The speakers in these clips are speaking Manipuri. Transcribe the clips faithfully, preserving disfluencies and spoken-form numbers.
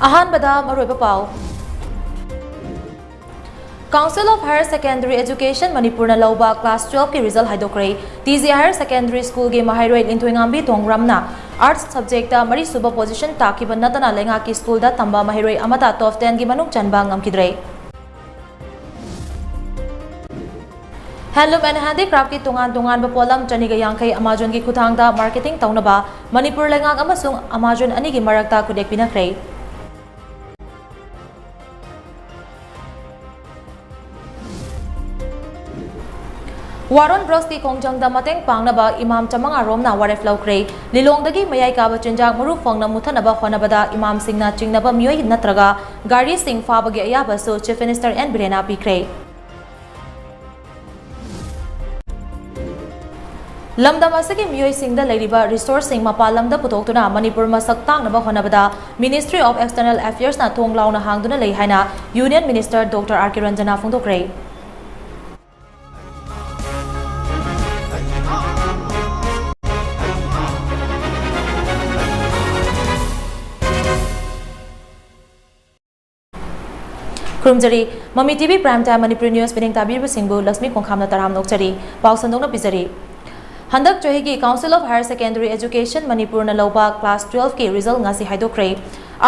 ꯑꯍꯥꯟꯕꯗ ꯃꯔꯨꯑꯣꯏꯕ ꯄꯥꯎ꯫ Council of Higher Secondary Education ꯃꯅꯤꯄꯨꯔꯅ ꯂꯧꯕ class twelve ꯀꯤ result ꯍꯥꯏꯗꯣꯛꯈ꯭ꯔꯦ꯫ T G Higher Secondary School ꯒꯤ ꯃꯍꯩꯔꯣꯏ ꯂꯤꯟꯊꯣꯏꯉꯥꯝꯕꯤ ꯊꯣꯡꯕ꯭ꯔꯝꯅ arts subject ꯇ ꯃꯔꯤꯁꯨꯕ position ꯇꯥꯈꯤꯕ ꯅꯠꯇꯅ ꯂꯩꯉꯥꯛꯀꯤ school ꯗ ꯇꯝꯕ ꯃꯍꯩꯔꯣꯏ ꯑꯃꯠꯇ top ten ꯒꯤ ꯃꯅꯨꯡ ꯆꯟꯕ ꯉꯝꯈꯤꯗ꯭ꯔꯦ꯫ Handloom and Handicraft ꯀꯤ ꯇꯣꯉꯥꯟ ꯇꯣꯉꯥꯟꯕ ꯄꯣꯠꯂꯝ ꯆꯅꯤꯒ ꯌꯥꯡꯈꯩ Amazon ꯒꯤ ꯈꯨꯠꯊꯥꯡꯗ marketing ꯇꯧꯅꯕ ꯃꯅꯤꯄꯨꯔ ꯂꯩꯉꯥꯛ ꯑꯃꯁꯨꯡ Amazon ꯑꯅꯤꯒꯤ ꯃꯔꯛꯇ ꯈꯨꯠꯌꯦꯛ ꯄꯤꯅꯈ꯭ꯔꯦ꯫ ꯋꯥꯔꯣꯟ ꯕ꯭ꯔꯣꯁꯀꯤ ꯈꯣꯡꯖꯪꯗ ꯃꯇꯦꯡ ꯄꯥꯡꯅꯕ ꯏꯃꯥꯝ ꯆꯃꯉꯥ ꯔꯣꯝꯅ ꯋꯥꯔꯦꯞ ꯂꯧꯈ꯭ꯔꯦ꯫ ꯂꯤꯂꯣꯡꯗꯒꯤ ꯃꯌꯥꯏ ꯀꯥꯕ ꯆꯤꯟꯖꯥꯛ ꯃꯔꯨ ꯐꯪꯅ ꯃꯨꯠꯊꯅꯕ ꯍꯣꯠꯅꯕꯗ ꯏꯃꯥꯝꯁꯤꯡꯅ ꯆꯤꯡꯅꯕ ꯃꯤꯑꯣꯏ ꯅꯠꯇ꯭ꯔꯒ ꯒꯥꯔꯤꯁꯤꯡ ꯐꯥꯕꯒꯤ ꯑꯌꯥꯕꯁꯨ Chief Minister ꯑꯦꯟ ꯕꯤꯔꯦꯟꯅ ꯄꯤꯈ꯭ꯔꯦ꯫ ꯂꯝꯗꯝ ꯑꯁꯤꯒꯤ ꯃꯤꯑꯣꯏꯁꯤꯡꯗ ꯂꯩꯔꯤꯕ resource ꯁꯤꯡ ꯃꯄꯥꯟ ꯂꯝꯗ ꯄꯨꯊꯣꯛꯇꯨꯅ ꯃꯅꯤꯄꯨꯔ ꯃꯁꯛ ꯇꯥꯛꯅꯕ ꯍꯣꯠꯅꯕꯗ Ministry of External Affairs ꯅ ꯊꯣꯡ ꯂꯥꯎꯅ ꯍꯥꯡꯗꯨꯅ ꯂꯩ ꯍꯥꯏꯅ Union Minister Doctor R K ꯔꯟꯖꯅ ꯐꯣꯡꯗꯣꯛꯈ꯭ꯔꯦ꯫ ꯈꯨꯔꯨꯝꯖꯔꯤ꯫ ꯃꯃꯤ T V Prime Time Manipuri news ꯄꯤꯅꯤꯡ ꯇꯥꯕꯤꯔꯤꯕꯁꯤꯡꯕꯨ ꯂꯛꯁꯃꯤ ꯈꯣꯡꯈꯥꯝꯅ ꯇꯔꯥꯝꯅ ꯑꯣꯛꯆꯔꯤ꯫ ꯄꯥꯎ ꯁꯟꯗꯣꯛꯅ ꯄꯤꯖꯔꯤ꯫ ꯍꯟꯗꯛ ꯆꯍꯤꯒꯤ Council of Higher Secondary Education ꯃꯅꯤꯄꯨꯔꯅ ꯂꯧꯕ class twelve ꯀꯤ result ꯉꯁꯤ ꯍꯥꯏꯗꯣꯛꯈ꯭ꯔꯦ꯫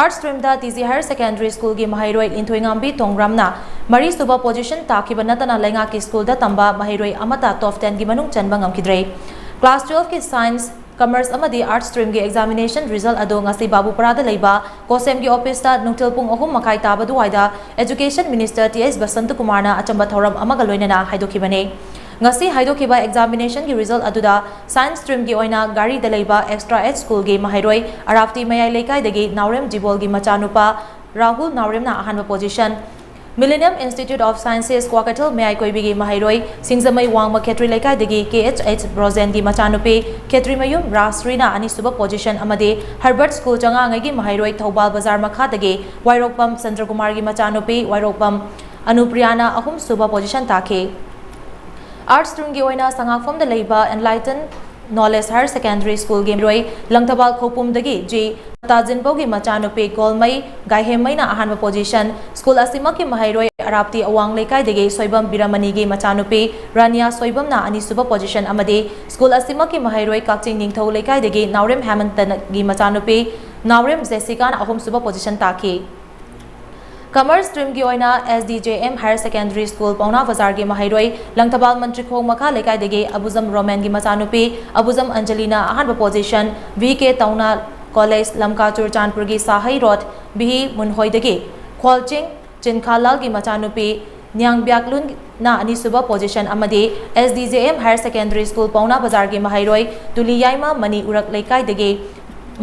Arts stream ꯗ T G Higher Secondary School ꯒꯤ ꯃꯍꯩꯔꯣꯏ ꯂꯤꯟꯊꯣꯏꯉꯥꯝꯕꯤ ꯊꯣꯡꯕ꯭ꯔꯝꯅ ꯃꯔꯤꯁꯨꯕ position ꯇꯥꯈꯤꯕ ꯅꯠꯇꯅ ꯂꯩꯉꯥꯛꯀꯤ school ꯗ ꯇꯝꯕ ꯃꯍꯩꯔꯣꯏ ꯑꯃꯠꯇ top ten ꯒꯤ ꯃꯅꯨꯡ ꯆꯟꯕ ꯉꯝꯈꯤꯗ꯭ꯔꯦ꯫ Class twelve ꯀꯤ Science, Commerce ꯑꯃꯗꯤ Arts stream ꯒꯤ examination result ꯑꯗꯨ ꯉꯁꯤ ꯕꯥꯕꯨꯄꯔꯥꯗ ꯂꯩꯕ COHSEM ꯒꯤ office ꯇ ꯅꯨꯡꯊꯤꯜ ꯄꯨꯡ ꯑꯍꯨꯝ ꯃꯈꯥꯏ ꯇꯥꯕ ꯑꯗꯨꯋꯥꯏꯗ Education Minister ꯇꯤ ꯑꯩꯆ ꯕꯁꯟꯇꯀꯨꯃꯥꯔꯅ ꯑꯆꯝꯕ ꯊꯧꯔꯝ ꯑꯃꯒ ꯂꯣꯏꯅꯅ ꯍꯥꯏꯗꯣꯛꯈꯤꯕꯅꯤ꯫ ꯉꯁꯤ ꯍꯥꯏꯗꯣꯛꯈꯤꯕ examination ꯒꯤ result ꯑꯗꯨꯗ Science stream ꯒꯤ ꯑꯣꯏꯅ ꯘꯥꯔꯤꯗ ꯂꯩꯕ Extra H School ꯒꯤ ꯃꯍꯩꯔꯣꯏ ꯑꯔꯥꯞꯇꯤ ꯃꯌꯥꯏ ꯂꯩꯀꯥꯏꯗꯒꯤ ꯅꯥꯎꯔꯦꯝ ꯖꯤꯕꯣꯜꯒꯤ ꯃꯆꯥꯅꯨꯄꯥ ꯔꯥꯍꯨꯜ ꯅꯥꯎꯔꯦꯝꯅ ꯑꯍꯥꯟꯕ position, Millennium Institute of Sciences Kwakeithel ꯃꯌꯥꯏ ꯀꯣꯏꯕꯤꯒꯤ ꯃꯍꯩꯔꯣꯏ ꯁꯤꯡꯖꯃꯩ ꯋꯥꯡꯃ ꯈꯦꯇ꯭ꯔꯤ ꯂꯩꯀꯥꯏꯗꯒꯤ ꯀꯦ ꯑꯩꯆ ꯑꯩꯆ ꯕ꯭ꯔꯣꯖꯦꯟꯒꯤ ꯃꯆꯥꯅꯨꯄꯤ ꯈꯦꯇ꯭ꯔꯤꯃꯌꯨꯝ ꯔꯥꯖꯁ꯭ꯔꯤꯅ ꯑꯅꯤꯁꯨꯕ position ꯑꯃꯗꯤ Herbert School ꯆꯉꯥꯉꯩꯒꯤ ꯃꯍꯩꯔꯣꯏ ꯊꯧꯕꯥꯜ ꯕꯖꯥꯔ ꯃꯈꯥꯗꯒꯤ ꯋꯥꯏꯔꯣꯛꯄꯝ ꯆꯟꯗ꯭ꯔꯀꯨꯃꯥꯔꯒꯤ ꯃꯆꯥꯅꯨꯄꯤ ꯋꯥꯏꯔꯣꯛꯄꯝ ꯑꯅꯨꯄ꯭ꯔꯤꯌꯥꯅ ꯑꯍꯨꯝꯁꯨꯕ position ꯇꯥꯈꯤ꯫ Arts stream ꯒꯤ ꯑꯣꯏꯅ ꯁꯉꯥꯛꯐꯝꯗ ꯂꯩꯕ Enlighten Knowledge Higher Secondary School ꯒꯤ ꯃꯍꯩꯔꯣꯏ ꯂꯪꯊꯕꯥꯜ ꯈꯧꯄꯨꯝꯗꯒꯤ ꯖꯤ ꯇꯥꯖꯤꯟꯕꯧꯒꯤ ꯃꯆꯥꯅꯨꯄꯤ ꯒꯣꯜꯃꯩ ꯒꯥꯏꯍꯦꯝꯃꯩꯅ ꯑꯍꯥꯟꯕ position, ꯁ꯭ꯀꯨꯜ ꯑꯁꯤꯃꯛꯀꯤ ꯃꯍꯩꯔꯣꯏ ꯑꯔꯥꯞꯇꯤ ꯑꯋꯥꯡ ꯂꯩꯀꯥꯏꯗꯒꯤ ꯁꯣꯏꯕꯝ ꯕꯤꯔꯃꯅꯤꯒꯤ ꯃꯆꯥꯅꯨꯄꯤ ꯔꯥꯅꯤꯌꯥ ꯁꯣꯏꯕꯝꯅ ꯑꯅꯤꯁꯨꯕ position ꯑꯃꯗꯤ ꯁ꯭ꯀꯨꯜ ꯑꯁꯤꯃꯛꯀꯤ ꯃꯍꯩꯔꯣꯏ ꯀꯛꯆꯤꯡ ꯅꯤꯡꯊꯧ ꯂꯩꯀꯥꯏꯗꯒꯤ ꯅꯥꯎꯔꯦꯝ ꯍꯦꯃꯟꯇꯒꯤ ꯃꯆꯥꯅꯨꯄꯤ ꯅꯥꯎꯔꯦꯝ ꯖꯦꯁꯤꯀꯥꯅ ꯑꯍꯨꯝꯁꯨꯕ position ꯇꯥꯈꯤ꯫ Commerce stream ꯒꯤ ꯑꯣꯏꯅ S D J M Higher Secondary School ꯄꯥꯎꯅꯥ ꯕꯖꯥꯔꯒꯤ ꯃꯍꯩꯔꯣꯏ ꯂꯪꯊꯕꯥꯜ ꯃꯟꯇ꯭ꯔꯤꯈꯣꯡ ꯃꯈꯥ ꯂꯩꯀꯥꯏꯗꯒꯤ ꯑꯕꯨꯖꯝ ꯔꯣꯃꯦꯟꯒꯤ ꯃꯆꯥꯅꯨꯄꯤ ꯑꯕꯨꯖꯝ ꯑꯟꯖꯂꯤꯅ ꯑꯍꯥꯟꯕ position, V K ꯇꯧꯅꯥ College ꯂꯝꯀꯥ ꯆꯨꯔꯆꯥꯟꯄꯨꯔꯒꯤ ꯁꯥꯍꯩ ꯔꯣꯗ ꯕꯤꯍꯤ ꯃꯨꯟꯍꯣꯏꯗꯒꯤ ꯈ꯭ꯋꯥꯜꯆꯤꯡ ꯆꯤꯟꯈꯥꯂꯥꯜꯒꯤ ꯃꯆꯥꯅꯨꯄꯤ ꯅꯤꯌꯥꯡꯕ꯭ꯌꯥꯛꯂꯨꯟꯅ ꯑꯅꯤꯁꯨꯕ position ꯑꯃꯗꯤ S D J M Higher Secondary School ꯄꯥꯎꯅꯥ ꯕꯖꯥꯔꯒꯤ ꯃꯍꯩꯔꯣꯏ ꯇꯨꯂꯤ ꯌꯥꯏꯃ ꯃꯅꯤ ꯎꯔꯛ ꯂꯩꯀꯥꯏꯗꯒꯤ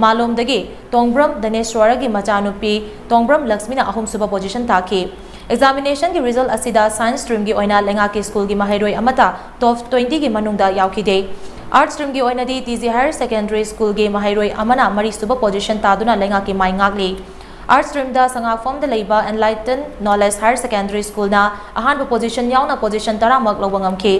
ꯃꯥꯂꯣꯝꯗꯒꯤ ꯇꯣꯡꯕ꯭ꯔꯝ ꯙꯅꯦꯁ꯭ꯋꯔꯒꯤ ꯃꯆꯥꯅꯨꯄꯤ ꯇꯣꯡꯕ꯭ꯔꯝ ꯂꯛꯁꯃꯤꯅ ꯑꯍꯨꯝꯁꯨꯕ position ꯇꯥꯈꯤ꯫ Examination ꯒꯤ result ꯑꯁꯤꯗ science stream ꯒꯤ ꯑꯣꯏꯅ ꯂꯩꯉꯥꯛꯀꯤ ꯁ꯭ꯀꯨꯜꯒꯤ ꯃꯍꯩꯔꯣꯏ ꯑꯃꯠꯇ top twenty ꯒꯤ ꯃꯅꯨꯡꯗ ꯌꯥꯎꯈꯤꯗꯦ꯫ Arts stream ꯒꯤ ꯑꯣꯏꯅꯗꯤ T G Higher Secondary School ꯒꯤ ꯃꯍꯩꯔꯣꯏ ꯑꯃꯅ ꯃꯔꯤꯁꯨꯕ position ꯇꯥꯗꯨꯅ ꯂꯩꯉꯥꯛꯀꯤ ꯃꯥꯏ ꯉꯥꯛꯂꯤ꯫ Arts stream ꯗ ꯁꯉꯥꯛꯐꯝꯗ ꯂꯩꯕ Enlighten Knowledge Higher Secondary School ꯅ ꯑꯍꯥꯟꯕ position ꯌꯥꯎꯅ position ꯇꯔꯥꯃꯛ ꯂꯧꯕ ꯉꯝꯈꯤ꯫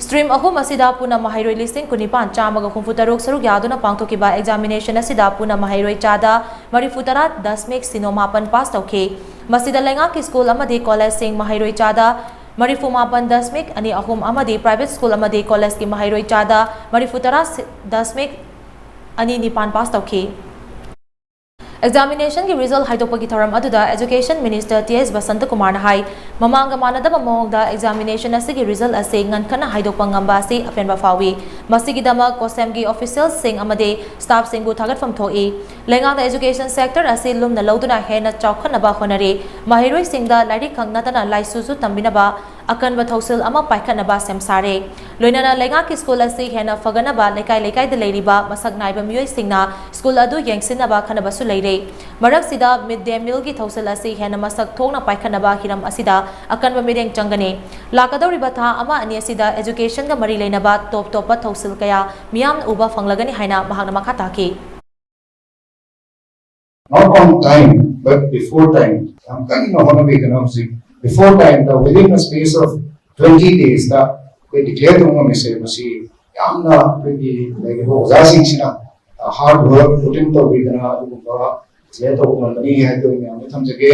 Stream ꯑꯍꯨꯝ ꯑꯁꯤꯗ ꯄꯨꯟꯅ ꯃꯍꯩꯔꯣꯏ ꯂꯤꯁꯤꯡ ꯀꯨꯟꯅꯤꯄꯥꯟ ꯆꯥꯝꯃꯒ ꯍꯨꯝꯐꯨ ꯇꯔꯨꯛ ꯁꯔꯨꯛ ꯌꯥꯗꯨꯅ ꯄꯥꯡꯊꯣꯛꯈꯤꯕ examination ꯑꯁꯤꯗ ꯄꯨꯟꯅ ꯃꯍꯩꯔꯣꯏ ꯆꯥꯗ ꯃꯔꯤꯐꯨ ꯇꯔꯥ ꯗꯁꯃꯤꯛ ꯁꯤꯅꯣ ꯃꯥꯄꯟ pass ꯇꯧꯈꯤ꯫ ꯃꯁꯤꯗ ꯂꯩꯉꯥꯛꯀꯤ ꯁ꯭ꯀꯨꯜ ꯑꯃꯗꯤ collegeꯁꯤꯡ ꯃꯍꯩꯔꯣꯏ ꯆꯥꯗ ꯃꯔꯤꯐꯨ ꯃꯥꯄꯟ ꯗꯁꯃꯤꯛ ꯑꯅꯤ ꯑꯍꯨꯝ ꯑꯃꯗꯤ private school ꯑꯃꯗꯤ collegeꯀꯤ ꯃꯍꯩꯔꯣꯏ ꯆꯥꯗ ꯃꯔꯤꯐꯨ ꯇꯔꯥ ꯗꯁꯃꯤꯛ ꯑꯅꯤ ꯅꯤꯄꯥꯟ pass ꯇꯧꯈꯤ꯫ Examinationꯒꯤ result ꯍꯥꯏꯗꯣꯛꯄꯒꯤ ꯊꯧꯔꯝ ꯑꯗꯨꯗ Education Minister T S ꯕꯁꯟꯇꯀꯨꯃꯥꯔꯅ ꯍꯥꯏ, ꯃꯃꯥꯡꯒ ꯃꯥꯟꯅꯗꯕ ꯃꯑꯣꯡꯗ examination ꯑꯁꯤꯒꯤ result ꯑꯁꯤ ꯉꯟꯈꯠꯅ ꯍꯥꯏꯗꯣꯛꯄ ꯉꯝꯕ ꯑꯁꯤ ꯑꯄꯦꯟꯕ ꯐꯥꯎꯏ꯫ ꯃꯁꯤꯒꯤꯗꯃꯛ COHSEMꯒꯤ officialꯁꯤꯡ ꯑꯃꯗꯤ staffꯁꯤꯡꯕꯨ ꯊꯥꯒꯠꯐꯝ ꯊꯣꯛꯏ꯫ ꯂꯩꯉꯥꯛꯅ education sector ꯑꯁꯤ ꯂꯨꯝꯅ ꯂꯧꯗꯨꯅ ꯍꯦꯟꯅ ꯆꯥꯎꯈꯠꯅꯕ ꯍꯣꯠꯅꯔꯤ꯫ ꯃꯍꯩꯔꯣꯏꯁꯤꯡꯗ ꯂꯥꯏꯔꯤꯛ ꯈꯛ ꯅꯠꯇꯅ ꯂꯥꯏꯁꯨꯁꯨ ꯇꯝꯕꯤꯅꯕ ꯑꯀꯟꯕ ꯊꯧꯁꯤꯜ ꯑꯃ ꯄꯥꯏꯈꯠꯅꯕ ꯁꯦꯝ ꯁꯥꯔꯦ꯫ ꯂꯣꯏꯅꯅ ꯂꯩꯉꯥꯛꯀꯤ ꯁ꯭ꯀꯨꯜ ꯑꯁꯤ ꯍꯦꯟꯅ ꯐꯒꯠꯅꯕ ꯂꯩꯀꯥꯏ ꯂꯩꯀꯥꯏꯗ ꯂꯩꯔꯤꯕ ꯃꯁꯛ ꯅꯥꯏꯕ ꯃꯤꯑꯣꯏꯁꯤꯡꯅ ꯁ꯭ꯀꯨꯜ ꯑꯗꯨ ꯌꯦꯡꯁꯤꯟꯅꯕ ꯈꯟꯅꯕꯁꯨ ꯂꯩꯔꯦ꯫ ꯃꯔꯛꯁꯤꯗ mid day mealꯒꯤ ꯊꯧꯁꯤꯜ ꯑꯁꯤ ꯍꯦꯟꯅ ꯃꯁꯛ ꯊꯣꯛꯅ ꯄꯥꯏꯈꯠꯅꯕ ꯍꯤꯔꯝ ꯑꯁꯤꯗ ꯑꯀꯟꯕ ꯃꯤꯠꯌꯦꯡ ꯆꯪꯒꯅꯤ꯫ ꯂꯥꯛꯀꯗꯧꯔꯤꯕ ꯊꯥ ꯑꯃ ꯑꯅꯤ ꯑꯁꯤꯗ educationꯒ ꯃꯔꯤ ꯂꯩꯅꯕ top ꯇꯣꯞꯄ ꯊꯧꯁꯤꯜ ꯀꯌꯥ ꯃꯤꯌꯥꯝꯅ ꯎꯕ ꯐꯪꯂꯒꯅꯤ ꯍꯥꯏꯅ ꯃꯍꯥꯛꯅ ꯃꯈꯥ ꯇꯥꯈꯤ꯫ Not on time, but before time. ꯌꯥꯝ ꯀꯟꯅ ꯍꯣꯠꯅꯕꯤꯗꯨꯅ ꯍꯧꯖꯤꯛ before time the, within a space of twenty days ꯗ ꯑꯩꯈꯣꯏ declare ꯇꯧꯕ ꯉꯝꯃꯤꯁꯦ ꯃꯁꯤ ꯌꯥꯝꯅ ꯑꯩꯈꯣꯏꯒꯤ ꯂꯩꯔꯤꯕ ꯑꯣꯖꯥꯁꯤꯡꯁꯤꯅ ꯍꯥꯔꯗ ꯋꯥꯔꯛ ꯄꯨꯇꯤꯟ ꯇꯧꯕꯤꯗꯅ ꯑꯗꯨꯒꯨꯝꯕ ꯁꯤꯗ ꯇꯧꯕ ꯉꯝꯕꯅꯤ ꯍꯥꯏꯕꯗꯨ ꯑꯩ ꯃꯌꯥꯝꯗ ꯊꯝꯖꯒꯦ꯫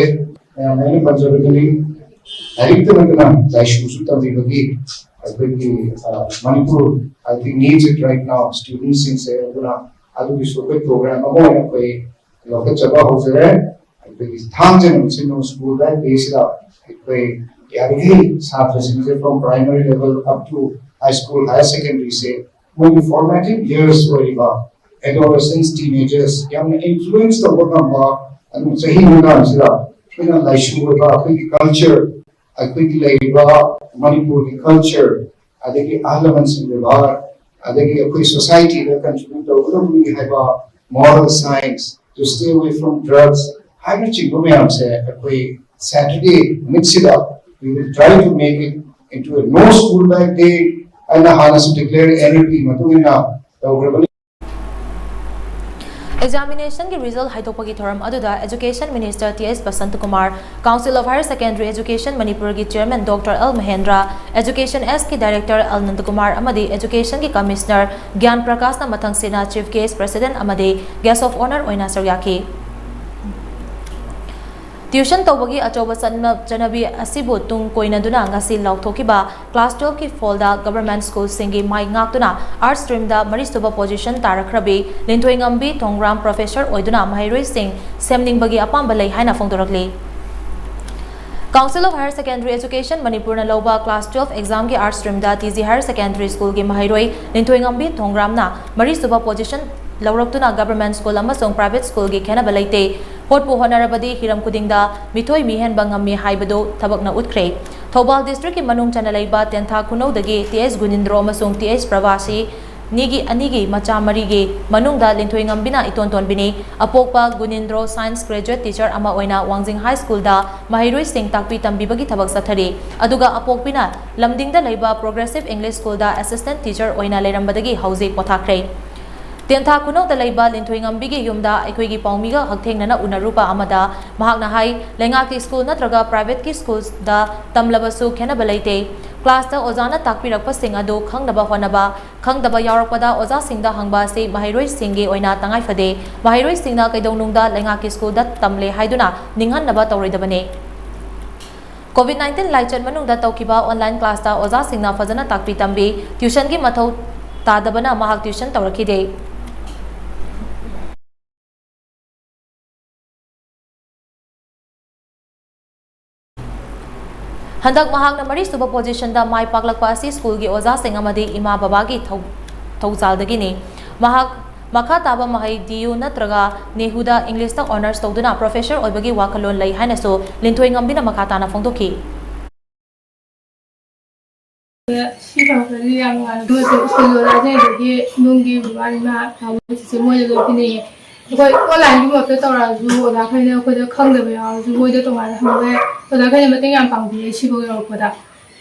ꯃꯌꯥꯝꯅ ꯑꯩꯅ ꯄꯟꯖꯕꯗꯨꯅꯤ, ꯂꯥꯏꯔꯤꯛꯇ ꯅꯠꯇꯅ ꯂꯥꯏꯁꯨꯁꯨ ꯇꯝꯕꯤꯕꯒꯤ ꯑꯩꯈꯣꯏꯒꯤ Manipur, I think, needs it right now, ꯁ꯭ꯇꯨꯗꯦꯟꯁꯤꯡꯁꯦ꯫ ꯑꯗꯨꯅ ꯑꯗꯨꯒꯤꯁꯨ ꯑꯩꯈꯣꯏ ꯄ꯭ꯔꯣꯒ꯭ꯔꯥꯝ ꯑꯃ ꯑꯣꯏꯅ ꯑꯩꯈꯣꯏ ꯂꯧꯈꯠꯆꯕ ꯍꯧꯖꯔꯦ꯫ ꯑꯩꯈꯣꯏꯒꯤ ꯊꯥꯡꯖ ꯅꯨꯃꯤꯠꯁꯤ ꯅꯣ ꯁ꯭ꯀꯨꯜ ꯕꯦꯛ ꯗꯦꯁꯤꯗ ꯑꯩꯈꯣꯏ ꯌꯥꯔꯤꯈꯩ ꯁꯥꯇ꯭ꯔꯁꯤꯡꯁꯦ from primary level up to high school, higher secondary ꯁꯦ ꯃꯣꯏꯒꯤ formative years ꯑꯣꯏꯔꯤꯕ adolescents, teenagers ꯌꯥꯝꯅ ꯏꯟꯐ꯭ꯂꯨꯌꯦꯟꯁ ꯇꯧꯕ ꯉꯝꯕ ꯑꯗꯨꯝ ꯆꯍꯤ ꯃꯉꯥꯁꯤꯗ ꯑꯩꯈꯣꯏꯅ ꯂꯥꯏꯁꯨ ꯑꯣꯏꯕ ꯑꯩꯈꯣꯏꯒꯤ ꯀꯜꯆꯔ, ꯑꯩꯈꯣꯏꯒꯤ ꯂꯩꯔꯤꯕ ꯃꯅꯤꯄꯨꯔꯒꯤ ꯀꯜꯆꯔ, ꯑꯗꯒꯤ ꯑꯍꯜ ꯂꯃꯟꯁꯤꯡ ꯕꯦꯕꯥꯔ, ꯑꯗꯒꯤ ꯑꯩꯈꯣꯏ ꯁꯣꯁꯥꯏꯇꯤꯗ ꯀꯟꯇ꯭ꯔꯤꯕ꯭ꯌꯨꯠ ꯇꯧꯒꯗꯕꯅꯤ ꯍꯥꯏꯕ moral science, to stay away from drugs ꯍꯥꯏꯅꯆꯤꯡꯕ ꯃꯌꯥꯝꯁꯦ ꯑꯩꯈꯣꯏ ꯁꯦꯇꯔꯗꯦ ꯅꯨꯃꯤꯠꯁꯤꯗ we will try to make it into a no school bag day. ꯑꯩꯅ ꯍꯥꯟꯅꯁꯨ ꯗꯤꯀ꯭ꯂꯦꯌꯔ ꯑꯦꯟ ꯏ ꯄꯤ ꯃꯇꯨꯡ ꯏꯟꯅ ꯇꯧꯈ꯭ꯔꯕꯅꯤ꯫ ꯑꯦꯛꯖꯥꯃꯤꯅꯦꯁꯟꯒꯤ ꯔꯤꯖꯜ ꯍꯥꯏꯗꯣꯛꯄꯒꯤ ꯊꯧꯔꯝ ꯑꯗꯨꯗ education minister T S Basantakumar, Council of Higher Secondary Education ꯃꯅꯤꯄꯨꯔꯒꯤ chairman doctor L Mahendra, education ꯑꯦꯁꯀꯤ ꯗꯥꯏꯔꯦꯛꯇꯔ ꯑꯦꯜ ꯅꯟꯗꯀꯨꯃꯥꯔ ꯑꯃꯗꯤ ꯑꯦꯖꯨꯀꯦꯁꯟꯒꯤ ꯀꯃꯤꯁꯅꯔ ꯒ꯭ꯌꯥꯟ ꯄ꯭ꯔꯀꯥꯁꯅ ꯃꯊꯪ ꯁꯤꯠꯅ ꯆꯤꯐ ꯒꯦꯁ꯭ꯠ, ꯄ꯭ꯔꯦꯁꯤꯗꯦꯟꯠ ꯑꯃꯗꯤ ꯒꯦꯁ꯭ꯠ ꯑꯣꯐ ꯑꯣꯅꯔ ꯑꯣꯏꯅ ꯁꯔꯨꯛ ꯌꯥꯈꯤ꯫ ꯇ꯭ꯌꯨꯁꯟ ꯇꯧꯕꯒꯤ ꯑꯆꯧꯕ ꯆꯠꯅ-, ꯆꯠꯅꯕꯤ ꯑꯁꯤꯕꯨ ꯇꯨꯡ ꯀꯣꯏꯅꯗꯨꯅ ꯉꯁꯤ ꯂꯥꯎꯊꯣꯛꯈꯤꯕ ꯀ꯭ꯂꯥꯁ ꯇꯨꯌꯦꯜꯐꯀꯤ ꯐꯣꯜꯗ ꯒꯚꯔꯟꯃꯦꯟꯠ ꯁ꯭ꯀꯨꯜꯁꯤꯡꯒꯤ ꯃꯥꯏ ꯉꯥꯛꯇꯨꯅ ꯑꯥꯔꯠꯁ ꯁ꯭ꯇ꯭ꯔꯤꯝꯗ ꯃꯔꯤꯁꯨꯕ ꯄꯣꯖꯤꯁꯟ ꯇꯥꯔꯛꯈ꯭ꯔꯕꯤ ꯂꯤꯟꯊꯣꯏꯉꯝꯕꯤ ꯊꯣꯡꯒ꯭ꯔꯥꯝ ꯄ꯭ꯔꯣꯐꯦꯁꯔ ꯑꯣꯏꯗꯨꯅ ꯃꯍꯩꯔꯣꯏꯁꯤꯡ ꯁꯦꯝꯅꯤꯡꯕꯒꯤ ꯑꯄꯥꯝꯕ ꯂꯩ ꯍꯥꯏꯅ ꯐꯣꯡꯗꯣꯔꯛꯂꯤ꯫ Council of Higher Secondary Education ꯃꯅꯤꯄꯨꯔꯅ ꯂꯧꯕ ꯀ꯭ꯂꯥꯁ ꯇꯨꯌꯦꯜꯐ ꯑꯦꯛꯖꯥꯝꯒꯤ ꯑꯥꯔꯠꯁ ꯁ꯭ꯇ꯭ꯔꯤꯝꯗ ꯇꯤ ꯖꯤ ꯍꯥꯌꯔ ꯁꯦꯀꯦꯟꯗꯔꯤ ꯁ꯭ꯀꯨꯜꯒꯤ ꯃꯍꯩꯔꯣꯏ ꯂꯤꯟꯊꯣꯏꯉꯝꯕꯤ ꯊꯣꯡꯒ꯭ꯔꯥꯝꯅ ꯃꯔꯤꯁꯨꯕ ꯄꯣꯖꯤꯁꯟ ꯂꯧꯔꯛꯇꯨꯅ ꯒꯚꯔꯟꯃꯦꯟꯠ ꯁ꯭ꯀꯨꯜ ꯑꯃꯁꯨꯡ ꯄ꯭ꯔꯥꯏꯚꯦꯠ ꯁ꯭ꯀꯨꯜꯒꯤ ꯈꯦꯟꯅꯕ ꯂꯩꯇꯦ꯫ ꯍꯣꯠꯄꯨ ꯍꯣꯠꯅꯔꯕꯗꯤ ꯍꯤꯔꯝ ꯈꯨꯗꯤꯡꯗ ꯃꯤꯊꯣꯏ ꯃꯤꯍꯦꯟꯕ ꯉꯝꯃꯤ ꯍꯥꯏꯕꯗꯨ ꯊꯕꯛꯅ ꯎꯠꯈ꯭ꯔꯦ꯫ ꯊꯧꯕꯥꯜ ꯗꯤꯁꯇ꯭ꯔꯤꯛꯀꯤ ꯃꯅꯨꯡ ꯆꯟꯅ ꯂꯩꯕ ꯇꯦꯟꯊꯥ ꯈꯨꯅꯧꯗꯒꯤ ꯇꯤ ꯑꯩꯆ ꯒꯨꯅꯤꯟꯗ꯭ꯔꯣ ꯑꯃꯁꯨꯡ ꯇꯤ ꯑꯩꯆ ꯄ꯭ꯔꯚꯥꯁꯤ ꯅꯤꯒꯤ ꯑꯅꯤꯒꯤ ꯃꯆꯥ ꯃꯔꯤꯒꯤ ꯃꯅꯨꯡꯗ ꯂꯤꯟꯊꯣꯏꯉꯝꯕꯤꯅ ꯏꯇꯣꯟ ꯇꯣꯟꯕꯤꯅꯤ꯫ ꯑꯄꯣꯛꯄ ꯒꯨꯅꯤꯟꯗ꯭ꯔꯣ ꯁꯥꯏꯟꯁ ꯒ꯭ꯔꯦꯖꯨꯑꯦꯠ ꯇꯤꯆꯔ ꯑꯃ ꯑꯣꯏꯅ ꯋꯥꯡꯖꯤꯡ ꯍꯥꯏ ꯁ꯭ꯀꯨꯜꯗ ꯃꯍꯩꯔꯣꯏꯁꯤꯡ ꯇꯥꯛꯄꯤ ꯇꯝꯕꯤꯕꯒꯤ ꯊꯕꯛ ꯆꯠꯊꯔꯤ꯫ ꯑꯗꯨꯒ ꯑꯄꯣꯛꯄꯤꯅ ꯂꯝꯗꯤꯡꯗ ꯂꯩꯕ ꯄ꯭ꯔꯣꯒ꯭ꯔꯦꯁꯤꯚ ꯏꯪꯂꯤꯁ ꯁ꯭ꯀꯨꯜꯗ ꯑꯦꯁꯤꯁꯇꯦꯟꯠ ꯇꯤꯆꯔ ꯑꯣꯏꯅ ꯂꯩꯔꯝꯕꯗꯒꯤ ꯍꯧꯖꯤꯛ ꯄꯣꯊꯥꯈ꯭ꯔꯦ꯫ ꯇꯦꯟꯊꯥ ꯈꯨꯅꯧꯗ ꯂꯩꯕ ꯂꯤꯟꯊꯣꯏꯉꯝꯕꯤꯒꯤ ꯌꯨꯝꯗ ꯑꯩꯈꯣꯏꯒꯤ ꯄꯥꯎꯃꯤꯒ ꯍꯛꯊꯦꯡꯅꯅ ꯎꯅꯔꯨꯕ ꯑꯃꯗ ꯃꯍꯥꯛꯅ ꯍꯥꯏ, ꯂꯩꯉꯥꯛꯀꯤ ꯁ꯭ꯀꯨꯜ ꯅꯠꯇ꯭ꯔꯒ ꯄ꯭ꯔꯥꯏꯚꯦꯠꯀꯤ ꯁ꯭ꯀꯨꯜꯗ ꯇꯝꯂꯕꯁꯨ ꯈꯦꯟꯅꯕ ꯂꯩꯇꯦ꯫ ꯀ꯭ꯂꯥꯁꯇ ꯑꯣꯖꯥꯅ ꯇꯥꯛꯄꯤꯔꯛꯄꯁꯤꯡ ꯑꯗꯨ ꯈꯪꯅꯕ ꯍꯣꯠꯅꯕ, ꯈꯪꯗꯕ ꯌꯥꯎꯔꯛꯄꯗ ꯑꯣꯖꯥꯁꯤꯡꯗ ꯍꯪꯕ ꯑꯁꯤ ꯃꯍꯩꯔꯣꯏꯁꯤꯡꯒꯤ ꯑꯣꯏꯅ ꯇꯉꯥꯏ ꯐꯗꯦ꯫ ꯃꯍꯩꯔꯣꯏꯁꯤꯡꯅ ꯀꯩꯗꯧꯅꯨꯡꯗ ꯂꯩꯉꯥꯛꯀꯤ ꯁ꯭ꯀꯨꯜꯗ ꯇꯝꯂꯦ ꯍꯥꯏꯗꯨꯅ ꯅꯤꯡꯍꯟꯅꯕ ꯇꯧꯔꯣꯏꯗꯕꯅꯤ꯫ ꯀꯣꯚꯤꯗ ꯅꯥꯏꯟꯇꯤꯟ ꯂꯥꯏꯆꯠ ꯃꯅꯨꯡꯗ ꯇꯧꯈꯤꯕ ꯑꯣꯟꯂꯥꯏꯟ ꯀ꯭ꯂꯥꯁꯇ ꯑꯣꯖꯥꯁꯤꯡꯅ ꯐꯖꯅ ꯇꯥꯛꯄꯤ ꯇꯝꯕꯤ, ꯇ꯭ꯌꯨꯁꯟꯒꯤ ꯃꯊꯧ ꯇꯥꯗꯕꯅ ꯃꯍꯥꯛ ꯇ꯭ꯌꯨꯁꯟ ꯇꯧꯔꯛꯈꯤꯗꯦ꯫ ꯍꯟꯗꯛ ꯃꯍꯥꯛꯅ ꯃꯔꯤꯁꯨꯕ ꯄꯣꯖꯤꯁꯟꯗ ꯃꯥꯏ ꯄꯥꯛꯂꯛꯄ ꯑꯁꯤ ꯁ꯭ꯀꯨꯜꯒꯤ ꯑꯣꯖꯥꯁꯤꯡ ꯑꯃꯗꯤ ꯏꯃꯥ ꯕꯕꯥꯒꯤ ꯊꯧ-, ꯊꯧꯖꯥꯜꯗꯒꯤꯅꯤ꯫ ꯃꯍꯥꯛ ꯃꯈꯥ ꯇꯥꯕ ꯃꯍꯩ ꯗꯤ ꯌꯨ ꯅꯠꯇ꯭ꯔꯒ ꯅꯦꯍꯨꯗ ꯏꯪꯂꯤꯁꯇ ꯑꯣꯅꯔꯁ ꯇꯧꯗꯨꯅ ꯄ꯭ꯔꯣꯐꯦꯁꯔ ꯑꯣꯏꯕꯒꯤ ꯋꯥꯈꯜꯂꯣꯟ ꯂꯩ ꯍꯥꯏꯅꯁꯨ ꯂꯤꯟꯊꯣꯏ ꯉꯝꯕꯤꯅ ꯃꯈꯥ ꯇꯥꯅ ꯐꯣꯡꯗꯣꯛꯈꯤ꯫ ꯁꯤ ꯐꯪꯉꯛꯄꯁꯤ ꯌꯥꯝ ꯅꯨꯡꯉꯥꯏ꯫ ꯑꯗꯨꯒ ꯁ꯭ꯀꯨꯜꯒꯤ ꯑꯣꯖꯥꯁꯤꯡ ꯑꯗꯒꯤ ꯏꯃꯨꯡꯒꯤ ꯕꯕꯥ ꯏꯃꯥ ꯅꯥꯎꯕ ꯆꯤꯆꯦ ꯃꯣꯏꯗ ꯂꯣꯏ ꯄꯤꯅꯤꯡꯉꯦ꯫ ꯑꯩꯈꯣꯏ ꯑꯣꯟꯂꯥꯏꯟꯒꯤ ꯃꯍꯨꯠꯇ ꯇꯧꯔꯛꯑꯁꯨ ꯑꯣꯖꯥꯈꯩꯅ ꯑꯩꯈꯣꯏꯗ ꯈꯪꯗꯕ ꯌꯥꯎꯔꯁꯨ ꯃꯣꯏꯗ ꯇꯣꯉꯥꯟꯅ ꯍꯪꯕ ꯌꯥꯏ꯫ ꯑꯣꯖꯥꯈꯩꯅ ꯃꯇꯦꯡ ꯌꯥꯝ ꯄꯥꯡꯕꯤꯌꯦ ꯁꯤꯐꯥꯎ ꯌꯧꯔꯛꯄꯗ꯫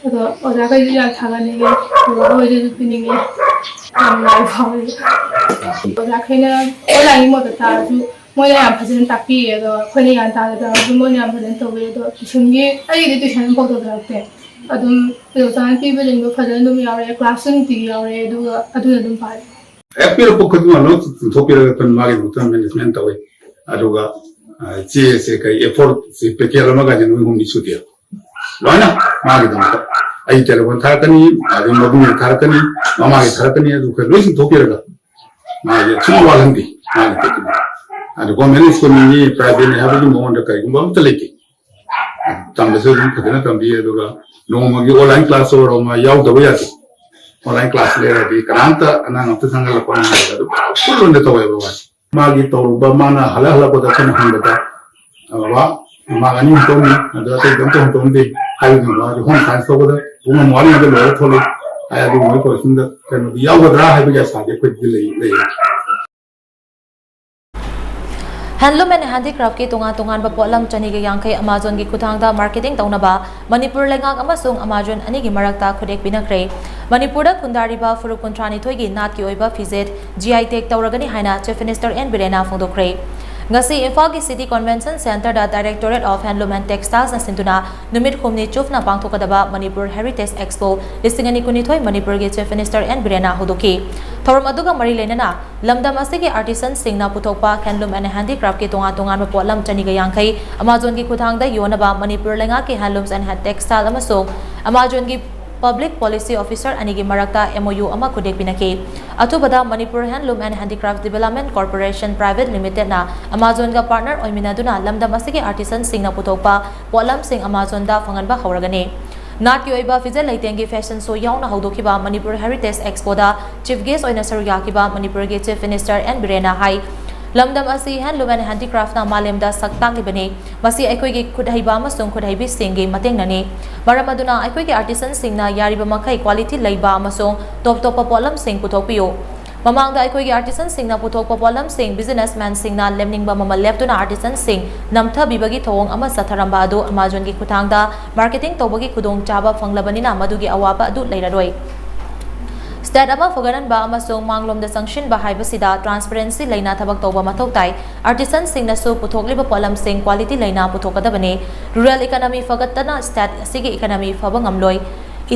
ꯑꯗꯣ ꯑꯣꯖꯥꯈꯩꯁꯨ ꯌꯥꯝ ꯊꯥꯒꯠꯅꯤꯡꯉꯦ, ꯑꯣꯖꯥ ꯍꯣꯏꯗꯁꯨ ꯄꯤꯅꯤꯡꯉꯦ, ꯌꯥꯝ ꯅꯨꯡꯉꯥꯏꯕ ꯐꯥꯎꯋꯦ꯫ ꯑꯣꯖꯥꯈꯩꯅ ꯑꯣꯟꯂꯥꯏꯟꯒꯤ ꯃꯍꯨꯠꯇ ꯇꯥꯔꯁꯨ ꯃꯣꯏꯅ ꯌꯥꯝ ꯐꯖꯅ ꯇꯥꯛꯄꯤꯌꯦ꯫ ꯑꯗꯣ ꯑꯩꯈꯣꯏꯅ ꯒ꯭ꯌꯥꯟ ꯇꯥꯗ ꯇꯥꯔꯁꯨ ꯃꯣꯏꯅ ꯌꯥꯝ ꯐꯖꯅ ꯇꯧꯕꯤ꯫ ꯑꯗꯣ ꯇ꯭ꯌꯨꯁꯟꯒꯤ, ꯑꯩꯒꯤꯗꯤ ꯇ꯭ꯌꯨꯁꯟ ꯑꯃꯐꯥꯎ ꯇꯧꯖꯔꯛꯇꯦ꯫ ꯑꯗꯨꯝ ꯑꯣꯖꯥꯅ ꯄꯤꯕꯁꯤꯡꯗꯣ ꯐꯖꯅ ꯑꯗꯨꯝ ꯌꯥꯎꯔꯦ, ꯀ꯭ꯂꯥꯁꯁꯨ ꯅꯨꯡꯇꯤꯒꯤ ꯌꯥꯎꯔꯦ, ꯑꯗꯨꯒ ꯑꯗꯨꯅ ꯑꯗꯨꯝ ꯄꯥꯏ꯫ ꯍꯦꯛ ꯄꯤꯔꯛꯄ ꯈꯨꯗꯤꯡꯃꯛ ꯂꯣꯏ ꯆꯤꯡꯊꯣꯛꯄꯤꯔꯒ ꯑꯩꯈꯣꯏꯅ ꯃꯥꯒꯤꯗꯃꯛꯇ ꯃꯦꯅꯦꯖꯃꯦꯟ ꯇꯧꯋꯤ꯫ ꯑꯗꯨꯒ, ꯑ, ꯆꯦꯁꯦ ꯀꯩ ꯑꯦ ꯐꯣꯔ ꯁꯤ ꯄꯦꯀꯦꯠ ꯑꯃꯒ ꯅꯨꯃꯤꯠ ꯍꯨꯝꯅꯤ ꯁꯨꯗꯦ꯫ ꯂꯣꯏꯅ ꯃꯥꯒꯤꯗꯃꯛꯇ ꯑꯩ ꯇꯦꯂꯦꯐꯣꯟ ꯊꯥꯔꯛꯀꯅꯤ, ꯑꯗꯩ ꯃꯕꯨꯡꯒꯤ ꯊꯥꯔꯛꯀꯅꯤ, ꯃꯃꯥꯒꯤ ꯊꯥꯔꯛꯀꯅꯤ, ꯑꯗꯨ ꯑꯩꯈꯣꯏ ꯂꯣꯏ ꯆꯤꯡꯊꯣꯛꯄꯤꯔꯒ ꯃꯥꯒꯤ ꯁꯨꯝ ꯋꯥꯠꯍꯟꯗꯦ꯫ ꯃꯥꯒꯤ ꯇꯦꯛꯅꯤꯛ ꯑꯗꯨ ꯒꯣꯔꯃꯦꯟ ꯁ꯭ꯀꯨꯜꯅꯤ, ꯄ꯭ꯔꯥꯏꯚꯦꯠꯅꯤ ꯍꯥꯏꯕꯒꯤ ꯃꯉꯣꯟꯗ ꯀꯔꯤꯒꯨꯝꯕ ꯑꯝꯇ ꯂꯩꯇꯦ꯫ ꯇꯝꯕꯁꯨ ꯑꯗꯨꯝ ꯐꯖꯅ ꯇꯝꯕꯤ꯫ ꯑꯗꯨꯒ ꯅꯣꯡꯃꯒꯤ ꯑꯣꯟꯂꯥꯏꯟ ꯀ꯭ꯂꯥꯁ ꯑꯣꯏꯔꯣ ꯑꯃ ꯌꯥꯎꯗꯕ ꯌꯥꯗꯦ꯫ ꯑꯣꯟꯂꯥꯏꯟ ꯀ꯭ꯂꯥꯁ ꯂꯩꯔꯗꯤ ꯀꯅꯥꯝꯇ ꯑꯉꯥꯡ ꯑꯝꯇ ꯆꯪꯍꯜꯂꯛꯄ ꯉꯝꯗꯦ꯫ ꯑꯗꯨ ꯄꯨꯔꯥ ꯐꯨꯜ ꯑꯣꯏꯅ ꯇꯧꯋꯦꯕ ꯃꯥꯁꯦ꯫ ꯃꯥꯒꯤ ꯇꯧꯔꯨꯕ ꯃꯥꯅ ꯍꯜꯂꯛ ꯍꯜꯂꯛꯄꯗ ꯑꯩꯈꯣꯏꯅ ꯍꯪꯕꯗ, "ꯑ, ꯕꯕꯥ, ꯃꯥ ꯑꯅꯤ ꯍꯨꯝ ꯇꯧꯔꯝꯃꯤ, ꯑꯗꯣ ꯑꯇꯩꯗꯤ ꯑꯝꯇ ꯍꯨꯝ ꯇꯧꯔꯝꯗꯦ" ꯍꯥꯏꯕꯗꯨꯅ ꯃꯥꯁꯦ ꯍꯣꯝ ꯁꯥꯏꯟꯁ ꯂꯧꯕꯗ ꯄꯨꯡ ꯑꯃ ꯋꯥꯠꯂꯤꯉꯩꯗ ꯂꯣꯏꯔ ꯊꯣꯛꯂꯛꯏ ꯍꯥꯏ꯫ ꯑꯗꯨꯒꯨꯝꯕꯒꯤ ꯀꯣꯏꯁꯟꯗ ꯀꯩꯅꯣꯗꯤ ꯌꯥꯎꯒꯗ꯭ꯔꯥ ꯍꯥꯏꯕꯒꯤ ꯑꯁꯥꯗꯤ ꯑꯩꯈꯣꯏꯗꯤ ꯂꯩ, ꯂꯩ꯫ Handloom and Handicraftꯀꯤ ꯇꯣꯉꯥꯟ ꯇꯣꯉꯥꯟꯕ ꯄꯣꯠꯂꯝ ꯆꯅꯤꯒ ꯌꯥꯡꯈꯩ Amazonꯒꯤ ꯈꯨꯠꯊꯥꯡꯗ marketing ꯇꯧꯅꯕ ꯃꯅꯤꯄꯨꯔ ꯂꯩꯉꯥꯛ ꯑꯃꯁꯨꯡ Amazon ꯑꯅꯤꯒꯤ ꯃꯔꯛꯇ ꯈꯨꯠꯌꯦꯛ ꯄꯤꯅꯈ꯭ꯔꯦ꯫ ꯃꯅꯤꯄꯨꯔꯗ ꯈꯨꯟꯗꯥꯔꯤꯕ ꯐꯨꯔꯨꯞ ꯀꯨꯟꯊ꯭ꯔꯥꯅꯤꯊꯣꯏꯒꯤ ꯅꯥꯠꯀꯤ ꯑꯣꯏꯕ ꯐꯤꯖꯦꯠ G I tag ꯇꯧꯔꯒꯅꯤ ꯍꯥꯏꯅ Chief Minister N ꯕꯤꯔꯦꯟꯅ ꯐꯣꯡꯗꯣꯛꯈ꯭ꯔꯦ꯫ ꯉꯁꯤ ꯏꯝꯐꯥꯜꯒꯤ City Convention Centreꯗ Directorate of Handloom and Textilesꯅ ꯁꯤꯟꯗꯨꯅ ꯅꯨꯃꯤꯠ ꯍꯨꯝꯅꯤ ꯆꯨꯞꯅ ꯄꯥꯡꯊꯣꯛꯀꯗꯕ Manipur Heritage Expo ꯂꯤꯁꯤꯡ ꯑꯅꯤ ꯀꯨꯟꯅꯤꯊꯣꯏ ꯃꯅꯤꯄꯨꯔꯒꯤ Chief Minister N ꯕꯤꯔꯦꯟꯅ ꯍꯧꯗꯣꯛꯈꯤ꯫ ꯊꯧꯔꯝ ꯑꯗꯨꯒ ꯃꯔꯤ ꯂꯩꯅꯅ ꯂꯝꯗꯝ ꯑꯁꯤꯒꯤ artisanꯁꯤꯡꯅ ꯄꯨꯊꯣꯛꯄ handloom and handicraftꯀꯤ ꯇꯣꯉꯥꯟ ꯇꯣꯉꯥꯟꯕ ꯄꯣꯠꯂꯝ ꯆꯅꯤꯒ ꯌꯥꯡꯈꯩ Amazonꯒꯤ ꯈꯨꯠꯊꯥꯡꯗ ꯌꯣꯟꯅꯕ ꯃꯅꯤꯄꯨꯔ ꯂꯩꯉꯥꯛꯀꯤ Handlooms and Textile ꯑꯃꯁꯨꯡ Amazonꯒꯤ Public Policy Officer ꯑꯅꯤꯒꯤ ꯃꯔꯛꯇ M O U ꯑꯃ ꯈꯨꯗꯦꯛ ꯄꯤꯅꯈꯤ꯫ ꯑꯊꯨꯕꯗ Manipur Handloom and Handicraft Development Corporation Private Limitedꯅ Amazonꯒ partner ꯑꯣꯏꯃꯤꯟꯅꯗꯨꯅ ꯂꯝꯗꯝ ꯑꯁꯤꯒꯤ artisanꯁꯤꯡꯅ ꯄꯨꯊꯣꯛꯄ ꯄꯣꯠꯂꯝꯁꯤꯡ Amazonꯗ ꯐꯪꯍꯟꯕ ꯍꯧꯔꯒꯅꯤ꯫ ꯅꯥꯠꯀꯤ ꯑꯣꯏꯕ ꯐꯤꯖꯦꯠ ꯂꯩꯇꯦꯡꯒꯤ fashion show ꯌꯥꯎꯅ ꯍꯧꯗꯣꯛꯈꯤꯕ Manipur Heritage Expoꯗ chief guest ꯑꯣꯏꯅ ꯁꯔꯨꯛ ꯌꯥꯈꯤꯕ ꯃꯅꯤꯄꯨꯔꯒꯤ Chief Minister N ꯕꯤꯔꯦꯟꯅ ꯍꯥꯏ, ꯂꯝꯗꯝ ꯑꯁꯤ handloom and handicraftꯅ ꯃꯥꯂꯦꯝꯗ ꯁꯛ ꯇꯥꯛꯂꯤꯕꯅꯤ꯫ ꯃꯁꯤ ꯑꯩꯈꯣꯏꯒꯤ ꯈꯨꯠ ꯍꯩꯕ ꯑꯃꯁꯨꯡ ꯈꯨꯠ ꯍꯩꯕꯤꯁꯤꯡꯒꯤ ꯃꯇꯦꯡꯅꯅꯤ꯫ ꯃꯔꯝ ꯑꯗꯨꯅ ꯑꯩꯈꯣꯏꯒꯤ artisanꯁꯤꯡꯅ ꯌꯥꯔꯤꯕ ꯃꯈꯩ quality ꯂꯩꯕ ꯑꯃꯁꯨꯡ top ꯇꯣꯞꯄ ꯄꯣꯠꯂꯝꯁꯤꯡ ꯄꯨꯊꯣꯛꯄꯤꯌꯨ꯫ ꯃꯃꯥꯡꯗ ꯑꯩꯈꯣꯏꯒꯤ artisanꯁꯤꯡꯅ ꯄꯨꯊꯣꯛꯄ ꯄꯣꯠꯂꯝꯁꯤꯡ businessmanꯁꯤꯡꯅ ꯂꯦꯞꯅꯤꯡꯕ ꯃꯃꯜ ꯂꯦꯞꯇꯨꯅ artisanꯁꯤꯡ ꯅꯝꯊꯕꯤꯕꯒꯤ ꯊꯧꯑꯣꯡ ꯑꯃ ꯆꯠꯊꯔꯝꯕ ꯑꯗꯨ Amazonꯒꯤ ꯈꯨꯠꯊꯥꯡꯗ marketing ꯇꯧꯕꯒꯤ ꯈꯨꯗꯣꯡꯆꯥꯕ ꯐꯪꯂꯕꯅꯤꯅ ꯃꯗꯨꯒꯤ ꯑꯋꯥꯕ ꯑꯗꯨ ꯂꯩꯔꯔꯣꯏ꯫ State ꯑꯃ ꯐꯒꯠꯍꯟꯕ ꯑꯃꯁꯨꯡ ꯃꯥꯡꯂꯣꯝꯗ ꯆꯪꯁꯤꯟꯕ ꯍꯥꯏꯕꯁꯤꯗ transparency ꯂꯩꯅ ꯊꯕꯛ ꯇꯧꯕ ꯃꯊꯧ ꯇꯥꯏ꯫ Artisanꯁꯤꯡꯅꯁꯨ ꯄꯨꯊꯣꯛꯂꯤꯕ ꯄꯣꯠꯂꯝꯁꯤꯡ quality ꯂꯩꯅ ꯄꯨꯊꯣꯛꯀꯗꯕꯅꯤ꯫ Rural economy ꯐꯒꯠꯇꯅ state ꯑꯁꯤꯒꯤ economy ꯐꯕ ꯉꯝꯂꯣꯏ꯫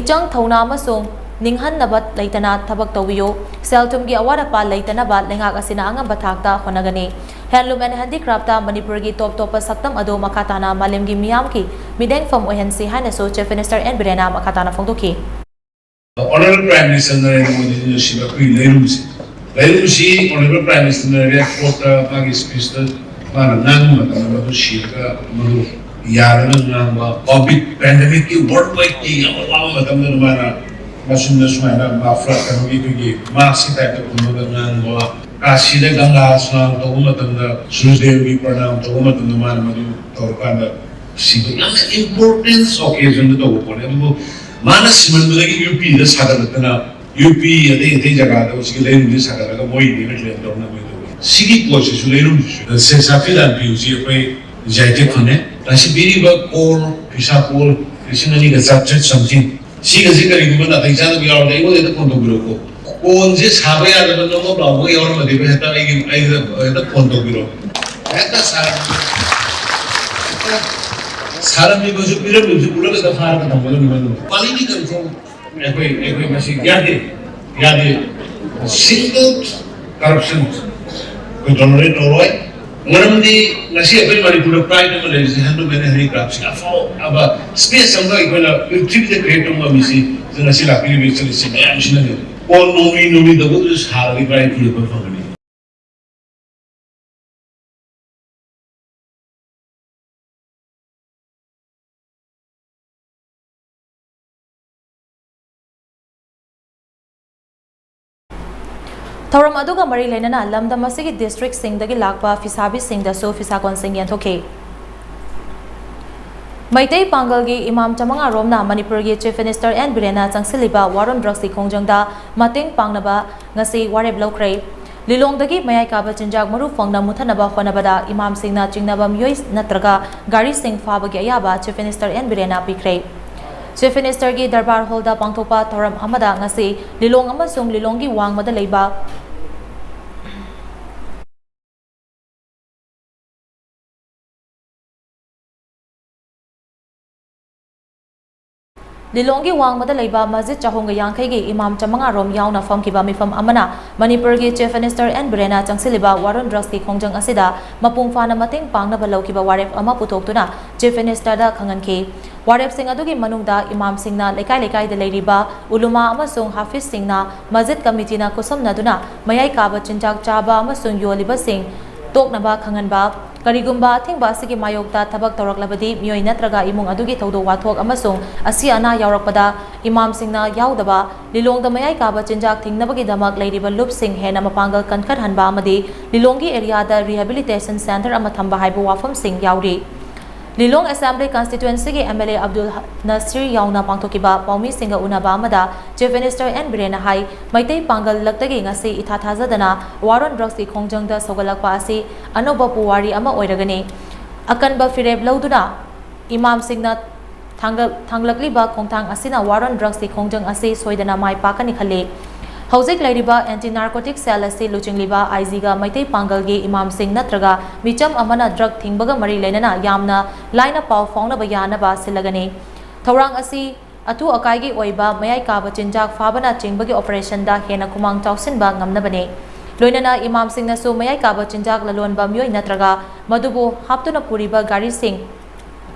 ꯏꯆꯪ ꯊꯧꯅ ꯑꯃꯁꯨꯡ ꯅꯤꯡꯍꯟꯅꯕ ꯂꯩꯇꯅ ꯊꯕꯛ ꯇꯧꯕꯤꯌꯨ꯫ ꯁꯦꯜ ꯊꯨꯝꯒꯤ ꯑꯋꯥꯠ ꯑꯄꯥ ꯂꯩꯇꯅꯕ ꯂꯩꯉꯥꯛ ꯑꯁꯤꯅ ꯑꯉꯝꯕ ꯊꯥꯛꯇ ꯍꯣꯠꯅꯒꯅꯤ꯫ Handloom and handicraftꯇ ꯃꯅꯤꯄꯨꯔꯒꯤ top ꯇꯣꯞꯄ ꯁꯛꯇꯝ ꯑꯗꯨ ꯃꯈꯥ ꯇꯥꯅ ꯃꯥꯂꯦꯝꯒꯤ ꯃꯤꯌꯥꯝꯒꯤ ꯃꯤꯠꯌꯦꯡꯐꯝ ꯑꯣꯏꯍꯟꯁꯤ ꯍꯥꯏꯅꯁꯨ Chief Minister N ꯕꯤꯔꯦꯟꯅ ꯃꯈꯥ ꯇꯥꯅ ꯐꯣꯡꯗꯣꯛꯈꯤ꯫ Honourable Prime Minister Narendra Modi ꯅ ꯁꯤꯕ ꯑꯩꯈꯣꯏꯒꯤ ꯂꯩꯔꯨꯝꯁꯦ, ꯂꯩꯔꯨꯝꯁꯤ Honourable Prime Minister ꯅ airport ꯇ ꯃꯥꯒꯤ speech ꯇ ꯃꯥꯅ ꯉꯥꯡꯕ ꯃꯇꯝꯗ ꯃꯗꯨ ꯁꯤꯔꯒ ꯃꯗꯨ ꯌꯥꯔꯒ ꯉꯥꯡꯕ, COVID pandemic ꯀꯤ world wide ꯀꯤ ꯌꯥꯝ ꯋꯥꯕ ꯃꯇꯝꯗꯨꯗ ꯃꯥꯅ ꯃꯆꯤꯟꯗ ꯁꯨꯃꯥꯏꯅ muffler ꯀꯩꯅꯣꯒꯤ ꯑꯩꯈꯣꯏꯒꯤ mask ꯀꯤ type ꯇ ꯈꯨꯝꯃꯒ ꯉꯥꯡꯕ, ꯀꯥꯁꯤꯗ ꯒꯪꯒꯥ ꯁ꯭ꯅꯥꯟ ꯇꯧꯕ ꯃꯇꯝꯗ ꯁꯨꯔꯖꯗꯦꯕꯒꯤ ꯄ꯭ꯔꯅꯥꯝ ꯇꯧꯕ ꯃꯇꯝꯗ ꯃꯥꯅ ꯃꯗꯨ ꯇꯧꯔꯀꯥꯟꯗ ꯁꯤꯕ ꯌꯥꯝꯅ importance occasion ꯗ ꯇꯧꯕ ꯄꯣꯠꯅꯤ꯫ ꯑꯗꯨꯕꯨ ꯃꯥꯅ ꯁꯤꯃꯟꯕꯗꯒꯤ ꯌꯨ ꯄꯤ ꯗ ꯁꯥꯒꯠꯂꯛꯇꯅ, ꯌꯨ ꯄꯤ ꯑꯇꯩ ꯑꯇꯩ ꯖꯒꯥꯗ ꯍꯧꯖꯤꯛꯀꯤ ꯂꯩꯔꯨꯝꯁꯤ ꯁꯥꯒꯠꯂꯒ ꯃꯣꯏꯒꯤꯗꯤ ꯂꯦꯟ ꯇꯧꯅꯕ ꯇꯧꯋꯤ꯫ ꯁꯤꯒꯤ ꯄꯣꯠꯁꯤꯁꯨ ꯂꯩꯔꯨꯝꯁꯤꯁꯨ ꯁꯦꯁꯥꯐꯤ ꯂꯥꯟꯄꯤ ꯍꯧꯖꯤꯛ ꯑꯩꯈꯣꯏ ꯖꯥꯏꯇꯦ ꯐꯪꯉꯦ꯫ ꯉꯁꯤ ꯄꯤꯔꯤꯕ ꯀꯣꯜ, ꯐꯤꯁꯥ ꯀꯣꯜ ꯂꯤꯁꯤꯡ ꯑꯅꯤꯒ ꯆꯥꯇ꯭ꯔꯦꯠ something, ꯁꯤꯒꯁꯤ ꯀꯔꯤꯒꯨꯝꯕ ꯅꯥꯇꯩ ꯆꯥꯗꯕ ꯌꯥꯎꯔꯗꯤ ꯑꯩꯉꯣꯟꯗ ꯍꯦꯛꯇ phone ꯇꯧꯕꯤꯔꯛꯎꯀꯣ꯫ ꯀꯣꯟꯁꯦ ꯁꯥꯕ ꯌꯥꯗꯕ ꯅꯣꯡꯃ ꯂꯥꯎꯕꯒ ꯌꯥꯎꯔꯝꯃꯗꯤ ꯍꯦꯛꯇ ꯑꯩꯒꯤ, ꯑꯩꯒꯤꯗ ꯍꯦꯛꯇ phone ꯇꯧꯕꯤꯔꯛꯑꯣ꯫ ꯍꯦꯛꯇ ꯁꯥꯔꯝꯃꯤ꯫ ꯍꯦꯛꯇ ꯁꯥꯔꯝꯃꯤꯕꯁꯨ ꯄꯤꯔꯝꯃꯤꯕꯁꯨ ꯄꯨꯂꯞ ꯍꯦꯛꯇ ꯐꯥꯔꯒ ꯊꯝꯒꯗꯕꯅꯤ꯫ ꯃꯗꯨ quality control ꯑꯩꯈꯣꯏ, ꯑꯩꯈꯣꯏ ꯃꯁꯤ ꯌꯥꯗꯦ, ꯌꯥꯗꯦ꯫ Single corruption ꯑꯩꯈꯣꯏ tolerate ꯇꯧꯔꯣꯏ꯫ ꯃꯔꯝꯗꯤ ꯉꯁꯤ ꯑꯩꯈꯣꯏ ꯃꯅꯤꯄꯨꯔꯗ pride ꯑꯃ ꯂꯩꯔꯤꯁꯦ handloom and handicraft ꯁꯤꯅ꯫ ꯑꯐꯥꯎ ꯑꯕ space ꯑꯃ ꯑꯩꯈꯣꯏꯅ ꯄ꯭ꯔꯤꯊꯤꯕꯤꯗ create ꯇꯧꯕ ꯉꯝꯃꯤꯁꯤ ꯉꯁꯤ ꯂꯥꯛꯄꯤꯔꯤꯕ ꯏꯆꯜ ꯏꯆꯦ ꯃꯌꯥꯝꯁꯤꯅꯅꯦ꯫ ꯀꯣꯟ ꯅꯣꯡꯃꯩ ꯅꯣꯡꯃꯩ ꯇꯧꯕꯗꯨꯁꯨ ꯁꯥꯔꯒ ꯀꯗꯥꯏ ꯐꯤ ꯑꯩꯈꯣꯏ ꯐꯪꯒꯅꯤ? ꯊꯧꯔꯝ ꯑꯗꯨꯒ ꯃꯔꯤ ꯂꯩꯅꯅ ꯂꯝꯗꯝ ꯑꯁꯤꯒꯤ districtꯁꯤꯡꯗꯒꯤ ꯂꯥꯛꯄ ꯐꯤꯁꯥꯕꯤꯁꯤꯡꯗꯁꯨ ꯐꯤꯁꯥꯀꯣꯟꯁꯤꯡ ꯌꯦꯟꯊꯣꯛꯈꯤ꯫ ꯃꯩꯇꯩ ꯄꯥꯡꯒꯜꯒꯤ ꯏꯃꯥꯝ ꯆꯃꯉꯥꯔꯣꯝꯅ ꯃꯅꯤꯄꯨꯔꯒꯤ Chief Minister ꯑꯦꯟ ꯕꯤꯔꯦꯟꯅ ꯆꯪꯁꯤꯜꯂꯤꯕ war on drugsꯀꯤ ꯈꯣꯡꯖꯪꯗ ꯃꯇꯦꯡ ꯄꯥꯡꯅꯕ ꯉꯁꯤ ꯋꯥꯔꯦꯞ ꯂꯧꯈ꯭ꯔꯦ꯫ ꯂꯤꯂꯣꯡꯗꯒꯤ ꯃꯌꯥꯏ ꯀꯥꯕ ꯆꯤꯟꯖꯥꯛ ꯃꯔꯨ ꯐꯪꯅ ꯃꯨꯠꯊꯠꯅꯕ ꯍꯣꯠꯅꯕꯗ ꯏꯃꯥꯝꯁꯤꯡꯅ ꯆꯤꯡꯅꯕ ꯃꯤꯑꯣꯏ ꯅꯠꯇ꯭ꯔꯒ ꯒꯥꯔꯤꯁꯤꯡ ꯐꯥꯕꯒꯤ ꯑꯌꯥꯕ Chief Minister ꯑꯦꯟ ꯕꯤꯔꯦꯟꯅ ꯄꯤꯈ꯭ꯔꯦ꯫ Chief Ministerꯒꯤ ꯗꯔꯕꯥꯔ ꯍꯣꯜꯗ ꯄꯥꯡꯊꯣꯛꯄ ꯊꯧꯔꯝ ꯑꯃꯗ ꯉꯁꯤ ꯂꯤꯂꯣꯡ ꯑꯃꯁꯨꯡ ꯂꯤꯂꯣꯡꯒꯤ ꯋꯥꯡꯃꯗ ꯂꯩꯕ ꯂꯤꯂꯣꯡꯒꯤ ꯋꯥꯡꯃꯗ ꯂꯩꯕ ꯃꯁꯖꯤꯗ ꯆꯍꯨꯝꯒ ꯌꯥꯡꯈꯩꯒꯤ ꯏꯃꯥꯝ ꯆꯃꯉꯥꯔꯣꯝ ꯌꯥꯎꯅ ꯐꯝꯈꯤꯕ ꯃꯤꯐꯝ ꯑꯃꯅ ꯃꯅꯤꯄꯨꯔꯒꯤ Chief Minister ꯑꯦꯟ ꯕꯤꯔꯦꯟꯅ ꯆꯪꯁꯤꯜꯂꯤꯕ war on drugsꯀꯤ ꯈꯣꯡꯖꯪ ꯑꯁꯤꯗ ꯃꯄꯨꯡ ꯐꯥꯅ ꯃꯇꯦꯡ ꯄꯥꯡꯅꯕ ꯂꯧꯈꯤꯕ ꯋꯥꯔꯦꯞ ꯑꯃ ꯄꯨꯊꯣꯛꯇꯨꯅ Chief Ministerꯗ ꯈꯪꯍꯟꯈꯤ꯫ ꯋꯥꯔꯦꯞꯁꯤꯡ ꯑꯗꯨꯒꯤ ꯃꯅꯨꯡꯗ ꯏꯃꯥꯝꯁꯤꯡꯅ ꯂꯩꯀꯥꯏ ꯂꯩꯀꯥꯏꯗ ꯂꯩꯔꯤꯕ ꯎꯂꯨꯃꯥ ꯑꯃꯁꯨꯡ ꯍꯥꯐꯤꯖꯁꯤꯡꯅ ꯃꯁꯖꯤꯗ ꯀꯃꯤꯇꯤꯅ ꯈꯨꯠꯁꯝꯅꯗꯨꯅ ꯃꯌꯥꯏ ꯀꯥꯕ ꯆꯤꯟꯖꯥꯛ ꯆꯥꯕ ꯑꯃꯁꯨꯡ ꯌꯣꯜꯂꯤꯕꯁꯤꯡ ꯇꯣꯛꯅꯕ ꯈꯪꯍꯟꯕ, ꯀꯔꯤꯒꯨꯝꯕ ꯑꯊꯤꯡꯕ ꯑꯁꯤꯒꯤ ꯃꯥꯌꯣꯛꯇ ꯊꯕꯛ ꯇꯧꯔꯛꯂꯕꯗꯤ ꯃꯤꯑꯣꯏ ꯅꯠꯇ꯭ꯔꯒ ꯏꯃꯨꯡ ꯑꯗꯨꯒꯤ ꯊꯧꯗꯣꯛ ꯋꯥꯊꯣꯛ ꯑꯃꯁꯨꯡ ꯑꯁꯤ ꯑꯅꯥ ꯌꯥꯎꯔꯛꯄꯗ ꯏꯃꯥꯝꯁꯤꯡꯅ ꯌꯥꯎꯗꯕ, ꯂꯤꯂꯣꯡꯗ ꯃꯌꯥꯏ ꯀꯥꯕ ꯆꯤꯟꯖꯥꯛ ꯊꯤꯡꯅꯕꯒꯤꯗꯃꯛ ꯂꯩꯔꯤꯕ ꯂꯨꯞꯁꯤꯡ ꯍꯦꯟꯅ ꯃꯄꯥꯡꯒꯜ ꯀꯟꯈꯠꯍꯟꯕ ꯑꯃꯗꯤ ꯂꯤꯂꯣꯡꯒꯤ areaꯗ rehabilitation centre ꯑꯃ ꯊꯝꯕ ꯍꯥꯏꯕ ꯋꯥꯐꯝꯁꯤꯡ ꯌꯥꯎꯔꯤ꯫ ꯂꯤꯂꯣꯡ Assembly Constituencyꯒꯤ MLA ꯑꯕꯗꯨꯜ ꯅꯁꯤꯔ ꯌꯥꯎꯅ ꯄꯥꯡꯊꯣꯛꯈꯤꯕ ꯄꯥꯎꯃꯤꯁꯤꯡꯒ ꯎꯅꯕ ꯑꯃꯗ Chief Minister ꯑꯦꯟ ꯕꯤꯔꯦꯟꯅ ꯍꯥꯏ, ꯃꯩꯇꯩ ꯄꯥꯡꯒꯜ ꯂꯛꯇꯒꯤ ꯉꯁꯤ ꯏꯊꯥ ꯊꯥꯖꯗꯅ war on drugsꯀꯤ ꯈꯣꯡꯖꯪꯗ ꯁꯧꯒꯠꯂꯛꯄ ꯑꯁꯤ ꯑꯅꯧꯕ ꯄꯨꯋꯥꯔꯤ ꯑꯃ ꯑꯣꯏꯔꯒꯅꯤ꯫ ꯑꯀꯟꯕ ꯐꯤꯔꯦꯞ ꯂꯧꯗꯨꯅ ꯏꯃꯥꯝꯁꯤꯡꯅ ꯊꯥꯡꯒꯠ-, ꯊꯥꯡꯂꯛꯂꯤꯕ ꯈꯣꯡꯊꯥꯡ ꯑꯁꯤꯅ war on drugsꯀꯤ ꯈꯣꯡꯖꯪ ꯑꯁꯤ ꯁꯣꯏꯗꯅ ꯃꯥꯏ ꯄꯥꯛꯀꯅꯤ ꯈꯜꯂꯤ꯫ ꯍꯧꯖꯤꯛ ꯂꯩꯔꯤꯕ ꯑꯦꯟꯇꯤ ꯅꯥꯔꯀꯣꯇꯤꯛ ꯁꯦꯜ ꯑꯁꯤ ꯂꯨꯆꯤꯡꯂꯤꯕ ꯑꯥꯏ ꯖꯤꯒ ꯃꯩꯇꯩ ꯄꯥꯡꯒꯜꯒꯤ ꯏꯃꯥꯝꯁꯤꯡ ꯅꯠꯇ꯭ꯔꯒ ꯃꯤꯆꯝ ꯑꯃꯅ ꯗ꯭ꯔꯒ ꯊꯤꯡꯕꯒ ꯃꯔꯤ ꯂꯩꯅꯅ ꯌꯥꯝꯅ ꯂꯥꯏꯅ ꯄꯥꯎ ꯐꯥꯎꯅꯕ ꯌꯥꯅꯕ ꯁꯤꯜꯂꯒꯅꯤ꯫ ꯊꯧꯔꯥꯡ ꯑꯁꯤ ꯑꯊꯨ ꯑꯀꯥꯏꯒꯤ ꯑꯣꯏꯕ ꯃꯌꯥꯏ ꯀꯥꯕ ꯆꯤꯟꯖꯥꯛ ꯐꯥꯕꯅ ꯆꯤꯡꯕꯒꯤ ꯑꯣꯄꯔꯦꯁꯟꯗ ꯍꯦꯟꯅ ꯈꯨꯃꯥꯡ ꯆꯥꯎꯁꯤꯟꯕ ꯉꯝꯅꯕꯅꯤ꯫ ꯂꯣꯏꯅꯅ ꯏꯃꯥꯝꯁꯤꯡꯅꯁꯨ ꯃꯌꯥꯏ ꯀꯥꯕ ꯆꯤꯟꯖꯥꯛ ꯂꯂꯣꯟꯕ ꯃꯤꯑꯣꯏ ꯅꯠꯇ꯭ꯔꯒ ꯃꯗꯨꯕꯨ ꯍꯥꯞꯇꯨꯅ ꯄꯨꯔꯤꯕ ꯒꯥꯔꯤꯁꯤꯡ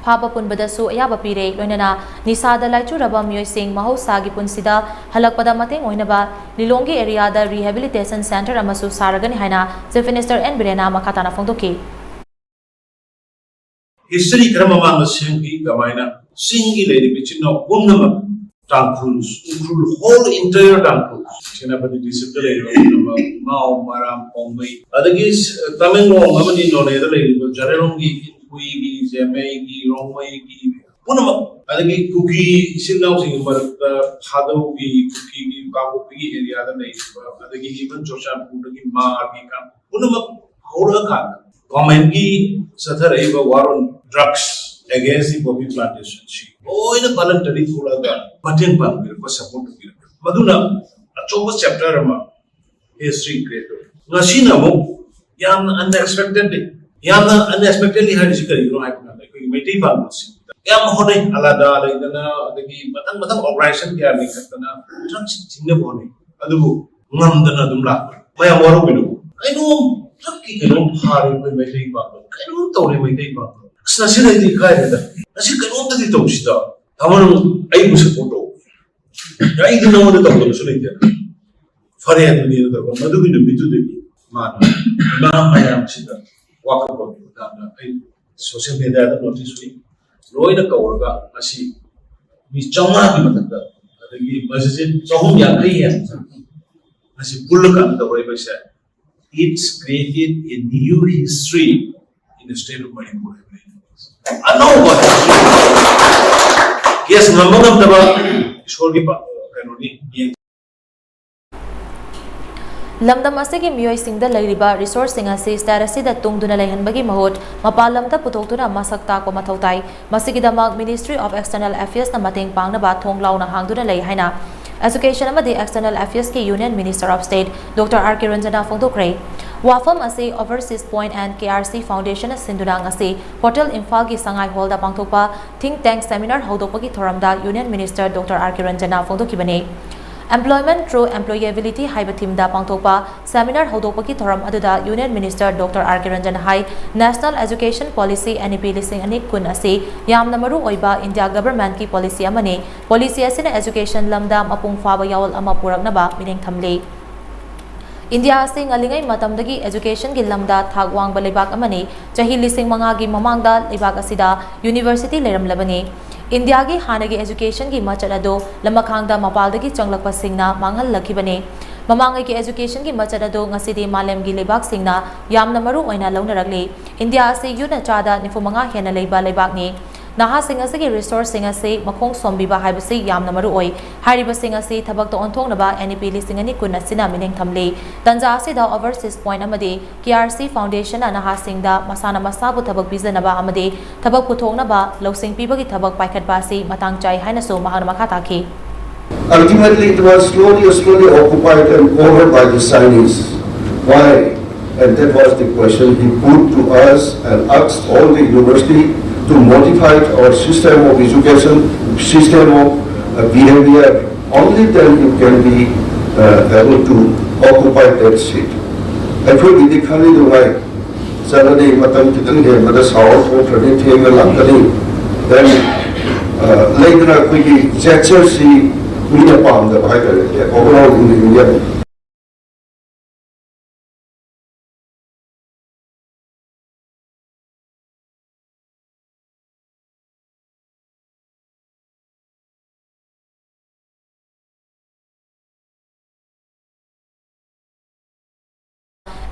ꯐꯥꯕ ꯄꯨꯟꯕꯗꯁꯨ ꯑꯌꯥꯕ ꯄꯤꯔꯦ꯫ ꯂꯣꯏꯅꯅ ꯅꯤꯁꯥꯗ ꯂꯥꯏꯆꯨꯔꯕ ꯃꯤꯑꯣꯏꯁꯤꯡ ꯃꯍꯧꯁꯥꯒꯤ ꯄꯨꯟꯁꯤꯗ ꯍꯜꯂꯛꯄꯗ ꯃꯇꯦꯡ ꯑꯣꯏꯅꯕ ꯂꯤꯂꯣꯡꯒꯤ ꯑꯦꯔꯤꯌꯥꯗ ꯔꯤꯍꯦꯕꯤꯂꯤꯇꯦꯁꯟ ꯁꯦꯟꯇꯔ ꯑꯃꯁꯨ ꯁꯥꯔꯒꯅꯤ ꯍꯥꯏꯅ ꯆꯤꯐ ꯃꯤꯅꯤꯁꯇꯔ ꯑꯦꯟ ꯕꯤꯔꯦꯟꯅ ꯃꯈꯥ ꯇꯥꯅ ꯐꯣꯡꯗꯣꯛꯈꯤ꯫ ꯍꯤꯁꯇ꯭ꯔꯤ ꯈꯔ ꯃꯃꯥꯡꯗ ꯁꯦꯝꯈꯤ꯫ ꯀꯃꯥꯏꯅ ꯆꯤꯡꯒꯤ ꯂꯩꯔꯤꯕ ꯏꯆꯤꯟ ꯏꯅꯥꯎ ꯄꯨꯝꯅꯃꯛ, ꯇꯥꯡꯈꯨꯜ, ꯎꯈ꯭ꯔꯨꯜ, ꯍꯣꯜ ꯏꯟꯇꯌꯔ ꯇꯥꯡꯈꯨꯜ, ꯁꯦꯅꯥꯄꯇꯤ ꯗꯤꯁꯇ꯭ꯔꯤꯛꯇ ꯂꯩꯔꯤꯕ ꯄꯨꯝꯅꯃꯛ, ꯃꯥꯎ, ꯃꯔꯥꯝ, ꯄꯥꯎꯃꯩ, ꯑꯗꯒꯤ ꯇꯃꯦꯡꯂꯣꯡ ꯑꯃꯗꯤ ꯅꯣꯅꯦꯗ ꯂꯩꯔꯤꯕ ꯖꯥꯔꯦꯂꯣꯡꯒꯤ, ꯏꯟꯄꯨꯏꯒꯤ, ꯖꯦꯃꯩꯒꯤ, ꯔꯣꯡꯃꯩꯒꯤ ꯄꯨꯝꯅꯃꯛ, ꯑꯗꯒꯤ ꯀꯨꯀꯤ ꯏꯆꯤꯟ ꯏꯅꯥꯎꯁꯤꯡꯒꯤ ꯃꯔꯛꯇ ꯊꯥꯗꯧꯒꯤ, ꯀꯨꯀꯤꯒꯤ, ꯀꯥꯡꯄꯣꯛꯄꯤꯒꯤ ꯑꯦꯔꯤꯌꯥꯗ ꯂꯩꯔꯤꯕ, ꯑꯗꯒꯤ ꯏꯚꯟ ꯆꯨꯔꯆꯥꯟꯄꯨꯔꯗꯒꯤ ꯃꯥꯔꯒꯤ ꯀꯥꯡ ꯄꯨꯝꯅꯃꯛ ꯍꯧꯔꯛꯑꯀꯥꯟꯗ ꯒꯣꯔꯃꯦꯟꯒꯤ ꯆꯠꯊꯔꯛꯏꯕ ꯋꯥꯔꯣꯟ ꯗ꯭ꯔꯒꯁ ꯑꯦꯒꯦꯟꯁ ꯗꯤ ꯄꯣꯄꯤ ꯄ꯭ꯂꯥꯟꯇꯦꯁꯟꯁꯤ ꯂꯣꯏꯅ ꯚꯣꯂꯟꯇꯔꯤ ꯊꯣꯛꯂꯛꯑꯒ ꯃꯇꯦꯡ ꯄꯥꯡꯕꯤꯔꯛꯄ, ꯁꯄꯣꯔꯠ ꯇꯧꯕꯤꯔꯛꯄ, ꯃꯗꯨꯅ ꯑꯆꯧꯕ ꯆꯦꯞꯇꯔ ꯑꯃ ꯍꯤꯁꯇ꯭ꯔꯤ ꯀ꯭ꯔꯤꯌꯦꯠ ꯇꯧꯔꯦ꯫ ꯉꯁꯤꯅ ꯑꯃꯨꯛ ꯌꯥꯝꯅ ꯑꯟꯑꯦꯛꯁꯄꯦꯛꯇꯦꯗꯂꯤ, ꯌꯥꯝꯅ ꯑꯟꯑꯦꯛꯁꯄꯦꯛꯇꯦꯗꯂꯤ ꯍꯥꯏꯔꯤꯁꯤ ꯀꯔꯤꯒꯤꯅꯣ ꯍꯥꯏꯕ ꯀꯥꯟꯗ ꯑꯩꯈꯣꯏꯒꯤ ꯃꯩꯇꯩ ꯄꯥꯡꯒꯜꯁꯤ ꯌꯥꯝ ꯍꯣꯠꯅꯩ, ꯑꯂꯥꯗꯥ ꯂꯩꯗꯅ, ꯑꯗꯒꯤ ꯃꯊꯪ ꯃꯊꯪ ꯑꯣꯔꯒꯅꯥꯏꯖꯦꯁꯟ ꯀꯌꯥ ꯂꯤꯡꯈꯠꯇꯅ ꯗ꯭ꯔꯒꯁꯤ ꯊꯤꯡꯅꯕ ꯍꯣꯠꯅꯩ꯫ ꯑꯗꯨꯕꯨ ꯉꯝꯗꯅ ꯑꯗꯨꯝ ꯂꯥꯛꯄ꯫ ꯃꯌꯥꯝ ꯋꯥꯔꯧꯕꯤꯅꯨ꯫ ꯀꯩꯅꯣꯝ ꯗ꯭ꯔꯒꯀꯤ ꯀꯩꯅꯣꯝ ꯐꯥꯔꯦ ꯑꯩꯈꯣꯏ ꯃꯩꯇꯩ ꯄꯥꯡꯒꯜ, ꯀꯩꯅꯣꯝ ꯇꯧꯔꯦ ꯃꯩꯇꯩ ꯄꯥꯡꯒꯜ, ꯑꯁ ꯉꯁꯤꯗꯩꯗꯤ ꯀꯥꯏꯔꯦꯗ, ꯉꯁꯤ ꯀꯩꯅꯣꯝꯇꯗꯤ ꯇꯧꯁꯤꯗ꯫ ꯇꯥꯃꯣ ꯅꯪ ꯑꯩꯕꯨ ꯁꯄꯣꯔꯠ ꯇꯧ, ꯑꯩꯗꯤ ꯅꯉꯣꯟꯗ ꯇꯧꯗꯕꯁꯨ ꯂꯩꯇꯦ꯫ ꯐꯔꯦ ꯑꯗꯨꯗꯤ ꯇꯧꯔꯒ ꯃꯗꯨꯒꯤ ꯅꯨꯃꯤꯠꯇꯨꯗꯒꯤ ꯃꯥꯅ ꯏꯃꯥ ꯃꯌꯥꯝꯁꯤꯗ ꯋꯥꯀꯠꯄ ꯃꯇꯥꯡꯗ ꯑꯩ ꯁꯣꯁꯤꯌꯦꯜ ꯃꯦꯗꯤꯌꯥꯗ ꯅꯣꯇꯤꯁ ꯎꯏ꯫ ꯂꯣꯏꯅ ꯀꯧꯔꯒ ꯉꯁꯤ ꯃꯤ ꯆꯥꯝꯃꯉꯥꯒꯤ ꯃꯊꯛꯇ, ꯑꯗꯒꯤ ꯃꯁꯤꯁꯦ ꯆꯍꯨꯝ ꯌꯥꯡꯈꯩ ꯍꯦꯟꯅ ꯉꯁꯤ ꯄꯨꯜꯂꯀꯥꯟꯗ ꯇꯧꯔꯛꯏꯕꯁꯦ, it's created a new history in the state of Manipur ꯍꯥꯏꯕꯅꯤ꯫ ꯑꯅꯧꯕ history꯫ ꯀꯦꯁ ꯉꯝꯕ ꯉꯝꯗꯕ ꯏꯁꯣꯔꯒꯤ ꯄꯥ-, ꯀꯩꯅꯣꯅꯤ, ꯌꯦꯡ- ꯂꯝꯗꯝ ꯑꯁꯤꯒꯤ ꯃꯤꯑꯣꯏꯁꯤꯡꯗ ꯂꯩꯔꯤꯕ ꯔꯤꯁꯣꯔꯁꯁꯤꯡ ꯑꯁꯤ ꯁ꯭ꯇꯦꯠ ꯑꯁꯤꯗ ꯇꯨꯡꯗꯨꯅ ꯂꯩꯍꯟꯕꯒꯤ ꯃꯍꯨꯠ ꯃꯄꯥꯟ ꯂꯝꯗ ꯄꯨꯊꯣꯛꯇꯨꯅ ꯃꯁꯛ ꯇꯥꯛꯄ ꯃꯊꯧ ꯇꯥꯏ꯫ ꯃꯁꯤꯒꯤꯗꯃꯛ Ministry of External Affairsꯅ ꯃꯇꯦꯡ ꯄꯥꯡꯅꯕ ꯊꯣꯡ ꯂꯥꯎꯅ ꯍꯥꯡꯗꯨꯅ ꯂꯩ ꯍꯥꯏꯅ Education ꯑꯃꯗꯤ External Affairs ꯀꯤ Union Minister of State Doctor R K Ranjan ꯅ ꯐꯣꯡꯗꯣꯛꯈ꯭ꯔꯦ꯫ ꯋꯥꯐꯝ ꯑꯁꯤ Overseas Point and K R C Foundation ꯅ ꯁꯤꯟꯗꯨꯅ ꯉꯁꯤ Hotel ꯏꯝꯐꯥꯜꯒꯤ ꯁꯉꯥꯏ ꯍꯣꯜꯗ ꯄꯥꯡꯊꯣꯛꯄ Think Tank Seminar ꯍꯧꯗꯣꯛꯄꯒꯤ ꯊꯧꯔꯝꯗ Union Minister Doctor R K Ranjan ꯅ ꯐꯣꯡꯗꯣꯛꯈꯤꯕꯅꯤ꯫ Employment through Employability ꯍꯥꯏꯕ theme ꯗ ꯄꯥꯡꯊꯣꯛꯄ seminar ꯍꯧꯗꯣꯛꯄꯒꯤ ꯊꯧꯔꯝ ꯑꯗꯨꯗ Union Minister Doctor R K Ranjan ꯅ ꯍꯥꯏ, National Education Policy N E P ꯂꯤꯁꯤꯡ ꯑꯅꯤ ꯀꯨꯟ ꯑꯁꯤ ꯌꯥꯝꯅ ꯃꯔꯨ ꯑꯣꯏꯕ India Government ꯀꯤ policy ꯑꯃꯅꯤ꯫ Policy ꯑꯁꯤꯅ education ꯂꯝꯗ ꯃꯄꯨꯡ ꯐꯥꯕ ꯌꯥꯑꯣꯜ ꯑꯃ ꯄꯨꯔꯛꯅꯕ ꯃꯤꯠꯌꯦꯡ ꯊꯝꯂꯤ꯫ ꯏꯟꯗꯤꯌꯥ ꯑꯁꯤ ꯉꯜꯂꯤꯉꯩ ꯃꯇꯝꯗꯒꯤ education ꯒꯤ ꯂꯝꯗ ꯊꯥꯛ ꯋꯥꯡꯕ ꯂꯩꯕꯥꯛ ꯑꯃꯅꯤ꯫ ꯆꯍꯤ ꯂꯤꯁꯤꯡ ꯃꯉꯥꯒꯤ ꯃꯃꯥꯡꯗ ꯂꯩꯕꯥꯛ ꯑꯁꯤꯗ university ꯂꯩꯔꯝꯂꯕꯅꯤ꯫ ꯏꯟꯗꯤꯌꯥꯒꯤ ꯍꯥꯟꯅꯒꯤ education ꯒꯤ ꯃꯆꯠ ꯑꯗꯨ ꯂꯃꯈꯥꯡꯗ ꯃꯄꯥꯜꯗꯒꯤ ꯆꯪꯂꯛꯄꯁꯤꯡꯅ ꯃꯥꯡꯍꯜꯂꯛꯈꯤꯕꯅꯤ꯫ ꯃꯃꯥꯡꯉꯩꯒꯤ education ꯒꯤ ꯃꯆꯠ ꯑꯗꯨ ꯉꯁꯤꯗꯤ ꯃꯥꯂꯦꯝꯒꯤ ꯂꯩꯕꯥꯛꯁꯤꯡꯅ ꯌꯥꯝꯅ ꯃꯔꯨ ꯑꯣꯏꯅ ꯂꯧꯅꯔꯛꯂꯤ꯫ ꯏꯟꯗꯤꯌꯥ ꯑꯁꯤ ꯌꯨꯠꯅ ꯆꯥꯗ ꯅꯤꯐꯨ ꯃꯉꯥ ꯍꯦꯟꯅ ꯂꯩꯕ ꯂꯩꯕꯥꯛꯅꯤ꯫ ꯅꯍꯥꯁꯤꯡ ꯑꯁꯤꯒꯤ resource ꯁꯤꯡ ꯑꯁꯤ ꯃꯈꯣꯡ ꯁꯣꯝꯕꯤꯕ ꯍꯥꯏꯕꯁꯤ ꯌꯥꯝꯅ ꯃꯔꯨ ꯑꯣꯏ꯫ ꯍꯥꯏꯔꯤꯕꯁꯤꯡ ꯑꯁꯤ ꯊꯕꯛꯇ ꯑꯣꯟꯊꯣꯛꯅꯕ N E P ꯂꯤꯁꯤꯡ ꯑꯅꯤ ꯀꯨꯟ ꯑꯁꯤꯅ ꯃꯤꯠꯌꯦꯡ ꯊꯝꯂꯤ꯫ ꯇꯟꯖꯥ ꯑꯁꯤꯗ Overseas Point ꯑꯃꯗꯤ K R C Foundation ꯅ ꯅꯍꯥꯁꯤꯡꯗ ꯃꯁꯥꯅ ꯃꯁꯥꯕꯨ ꯊꯕꯛ ꯄꯤꯖꯅꯕ ꯑꯃꯗꯤ ꯊꯕꯛ ꯄꯨꯊꯣꯛꯅꯕ ꯂꯧꯁꯤꯡ ꯄꯤꯕꯒꯤ ꯊꯕꯛ ꯄꯥꯏꯈꯠꯄ ꯑꯁꯤ ꯃꯇꯥꯡ ꯆꯥꯏ ꯍꯥꯏꯅꯁꯨ ꯃꯍꯥꯛꯅ ꯃꯈꯥ ꯇꯥꯈꯤ꯫ Ultimately, it was slowly, slowly occupied and covered by the Chinese. Why? And that was the question he put to us and asked all the university to modify our system of education, system of uh, behavior. Only then you can be uh, able to occupy that seat. ꯑꯩꯈꯣꯏꯒꯤꯗꯤ ꯈꯜꯂꯤꯗꯨꯉꯥꯏ ꯆꯠꯂꯗꯤ ꯃꯇꯝ ꯈꯤꯇꯪ ꯍꯦꯟꯕꯗ ꯁꯥꯎꯔ ꯊꯣꯛꯈ꯭ꯔꯅꯤ, ꯊꯦꯡꯅ ꯂꯥꯛꯀꯅꯤ꯫ Then, uh, ꯂꯩꯗꯅ ꯑꯩꯈꯣꯏꯒꯤ gesture ꯁꯤ ꯃꯤꯅ ꯄꯥꯝꯗꯕ ꯍꯥꯏꯇꯥꯔꯦ, overall in the India꯫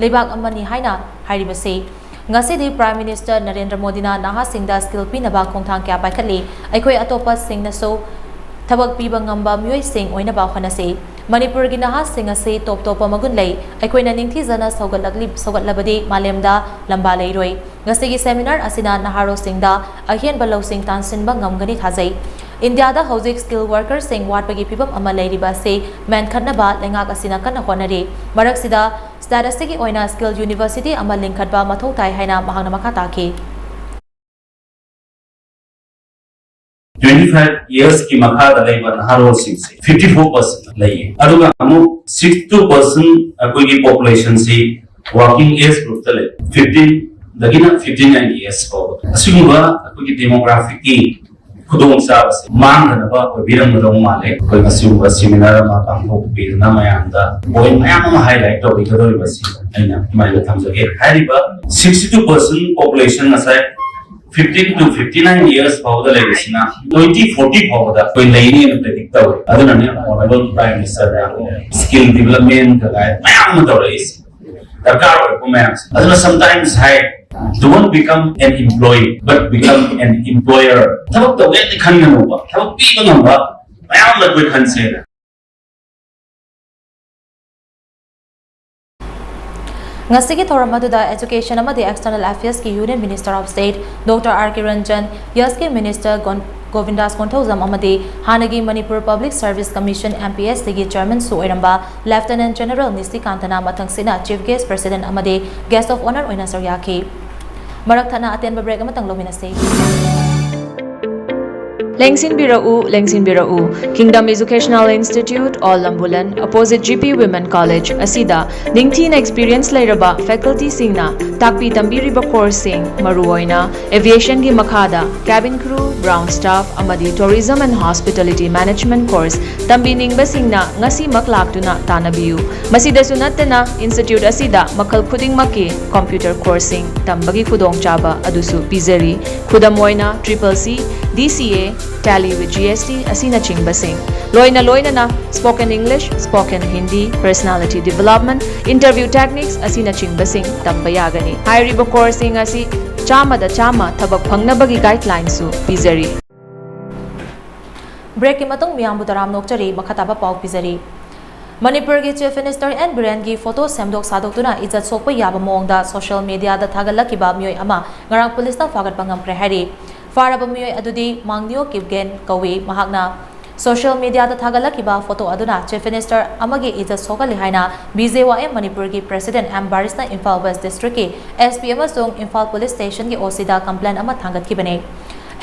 ꯂꯩꯕꯥꯛ ꯑꯃꯅꯤ ꯍꯥꯏꯅ ꯍꯥꯏꯔꯤꯕꯁꯤ꯫ ꯉꯁꯤꯗꯤ Prime Minister ꯅꯔꯦꯟꯗ꯭ꯔ ꯃꯣꯗꯤꯅ ꯅꯍꯥꯁꯤꯡꯗ skill ꯄꯤꯅꯕ ꯈꯣꯡꯊꯥꯡ ꯀꯌꯥ ꯄꯥꯏꯈꯠꯂꯤ꯫ ꯑꯩꯈꯣꯏ ꯑꯇꯣꯞꯄꯁꯤꯡꯅꯁꯨ ꯊꯕꯛ ꯄꯤꯕ ꯉꯝꯕ ꯃꯤꯑꯣꯏꯁꯤꯡ ꯑꯣꯏꯅꯕ ꯍꯣꯠꯅꯁꯤ꯫ ꯃꯅꯤꯄꯨꯔꯒꯤ ꯅꯍꯥꯁꯤꯡ ꯑꯁꯤ ꯇꯣꯞ ꯇꯣꯞꯄ ꯃꯒꯨꯟ ꯂꯩ꯫ ꯑꯩꯈꯣꯏꯅ ꯅꯤꯡꯊꯤꯖꯅ ꯁꯧꯒꯠꯂꯛꯂꯤ-, ꯁꯧꯒꯠꯂꯕꯗꯤ ꯃꯥꯂꯦꯝꯗ ꯂꯝꯕꯥ ꯂꯩꯔꯣꯏ꯫ ꯉꯁꯤꯒꯤ seminar ꯑꯁꯤꯅ ꯅꯍꯥꯔꯣꯜꯁꯤꯡꯗ ꯑꯍꯦꯟꯕ ꯂꯧꯁꯤꯡ ꯇꯥꯟꯁꯤꯟꯕ ꯉꯝꯒꯅꯤ ꯊꯥꯖꯩ꯫ ꯏꯟꯗꯤꯌꯥꯗ ꯍꯧꯖꯤꯛ skilled workerꯁꯤꯡ ꯋꯥꯠꯄꯒꯤ ꯐꯤꯚꯝ ꯑꯃ ꯂꯩꯔꯤꯕ ꯑꯁꯤ ꯃꯦꯟꯈꯠꯅꯕ ꯂꯩꯉꯥꯛ ꯑꯁꯤꯅ ꯀꯟꯅ ꯍꯣꯠꯅꯔꯤ꯫ ꯃꯔꯛꯁꯤꯗ state ꯑꯁꯤꯒꯤ ꯑꯣꯏꯅ skilled university ꯑꯃ ꯂꯤꯡꯈꯠꯄ ꯃꯊꯧ ꯇꯥꯏ ꯍꯥꯏꯅ ꯃꯍꯥꯛꯅ ꯃꯈꯥ ꯇꯥꯈꯤ꯫ Twenty five yearsꯀꯤ ꯃꯈꯥꯗ ꯂꯩꯕ ꯅꯍꯥꯔꯣꯜꯁꯤꯡꯁꯦ fifty four percent ꯂꯩꯌꯦ꯫ ꯑꯗꯨꯒ ꯑꯃꯨꯛ sixty two percent ꯑꯩꯈꯣꯏꯒꯤ populationꯁꯤ working age groupꯇ ꯂꯩ꯫ Fifteenꯗꯒꯤꯅ fifty nine years ꯐꯥꯎꯕ꯫ ꯑꯁꯤꯒꯨꯝꯕ ꯑꯩꯈꯣꯏꯒꯤ demographicꯀꯤ ꯈꯨꯗꯣꯡꯆꯥꯕꯁꯦ ꯃꯥꯡꯗꯅꯕ ꯑꯣꯏꯕꯤꯔꯝꯒꯗꯧꯕ ꯃꯥꯜꯂꯦ꯫ ꯑꯩꯈꯣꯏ ꯑꯁꯤꯒꯨꯝꯕ seminar ꯑꯃ ꯄꯥꯡꯊꯣꯛꯄꯤꯗꯨꯅ ꯃꯌꯥꯝꯗ point ꯃꯌꯥꯝ ꯑꯃ highlight ꯇꯧꯕꯤꯒꯗꯧꯔꯤꯕꯁꯤ ꯑꯩꯅ ꯏꯃꯥꯏꯗ ꯊꯝꯖꯒꯦ꯫ ꯍꯥꯏꯔꯤꯕ sixty two percent population ꯉꯁꯥꯏ fifteen to fifty nine years ꯐꯥꯎꯕꯗ ꯂꯩꯕꯁꯤꯅ twenty forty ꯐꯥꯎꯕꯗ ꯑꯩꯈꯣꯏ ꯂꯩꯅꯤꯅ predict ꯇꯧꯋꯦ꯫ ꯑꯗꯨꯅꯅꯦ Honourable Prime Ministerꯅ skill development ꯀꯒꯥꯏ ꯃꯌꯥꯝ ꯑꯃ ꯇꯧꯔꯛꯏꯁꯦ꯫ ꯗꯔꯀꯥꯔ ꯑꯣꯏꯔꯛꯄ ꯃꯌꯥꯝꯁꯦ꯫ ꯑꯗꯨꯅ sometimes high, "Don't become an employee, but become an employer." ꯊꯕꯛ ꯇꯧꯒꯦꯗꯤ ꯈꯟꯒꯅꯨꯕ, ꯊꯕꯛ ꯄꯤꯕ ꯉꯝꯕ ꯃꯌꯥꯝ ꯑꯃ ꯑꯩꯈꯣꯏ ꯈꯟꯁꯦꯅ꯫ ꯉꯁꯤꯒꯤ ꯊꯧꯔꯝ ꯑꯗꯨꯗ Education ꯑꯃꯗꯤ External Affairsꯀꯤ Union Minister of State Doctor R K Ranjan, YASHꯀꯤ Minister ꯒꯣꯟ-, ꯒꯣꯕꯤꯟꯗꯥꯁ Konthoujam ꯑꯃꯗꯤ ꯍꯥꯟꯅꯒꯤ Manipur Public Service Commission, M P S Cꯒꯤ Chairmanꯁꯨ ꯑꯣꯏꯔꯝꯕ Lieutenant General ꯅꯤꯁꯤꯀꯥꯟꯇꯅ ꯃꯊꯪꯁꯤꯠꯅ Chief Guest, President ꯑꯃꯗꯤ Guest of Honour ꯑꯣꯏꯅ ꯁꯔꯨꯛ ꯌꯥꯈꯤ꯫ ꯃꯔꯛ ꯊꯠꯅ ꯑꯇꯦꯟꯕ break ꯑꯃꯇꯪ ꯂꯧꯃꯤꯟꯅꯁꯤ꯫ ꯂꯦꯡꯁꯤꯟꯕꯤꯔꯛꯎ, ꯂꯦꯡꯁꯤꯟꯕꯤꯔꯛꯎ꯫ Kingdom Educational Institute, Old Lambulan, opposite G P Women College ꯑꯁꯤꯗ ꯅꯤꯡꯊꯤꯅ experience ꯂꯩꯔꯕ facultyꯁꯤꯡꯅ ꯇꯥꯛꯄꯤ ꯇꯝꯕꯤꯔꯤꯕ courseꯁꯤꯡ, ꯃꯔꯨꯑꯣꯏꯅ aviationꯒꯤ ꯃꯈꯥꯗ cabin crew, ground staff ꯑꯃꯗꯤ Tourism and Hospitality Management course ꯇꯝꯕꯤꯅꯤꯡꯕꯁꯤꯡꯅ ꯉꯁꯤꯃꯛ ꯂꯥꯛꯇꯨꯅ ꯇꯥꯟꯅꯕꯤꯌꯨ꯫ ꯃꯁꯤꯗꯁꯨ ꯅꯠꯇꯅ, institute ꯑꯁꯤꯗ ꯃꯈꯜ ꯈꯨꯗꯤꯡꯃꯛꯀꯤ computer courseꯁꯤꯡ ꯇꯝꯕꯒꯤ ꯈꯨꯗꯣꯡꯆꯥꯕ ꯑꯗꯨꯁꯨ ꯄꯤꯖꯔꯤ꯫ ꯈꯨꯗꯝ ꯑꯣꯏꯅ, triple C, D C A, Tally with G S T ꯑꯁꯤꯅꯆꯤꯡꯕꯁꯤꯡ, ꯂꯣꯏꯅ ꯂꯣꯏꯅꯅ spoken English, spoken Hindi, personality development, interview techniques ꯑꯁꯤꯅꯆꯤꯡꯕꯁꯤꯡ ꯇꯝꯕ ꯌꯥꯒꯅꯤ꯫ ꯍꯥꯏꯔꯤꯕ courseꯁꯤꯡ ꯑꯁꯤ ꯆꯥꯝꯃꯗ ꯆꯥꯝꯃ ꯊꯕꯛ ꯐꯪꯅꯕꯒꯤ guidelineꯁꯨ ꯄꯤꯖꯔꯤ꯫ Breakꯀꯤ ꯃꯇꯨꯡ ꯃꯤꯌꯥꯝꯕꯨ ꯇꯔꯥꯝꯅ ꯑꯣꯛꯆꯔꯤ꯫ ꯃꯈꯥ ꯇꯥꯕ ꯄꯥꯎ ꯄꯤꯖꯔꯤ꯫ ꯃꯅꯤꯄꯨꯔꯒꯤ Chief Minister N ꯕꯤꯔꯦꯟꯒꯤ photo ꯁꯦꯝꯗꯣꯛ ꯁꯥꯗꯣꯛꯇꯨꯅ ꯏꯖꯠ ꯁꯣꯛꯄ ꯌꯥꯕ ꯃꯑꯣꯡꯗ social mediaꯗ ꯊꯥꯒꯠꯂꯛꯈꯤꯕ ꯃꯤꯑꯣꯏ ꯑꯃ ꯉꯔꯥꯡ ꯄꯨꯂꯤꯁꯅ ꯐꯥꯒꯠꯄ ꯉꯝꯈ꯭ꯔꯦ ꯍꯥꯏꯔꯤ꯫ ꯐꯥꯔꯕ ꯃꯤꯑꯣꯏ ꯑꯗꯨꯗꯤ ꯃꯥꯡꯅꯤꯌꯣ ꯀꯤꯞꯒꯦꯟ ꯀꯧꯏ꯫ ꯃꯍꯥꯛꯅ social mediaꯗ ꯊꯥꯒꯠꯂꯛꯈꯤꯕ photo ꯑꯗꯨꯅ Chief Minister ꯑꯃꯒꯤ ꯏꯖꯠ ꯁꯣꯛꯍꯜꯂꯤ ꯍꯥꯏꯅ B J Y M ꯃꯅꯤꯄꯨꯔꯒꯤ President M ꯕꯥꯔꯤꯁꯅ Imphal West Districtꯀꯤ S P ꯑꯃꯁꯨꯡ ꯏꯝꯐꯥꯜ Police Stationꯒꯤ O Cꯗ complaint ꯑꯃ ꯊꯥꯡꯒꯠꯈꯤꯕꯅꯤ꯫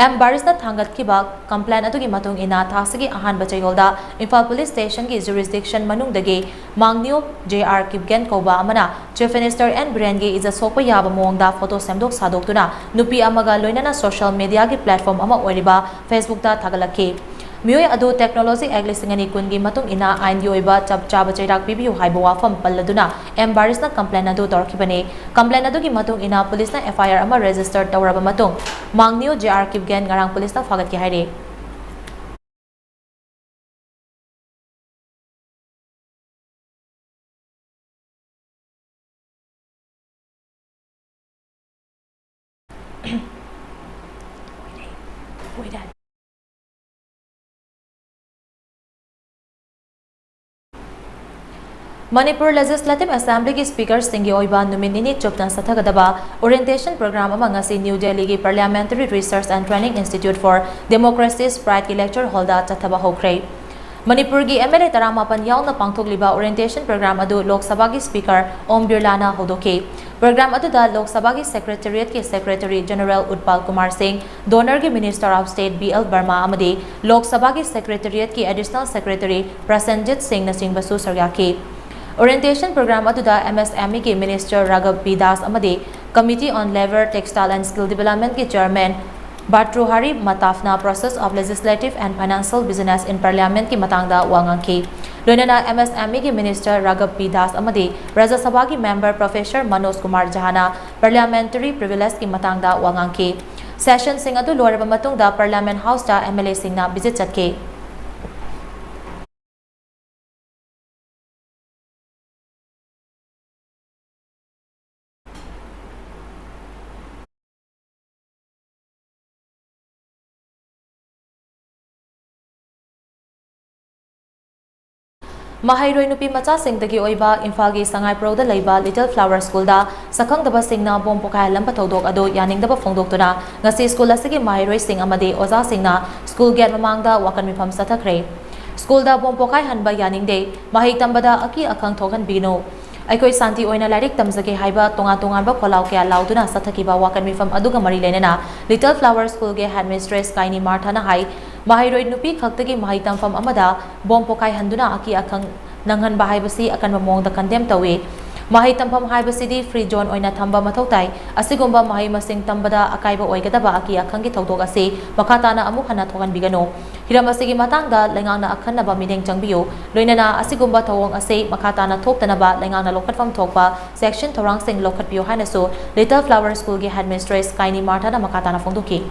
M ꯕꯥꯔꯤꯁꯅ ꯊꯥꯡꯒꯠꯈꯤꯕ complaint ꯑꯗꯨꯒꯤ ꯃꯇꯨꯡ ꯏꯟꯅ ꯊꯥꯁꯤꯒꯤ ꯑꯍꯥꯟꯕ ꯆꯌꯣꯜꯗ ꯏꯝꯐꯥꯜ Police Stationꯒꯤ jurisdiction ꯃꯅꯨꯡꯗꯒꯤ ꯃꯥꯡꯅꯤꯌꯣ J R ꯀꯤꯞꯒꯦꯟ ꯀꯧꯕ ꯑꯃꯅ Chief Minister N ꯕꯤꯔꯦꯟꯒꯤ ꯏꯖꯠ ꯁꯣꯛꯄ ꯌꯥꯕ ꯃꯑꯣꯡꯗ photo ꯁꯦꯝꯗꯣꯛ ꯁꯥꯗꯣꯛꯇꯨꯅ ꯅꯨꯄꯤ ꯑꯃꯒ ꯂꯣꯏꯅꯅ social mediaꯒꯤ platform ꯑꯃ ꯑꯣꯏꯔꯤꯕ Facebookꯇ ꯊꯥꯒꯠꯂꯛꯈꯤ꯫ ꯃꯤꯑꯣꯏ ꯑꯗꯨ Technology Act ꯂꯤꯁꯤꯡ ꯑꯅꯤ ꯀꯨꯟꯒꯤ ꯃꯇꯨꯡ ꯏꯟꯅ ꯑꯥꯏꯟꯒꯤ ꯑꯣꯏꯕ ꯆꯞ ꯆꯥꯕ ꯆꯩꯔꯥꯛ ꯄꯤꯕꯤꯌꯨ ꯍꯥꯏꯕ ꯋꯥꯐꯝ ꯄꯜꯂꯗꯨꯅ M ꯕꯥꯔꯤꯁꯅ complaint ꯑꯗꯨ ꯇꯧꯔꯛꯈꯤꯕꯅꯤ꯫ Complaint ꯑꯗꯨꯒꯤ ꯃꯇꯨꯡ ꯏꯟꯅ ꯄꯨꯂꯤꯁꯅ F I R ꯑꯃ register ꯇꯧꯔꯕ ꯃꯇꯨꯡ ꯃꯥꯡꯅꯤꯌꯣ J R ꯀꯤꯞꯒꯦꯟ ꯉꯔꯥꯡ ꯄꯨꯂꯤꯁꯅ ꯐꯥꯒꯠꯈꯤ ꯍꯥꯏꯔꯤ꯫ Manipur Legislative Assemblyꯒꯤ Speakerꯁꯤꯡꯒꯤ ꯑꯣꯏꯕ ꯅꯨꯃꯤꯠ ꯅꯤꯅꯤ ꯆꯨꯞꯅ ꯆꯠꯊꯒꯗꯕ orientation program ꯑꯃ ꯉꯁꯤ New Delhiꯒꯤ Parliamentary Research and Training Institute for Democracy's Prideꯀꯤ lecture hallꯗ ꯆꯠꯊꯕ ꯍꯧꯈ꯭ꯔꯦ꯫ ꯃꯅꯤꯄꯨꯔꯒꯤ M L A ꯇꯔꯥꯃꯥꯄꯟ ꯌꯥꯎꯅ ꯄꯥꯡꯊꯣꯛꯂꯤꯕ orientation program ꯑꯗꯨ ꯂꯣꯛ ꯁꯚꯥꯒꯤ Speaker ꯑꯣꯝ ꯕꯤꯔꯂꯥꯅ ꯍꯧꯗꯣꯛꯈꯤ꯫ Program ꯑꯗꯨꯗ ꯂꯣꯛ ꯁꯚꯥꯒꯤ Secretariatꯀꯤ Secretary General ꯎꯠꯄꯥꯜ ꯀꯨꯃꯥꯔ ꯁꯤꯡ, DoNERꯒꯤ Minister of State B L ꯕꯔꯃꯥ ꯑꯃꯗꯤ ꯂꯣꯛ ꯁꯚꯥꯒꯤ Secretariatꯀꯤ Additional Secretary ꯄ꯭ꯔꯁꯦꯟꯖꯤꯠ ꯁꯤꯡꯅꯆꯤꯡꯕꯁꯨ ꯁꯔꯨꯛ ꯌꯥꯈꯤ꯫ Orientation program ꯑꯗꯨꯗ M S M Eꯒꯤ Minister ꯔꯥꯘꯕ ꯄꯤ ꯗꯥꯁ ꯑꯃꯗꯤ Committee on Labour, Textile and Skill Developmentꯀꯤ Chairman ꯚꯥꯔꯇ꯭ꯔꯨꯍꯥꯔꯤ ꯃꯇꯥꯐꯅ Process of Legislative and Financial Business in Parliamentꯀꯤ ꯃꯇꯥꯡꯗ ꯋꯥ ꯉꯥꯡꯈꯤ꯫ ꯂꯣꯏꯅꯅ M S M Eꯒꯤ Minister ꯔꯥꯘꯕ ꯄꯤ ꯗꯥꯁ ꯑꯃꯗꯤ ꯔꯥꯖ꯭ꯌ ꯁꯚꯥꯒꯤ Member Professor Manoj Kumar ꯖꯍꯥꯅ Parliamentary Privilegeꯀꯤ ꯃꯇꯥꯡꯗ ꯋꯥ ꯉꯥꯡꯈꯤ꯫ Sessionꯁꯤꯡ ꯑꯗꯨ ꯂꯣꯏꯔꯕ ꯃꯇꯨꯡꯗ Parliament Houseꯇ M L Aꯁꯤꯡꯅ visit ꯆꯠꯈꯤ꯫ ꯃꯍꯩꯔꯣꯏ ꯅꯨꯄꯤ ꯃꯆꯥꯁꯤꯡꯗꯒꯤ ꯑꯣꯏꯕ ꯏꯝꯐꯥꯜꯒꯤ ꯁꯉꯥꯏꯄ꯭ꯔꯧꯗ ꯂꯩꯕ ꯂꯤꯇꯜ ꯐ꯭ꯂꯥꯋꯔ ꯁ꯭ꯀꯨꯜꯗ ꯁꯛꯈꯪꯗꯕꯁꯤꯡꯅ ꯕꯣꯝ ꯄꯣꯈꯥꯏꯍꯜꯂꯝꯕ ꯊꯧꯗꯣꯛ ꯑꯗꯨ ꯌꯥꯅꯤꯡꯗꯕ ꯐꯣꯡꯗꯣꯛꯇꯨꯅ ꯉꯁꯤ ꯁ꯭ꯀꯨꯜ ꯑꯁꯤꯒꯤ ꯃꯍꯩꯔꯣꯏꯁꯤꯡ ꯑꯃꯗꯤ ꯑꯣꯖꯥꯁꯤꯡꯅ ꯁ꯭ꯀꯨꯜ ꯒꯦꯠ ꯃꯃꯥꯡꯗ ꯋꯥꯀꯠ ꯃꯤꯐꯝ ꯆꯠꯊꯈ꯭ꯔꯦ꯫ ꯁ꯭ꯀꯨꯜꯗ ꯕꯣꯝ ꯄꯣꯈꯥꯏꯍꯟꯕ ꯌꯥꯅꯤꯡꯗꯦ, ꯃꯍꯩ ꯇꯝꯕꯗ ꯑꯀꯤ ꯑꯈꯪ ꯊꯣꯛꯍꯟꯕꯤꯒꯅꯨ, ꯑꯩꯈꯣꯏ ꯁꯥꯟꯇꯤ ꯑꯣꯏꯅ ꯂꯥꯏꯔꯤꯛ ꯇꯝꯖꯒꯦ ꯍꯥꯏꯕ ꯇꯣꯉꯥꯟ ꯇꯣꯉꯥꯟꯕ ꯈꯣꯜꯂꯥꯎ ꯀꯌꯥ ꯂꯥꯎꯗꯨꯅ ꯆꯠꯊꯈꯤꯕ ꯋꯥꯀꯠ ꯃꯤꯐꯝ ꯑꯗꯨꯒ ꯃꯔꯤ ꯂꯩꯅꯅ ꯂꯤꯇꯜ ꯐ꯭ꯂꯥꯋꯔ ꯁ꯭ꯀꯨꯜꯒꯤ ꯍꯦꯗꯃꯤꯁꯇ꯭ꯔꯦꯁ ꯀꯥꯏꯅꯤ ꯃꯥꯔꯊꯥꯅ ꯍꯥꯏ, ꯃꯍꯩꯔꯣꯏ ꯅꯨꯄꯤ ꯈꯛꯇꯒꯤ ꯃꯍꯩ ꯇꯝꯐꯝ ꯑꯃꯗ ꯕꯣꯝ ꯄꯣꯈꯥꯏꯍꯟꯗꯨꯅ ꯑꯀꯤ ꯑꯈꯪ ꯅꯪꯍꯟꯕ ꯍꯥꯏꯕꯁꯤ ꯑꯀꯟꯕ ꯃꯑꯣꯡꯗ ꯀꯟꯗꯦꯝ ꯇꯧꯏ꯫ ꯃꯍꯩ ꯇꯝꯐꯝ ꯍꯥꯏꯕꯁꯤꯗꯤ ꯐ꯭ꯔꯤ ꯖꯣꯟ ꯑꯣꯏꯅ ꯊꯝꯕ ꯃꯊꯧ ꯇꯥꯏ꯫ ꯑꯁꯤꯒꯨꯝꯕ ꯃꯍꯩ ꯃꯁꯤꯡ ꯇꯝꯕꯗ ꯑꯀꯥꯏꯕ ꯑꯣꯏꯒꯗꯕ ꯑꯀꯤ ꯑꯈꯪꯒꯤ ꯊꯧꯗꯣꯛ ꯑꯁꯤ ꯃꯈꯥ ꯇꯥꯅ ꯑꯃꯨꯛ ꯍꯟꯅ ꯊꯣꯛꯍꯟꯕꯤꯒꯅꯨ꯫ ꯍꯤꯔꯝ ꯑꯁꯤꯒꯤ ꯃꯇꯥꯡꯗ ꯂꯩꯉꯥꯛꯅ ꯑꯈꯟꯅꯕ ꯃꯤꯠꯌꯦꯡ ꯆꯪꯕꯤꯌꯨ꯫ ꯂꯣꯏꯅꯅ ꯑꯁꯤꯒꯨꯝꯕ ꯊꯧꯑꯣꯡ ꯑꯁꯤ ꯃꯈꯥ ꯇꯥꯅ ꯊꯣꯛꯇꯅꯕ ꯂꯩꯉꯥꯛꯅ ꯂꯧꯈꯠꯐꯝ ꯊꯣꯛꯄ ꯁꯦꯛꯁꯟ ꯊꯧꯔꯥꯡꯁꯤꯡ ꯂꯧꯈꯠꯄꯤꯌꯨ ꯍꯥꯏꯅꯁꯨ ꯂꯤꯇꯜ ꯐ꯭ꯂꯥꯋꯔ ꯁ꯭ꯀꯨꯜꯒꯤ ꯍꯦꯗꯃꯤꯁꯇ꯭ꯔꯦꯁ ꯀꯥꯏꯅꯤ ꯃꯥꯔꯊꯥꯅ ꯃꯈꯥ ꯇꯥꯅ ꯐꯣꯡꯗꯣꯛꯈꯤ꯫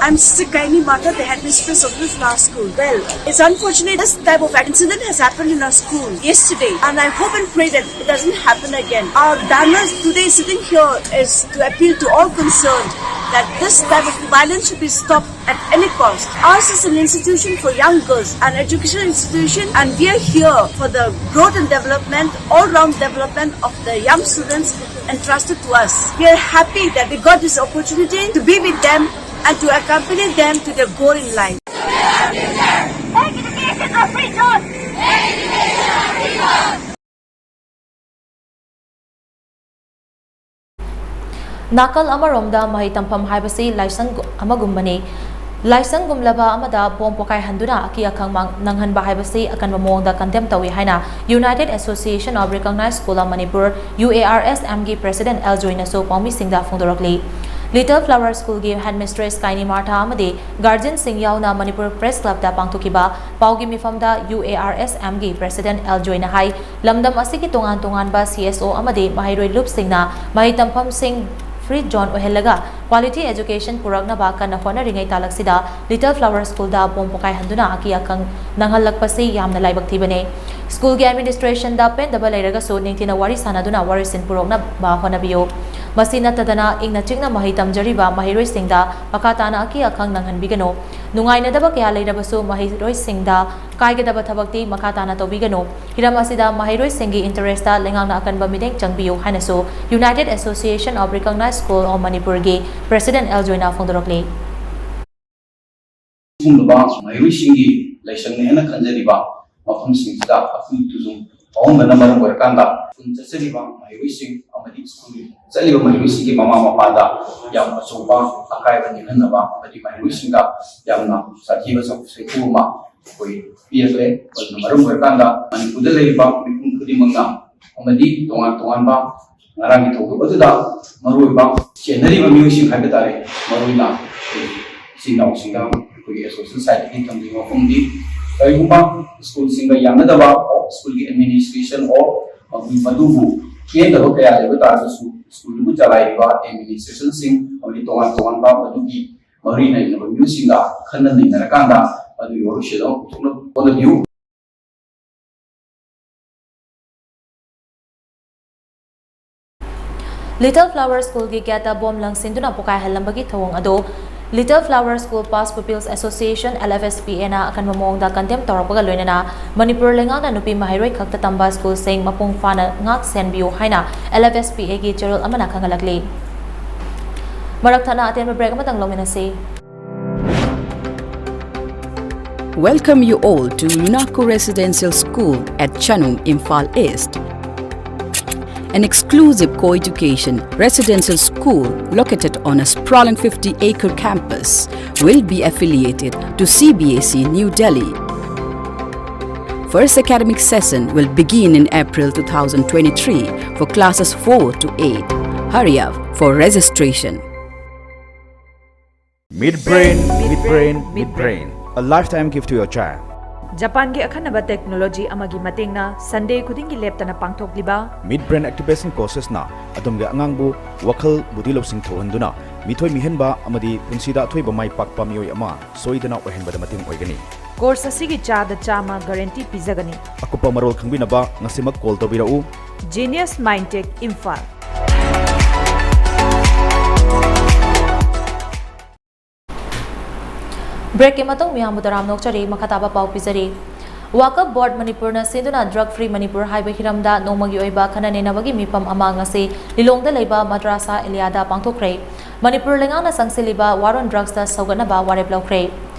I'm Sister Kaini Martha, the headmistress of this last school. Well, it's unfortunate this type of incident has happened in our school yesterday, and I hope and pray that it doesn't happen again. Our banner today sitting here is to appeal to all concerned that this type of violence should be stopped at any cost. Ours is an institution for young girls, an educational institution, and we are here for the growth and development, all-round development of the young students entrusted to us. We are happy that we got this opportunity to be with them and to accompany them to their goal in life. Make education a free choice. ꯅꯥꯀꯜ ꯑꯃꯔꯣꯝꯗ ꯃꯍꯩ ꯇꯝꯐꯝ ꯍꯥꯏꯕꯁꯤ ꯂꯥꯏꯁꯪ ꯑꯃꯒꯨꯝꯕꯅꯤ꯫ ꯂꯥꯏꯁꯪꯒꯨꯝꯂꯕ ꯑꯃꯗ ꯕꯣꯝ ꯄꯣꯈꯥꯏꯍꯟꯗꯨꯅ ꯑꯀꯤ ꯑꯈꯪ ꯃꯥꯡ-, ꯅꯪꯍꯟꯕ ꯍꯥꯏꯕꯁꯤ ꯑꯀꯟꯕ ꯃꯑꯣꯡꯗ ꯀꯟꯗꯦꯝ ꯇꯧꯏ ꯍꯥꯏꯅ United Association of Recognized School of Manipur, U A R S M, ꯒꯤ President ꯑꯦꯜ ꯖꯣꯏꯅꯁꯨ ꯄꯥꯎꯃꯤꯁꯤꯡꯗ ꯐꯣꯡꯗꯣꯔꯛꯂꯤ꯫ ꯂꯤꯇꯜ ꯐ꯭ꯂꯥꯋꯔ ꯁ꯭ꯀꯨꯜꯒꯤ ꯍꯦꯗꯃꯤꯁꯇ꯭ꯔꯦꯁ ꯀꯥꯏꯅꯤ ꯃꯥꯔꯊꯥ ꯑꯃꯗꯤ ꯒꯥꯔꯖꯤꯌꯟꯁꯤꯡ ꯌꯥꯎꯅ ꯃꯅꯤꯄꯨꯔ ꯄ꯭ꯔꯦꯁ ꯀ꯭ꯂꯕꯇ ꯄꯥꯡꯊꯣꯛꯈꯤꯕ ꯄꯥꯎꯒꯤ ꯃꯤꯐꯝꯗ U A R S M ꯒꯤ President ꯑꯦꯜ ꯖꯣꯏꯅ ꯍꯥꯏ, ꯂꯝꯗꯝ ꯑꯁꯤꯒꯤ ꯇꯣꯉꯥꯟ ꯇꯣꯉꯥꯟꯕ C S O ꯑꯃꯗꯤ ꯃꯍꯩꯔꯣꯏ ꯂꯨꯞꯁꯤꯡꯅ ꯃꯍꯩ ꯇꯝꯐꯝꯁꯤꯡ ꯐ꯭ꯔꯤ ꯖꯣꯟ ꯑꯣꯏꯍꯜꯂꯒ quality education ꯄꯨꯔꯛꯅꯕ ꯀꯟꯅ ꯍꯣꯠꯅꯔꯤꯉꯩ ꯇꯥꯂꯛꯁꯤꯗ ꯂꯤꯇꯜ ꯐ꯭ꯂꯥꯋꯔ ꯁ꯭ꯀꯨꯜꯗ ꯕꯣꯝ ꯄꯣꯈꯥꯏꯍꯟꯗꯨꯅ ꯑꯀꯤ ꯑꯈꯪ ꯅꯪꯍꯜꯂꯛꯄꯁꯤ ꯌꯥꯝꯅ ꯂꯥꯏꯕꯛ ꯊꯤꯕꯅꯤ꯫ ꯁ꯭ꯀꯨꯜꯒꯤ ꯑꯦꯗꯃꯤꯅꯤꯁꯇ꯭ꯔꯦꯁꯟꯗ ꯄꯦꯟꯗꯕ ꯂꯩꯔꯒꯁꯨ ꯅꯤꯡꯊꯤꯅ ꯋꯥꯔꯤ ꯁꯥꯟꯅꯗꯨꯅ ꯋꯥꯔꯣꯏꯁꯤꯟ ꯄꯨꯔꯛꯅꯕ ꯍꯣꯠꯅꯕꯤꯌꯨ꯫ ꯃꯁꯤ ꯅꯠꯇꯗꯅ ꯏꯪꯅ ꯆꯤꯛꯅ ꯃꯍꯩ ꯇꯝꯖꯔꯤꯕ ꯃꯍꯩꯔꯣꯏꯁꯤꯡꯗ ꯃꯈꯥ ꯇꯥꯅ ꯑꯀꯤ ꯑꯈꯪ ꯅꯪꯍꯟꯕꯤꯒꯅꯨ꯫ ꯅꯨꯡꯉꯥꯏꯅꯗꯕ ꯀꯌꯥ ꯂꯩꯔꯕꯁꯨ ꯃꯍꯩꯔꯣꯏꯁꯤꯡꯗ ꯀꯥꯏꯒꯗꯕ ꯊꯕꯛꯇꯤ ꯃꯈꯥ ꯇꯥꯅ ꯇꯧꯕꯤꯒꯅꯨ꯫ ꯍꯤꯔꯝ ꯑꯁꯤꯗ ꯃꯍꯩꯔꯣꯏꯁꯤꯡꯒꯤ interest ꯂꯩꯉꯥꯛꯅ ꯑꯀꯟꯕ ꯃꯤꯠꯌꯦꯡ ꯆꯪꯕꯤꯌꯨ ꯍꯥꯏꯅꯁꯨ United Association of Recognized School of Manipurꯒꯤ President ꯑꯦꯜ ꯖꯣꯏꯅ ꯐꯣꯡꯗꯣꯔꯛꯂꯤ꯫ ꯁꯤꯒꯨꯝꯂꯕ ꯃꯍꯩꯔꯣꯏꯁꯤꯡꯒꯤ ꯂꯥꯏꯁꯪꯅꯦ ꯍꯥꯏꯅ ꯈꯟꯖꯔꯤꯕ ꯃꯐꯝꯁꯤꯡꯁꯤꯗ ꯑꯩꯈꯣꯏ ꯇꯨꯖꯨꯝ ꯑꯍꯣꯡꯕꯅ ꯃꯔꯝ ꯑꯣꯏꯔꯀꯥꯟꯗ ꯁ꯭ꯀꯨꯜ ꯆꯠꯆꯔꯤꯕ ꯃꯍꯩꯔꯣꯏꯁꯤꯡ ꯑꯃꯗꯤ ꯁ꯭ꯀꯨꯜ ꯆꯠꯂꯤꯕ ꯃꯍꯩꯔꯣꯏꯁꯤꯡꯒꯤ ꯃꯃꯥ ꯃꯄꯥꯗ ꯌꯥꯝ ꯑꯆꯧꯕ ꯑꯀꯥꯏꯕ ꯅꯤꯡꯍꯟꯅꯕ ꯑꯃꯗꯤ ꯃꯍꯩꯔꯣꯏꯁꯤꯡꯗ ꯌꯥꯝꯅ ꯁꯥꯊꯤꯕ ꯁꯥꯐꯨ ꯁꯥꯏꯊꯨ ꯑꯃ ꯑꯩꯈꯣꯏ ꯄꯤꯔꯛꯂꯦ꯫ ꯑꯗꯨꯅ ꯃꯔꯝ ꯑꯣꯏꯔꯀꯥꯟꯗ ꯃꯅꯤꯄꯨꯔꯗ ꯂꯩꯔꯤꯕ ꯃꯤꯄꯨꯝ ꯈꯨꯗꯤꯡꯃꯛꯅ ꯑꯃꯗꯤ ꯇꯣꯉꯥꯟ ꯇꯣꯉꯥꯟꯕ ꯉꯔꯥꯡꯒꯤ ꯊꯧꯗꯣꯛ ꯑꯗꯨꯗ ꯃꯔꯨꯑꯣꯏꯕ ꯆꯦꯟꯅꯔꯤꯕ ꯃꯤꯑꯣꯏꯁꯤꯡ ꯍꯥꯏꯕ ꯇꯥꯔꯦ, ꯃꯔꯨꯑꯣꯏꯅ ꯑꯩꯈꯣꯏ ꯏꯆꯤꯟ ꯏꯅꯥꯎꯁꯤꯡꯗ ꯑꯩꯈꯣꯏꯒꯤ association side ꯗꯒꯤ ꯊꯝꯖꯅꯤꯡꯕ ꯋꯥꯐꯝꯗꯤ, ꯀꯔꯤꯒꯨꯝꯕ ꯁ꯭ꯀꯨꯜꯁꯤꯡꯒ ꯌꯥꯅꯗꯕ, ꯁ꯭ꯀꯨꯜꯒꯤ administration or ꯃꯗꯨꯕꯨ ꯄꯦꯟꯗꯕ ꯀꯌꯥ ꯂꯩꯕ ꯇꯥꯔꯒꯁꯨ ꯁ꯭ꯀꯨꯜꯗꯨꯕꯨ ꯆꯂꯥꯏꯔꯤꯕ administration ꯁꯤꯡ ꯑꯃꯗꯤ ꯇꯣꯉꯥꯟ ꯇꯣꯉꯥꯟꯕ ꯃꯗꯨꯒꯤ ꯃꯔꯤ ꯂꯩꯅꯕ ꯃꯤꯑꯣꯏꯁꯤꯡꯒ ꯈꯟꯅ ꯅꯩꯅꯔꯀꯥꯟꯗ ꯃꯗꯨꯒꯤ ꯋꯥꯔꯣꯏꯁꯤꯟ ꯑꯃ ꯄꯨꯊꯣꯛꯅꯕ ꯍꯣꯠꯅꯕꯤꯌꯨ꯫ Little Flower Schoolꯒꯤ gate ꯕꯣꯝ ꯂꯪꯁꯤꯟꯗꯨꯅ ꯄꯣꯈꯥꯏꯍꯜꯂꯝꯕꯒꯤ ꯊꯧꯑꯣꯡ ꯑꯗꯨ Little Flower School Past Pupils Association, L F S P A ꯅ ꯑꯀꯟꯕ ꯃꯑꯣꯡꯗ condemn ꯇꯧꯔꯛꯄꯒ ꯂꯣꯏꯅꯅ ꯃꯅꯤꯄꯨꯔ ꯂꯩꯉꯥꯛꯅ ꯅꯨꯄꯤ ꯃꯍꯩꯔꯣꯏ ꯈꯛꯇ ꯇꯝꯕ ꯁ꯭ꯀꯨꯜꯁꯤꯡ ꯃꯄꯨꯡ ꯐꯥꯅ ꯉꯥꯛ ꯁꯦꯟꯕꯤꯌꯨ ꯍꯥꯏꯅ L F S P A ꯒꯤ ꯆꯦꯔꯣꯜ ꯑꯃꯅ ꯈꯪꯍꯜꯂꯛꯂꯤ꯫ ꯃꯔꯛ ꯊꯠꯅ ꯑꯇꯦꯟꯕ break ꯑꯃꯇꯪ ꯂꯧꯃꯤꯟꯅꯁꯤ꯫ Welcome you all to UNACO Residential School at Chanum, Imphal East. An exclusive co-education residential school located on a sprawling fifty-acre campus will be affiliated to C B S E New Delhi. First academic session will begin in April two thousand twenty-three for classes four to eight. Hurry up for registration. Midbrain, Midbrain, Midbrain. A lifetime gift to your child. ꯖꯄꯥꯟꯒꯤ ꯑꯈꯟꯅꯕ technology ꯑꯃꯒꯤ ꯃꯇꯦꯡꯅ Sunday ꯈꯨꯗꯤꯡꯒꯤ ꯂꯦꯞꯇꯅ ꯄꯥꯡꯊꯣꯛꯂꯤꯕ Midbrain Activation Courses ꯅ ꯑꯗꯣꯝꯒꯤ ꯑꯉꯥꯡꯕꯨ ꯋꯥꯈꯜ, ꯕꯨꯙꯤ ꯂꯧꯁꯤꯡ ꯊꯧꯍꯟꯗꯨꯅ ꯃꯤꯊꯣꯏ ꯃꯤꯍꯦꯟꯕ ꯑꯃꯗꯤ ꯄꯨꯟꯁꯤꯗ ꯑꯊꯣꯏꯕ ꯃꯥꯏ ꯄꯥꯛꯄ ꯃꯤꯑꯣꯏ ꯑꯃ ꯁꯣꯏꯗꯅ ꯑꯣꯏꯍꯟꯕꯗ ꯃꯇꯦꯡ ꯑꯣꯏꯒꯅꯤ꯫ Course ꯑꯁꯤꯒꯤ ꯆꯥꯗ ꯆꯥꯝꯃ guarantee ꯄꯤꯖꯒꯅꯤ꯫ ꯑꯀꯨꯞꯄ ꯃꯔꯣꯜ ꯈꯪꯕꯤꯅꯕ ꯉꯁꯤꯃꯛ call ꯇꯧꯕꯤꯔꯛꯎ꯫ Genius Mindtech, Imphal. ꯕ꯭ꯔꯦꯛꯀꯤ ꯃꯇꯨꯡ ꯃꯤꯌꯥꯝꯕꯨ ꯇꯔꯥꯝꯅ ꯑꯣꯛꯆꯔꯤ꯫ ꯃꯈꯥ ꯇꯥꯕ ꯄꯥꯎ ꯄꯤꯖꯔꯤ꯫ ꯋꯥꯀꯐ ꯕꯣꯔꯗ ꯃꯅꯤꯄꯨꯔꯅ ꯁꯤꯟꯗꯨꯅ ꯗ꯭ꯔꯒ ꯐ꯭ꯔꯤ ꯃꯅꯤꯄꯨꯔ ꯍꯥꯏꯕ ꯍꯤꯔꯝꯗ ꯅꯣꯡꯃꯒꯤ ꯑꯣꯏꯕ ꯈꯟꯅ ꯅꯩꯅꯕꯒꯤ ꯃꯤꯐꯝ ꯑꯃ ꯉꯁꯤ ꯂꯤꯂꯣꯡꯗ ꯂꯩꯕ ꯃꯗ꯭ꯔꯥꯁꯥ ꯑꯦꯂꯤꯌꯥꯗ ꯄꯥꯡꯊꯣꯛꯈ꯭ꯔꯦ꯫ ꯃꯅꯤꯄꯨꯔ ꯂꯩꯉꯥꯛꯅ ꯆꯪꯁꯤꯜꯂꯤꯕ ꯋꯥꯔ ꯑꯣꯟ ꯗ꯭ꯔꯒꯁꯇ ꯁꯧꯒꯠꯅꯕ ꯋꯥꯔꯦꯞ ꯂꯧꯈ꯭ꯔꯦ꯫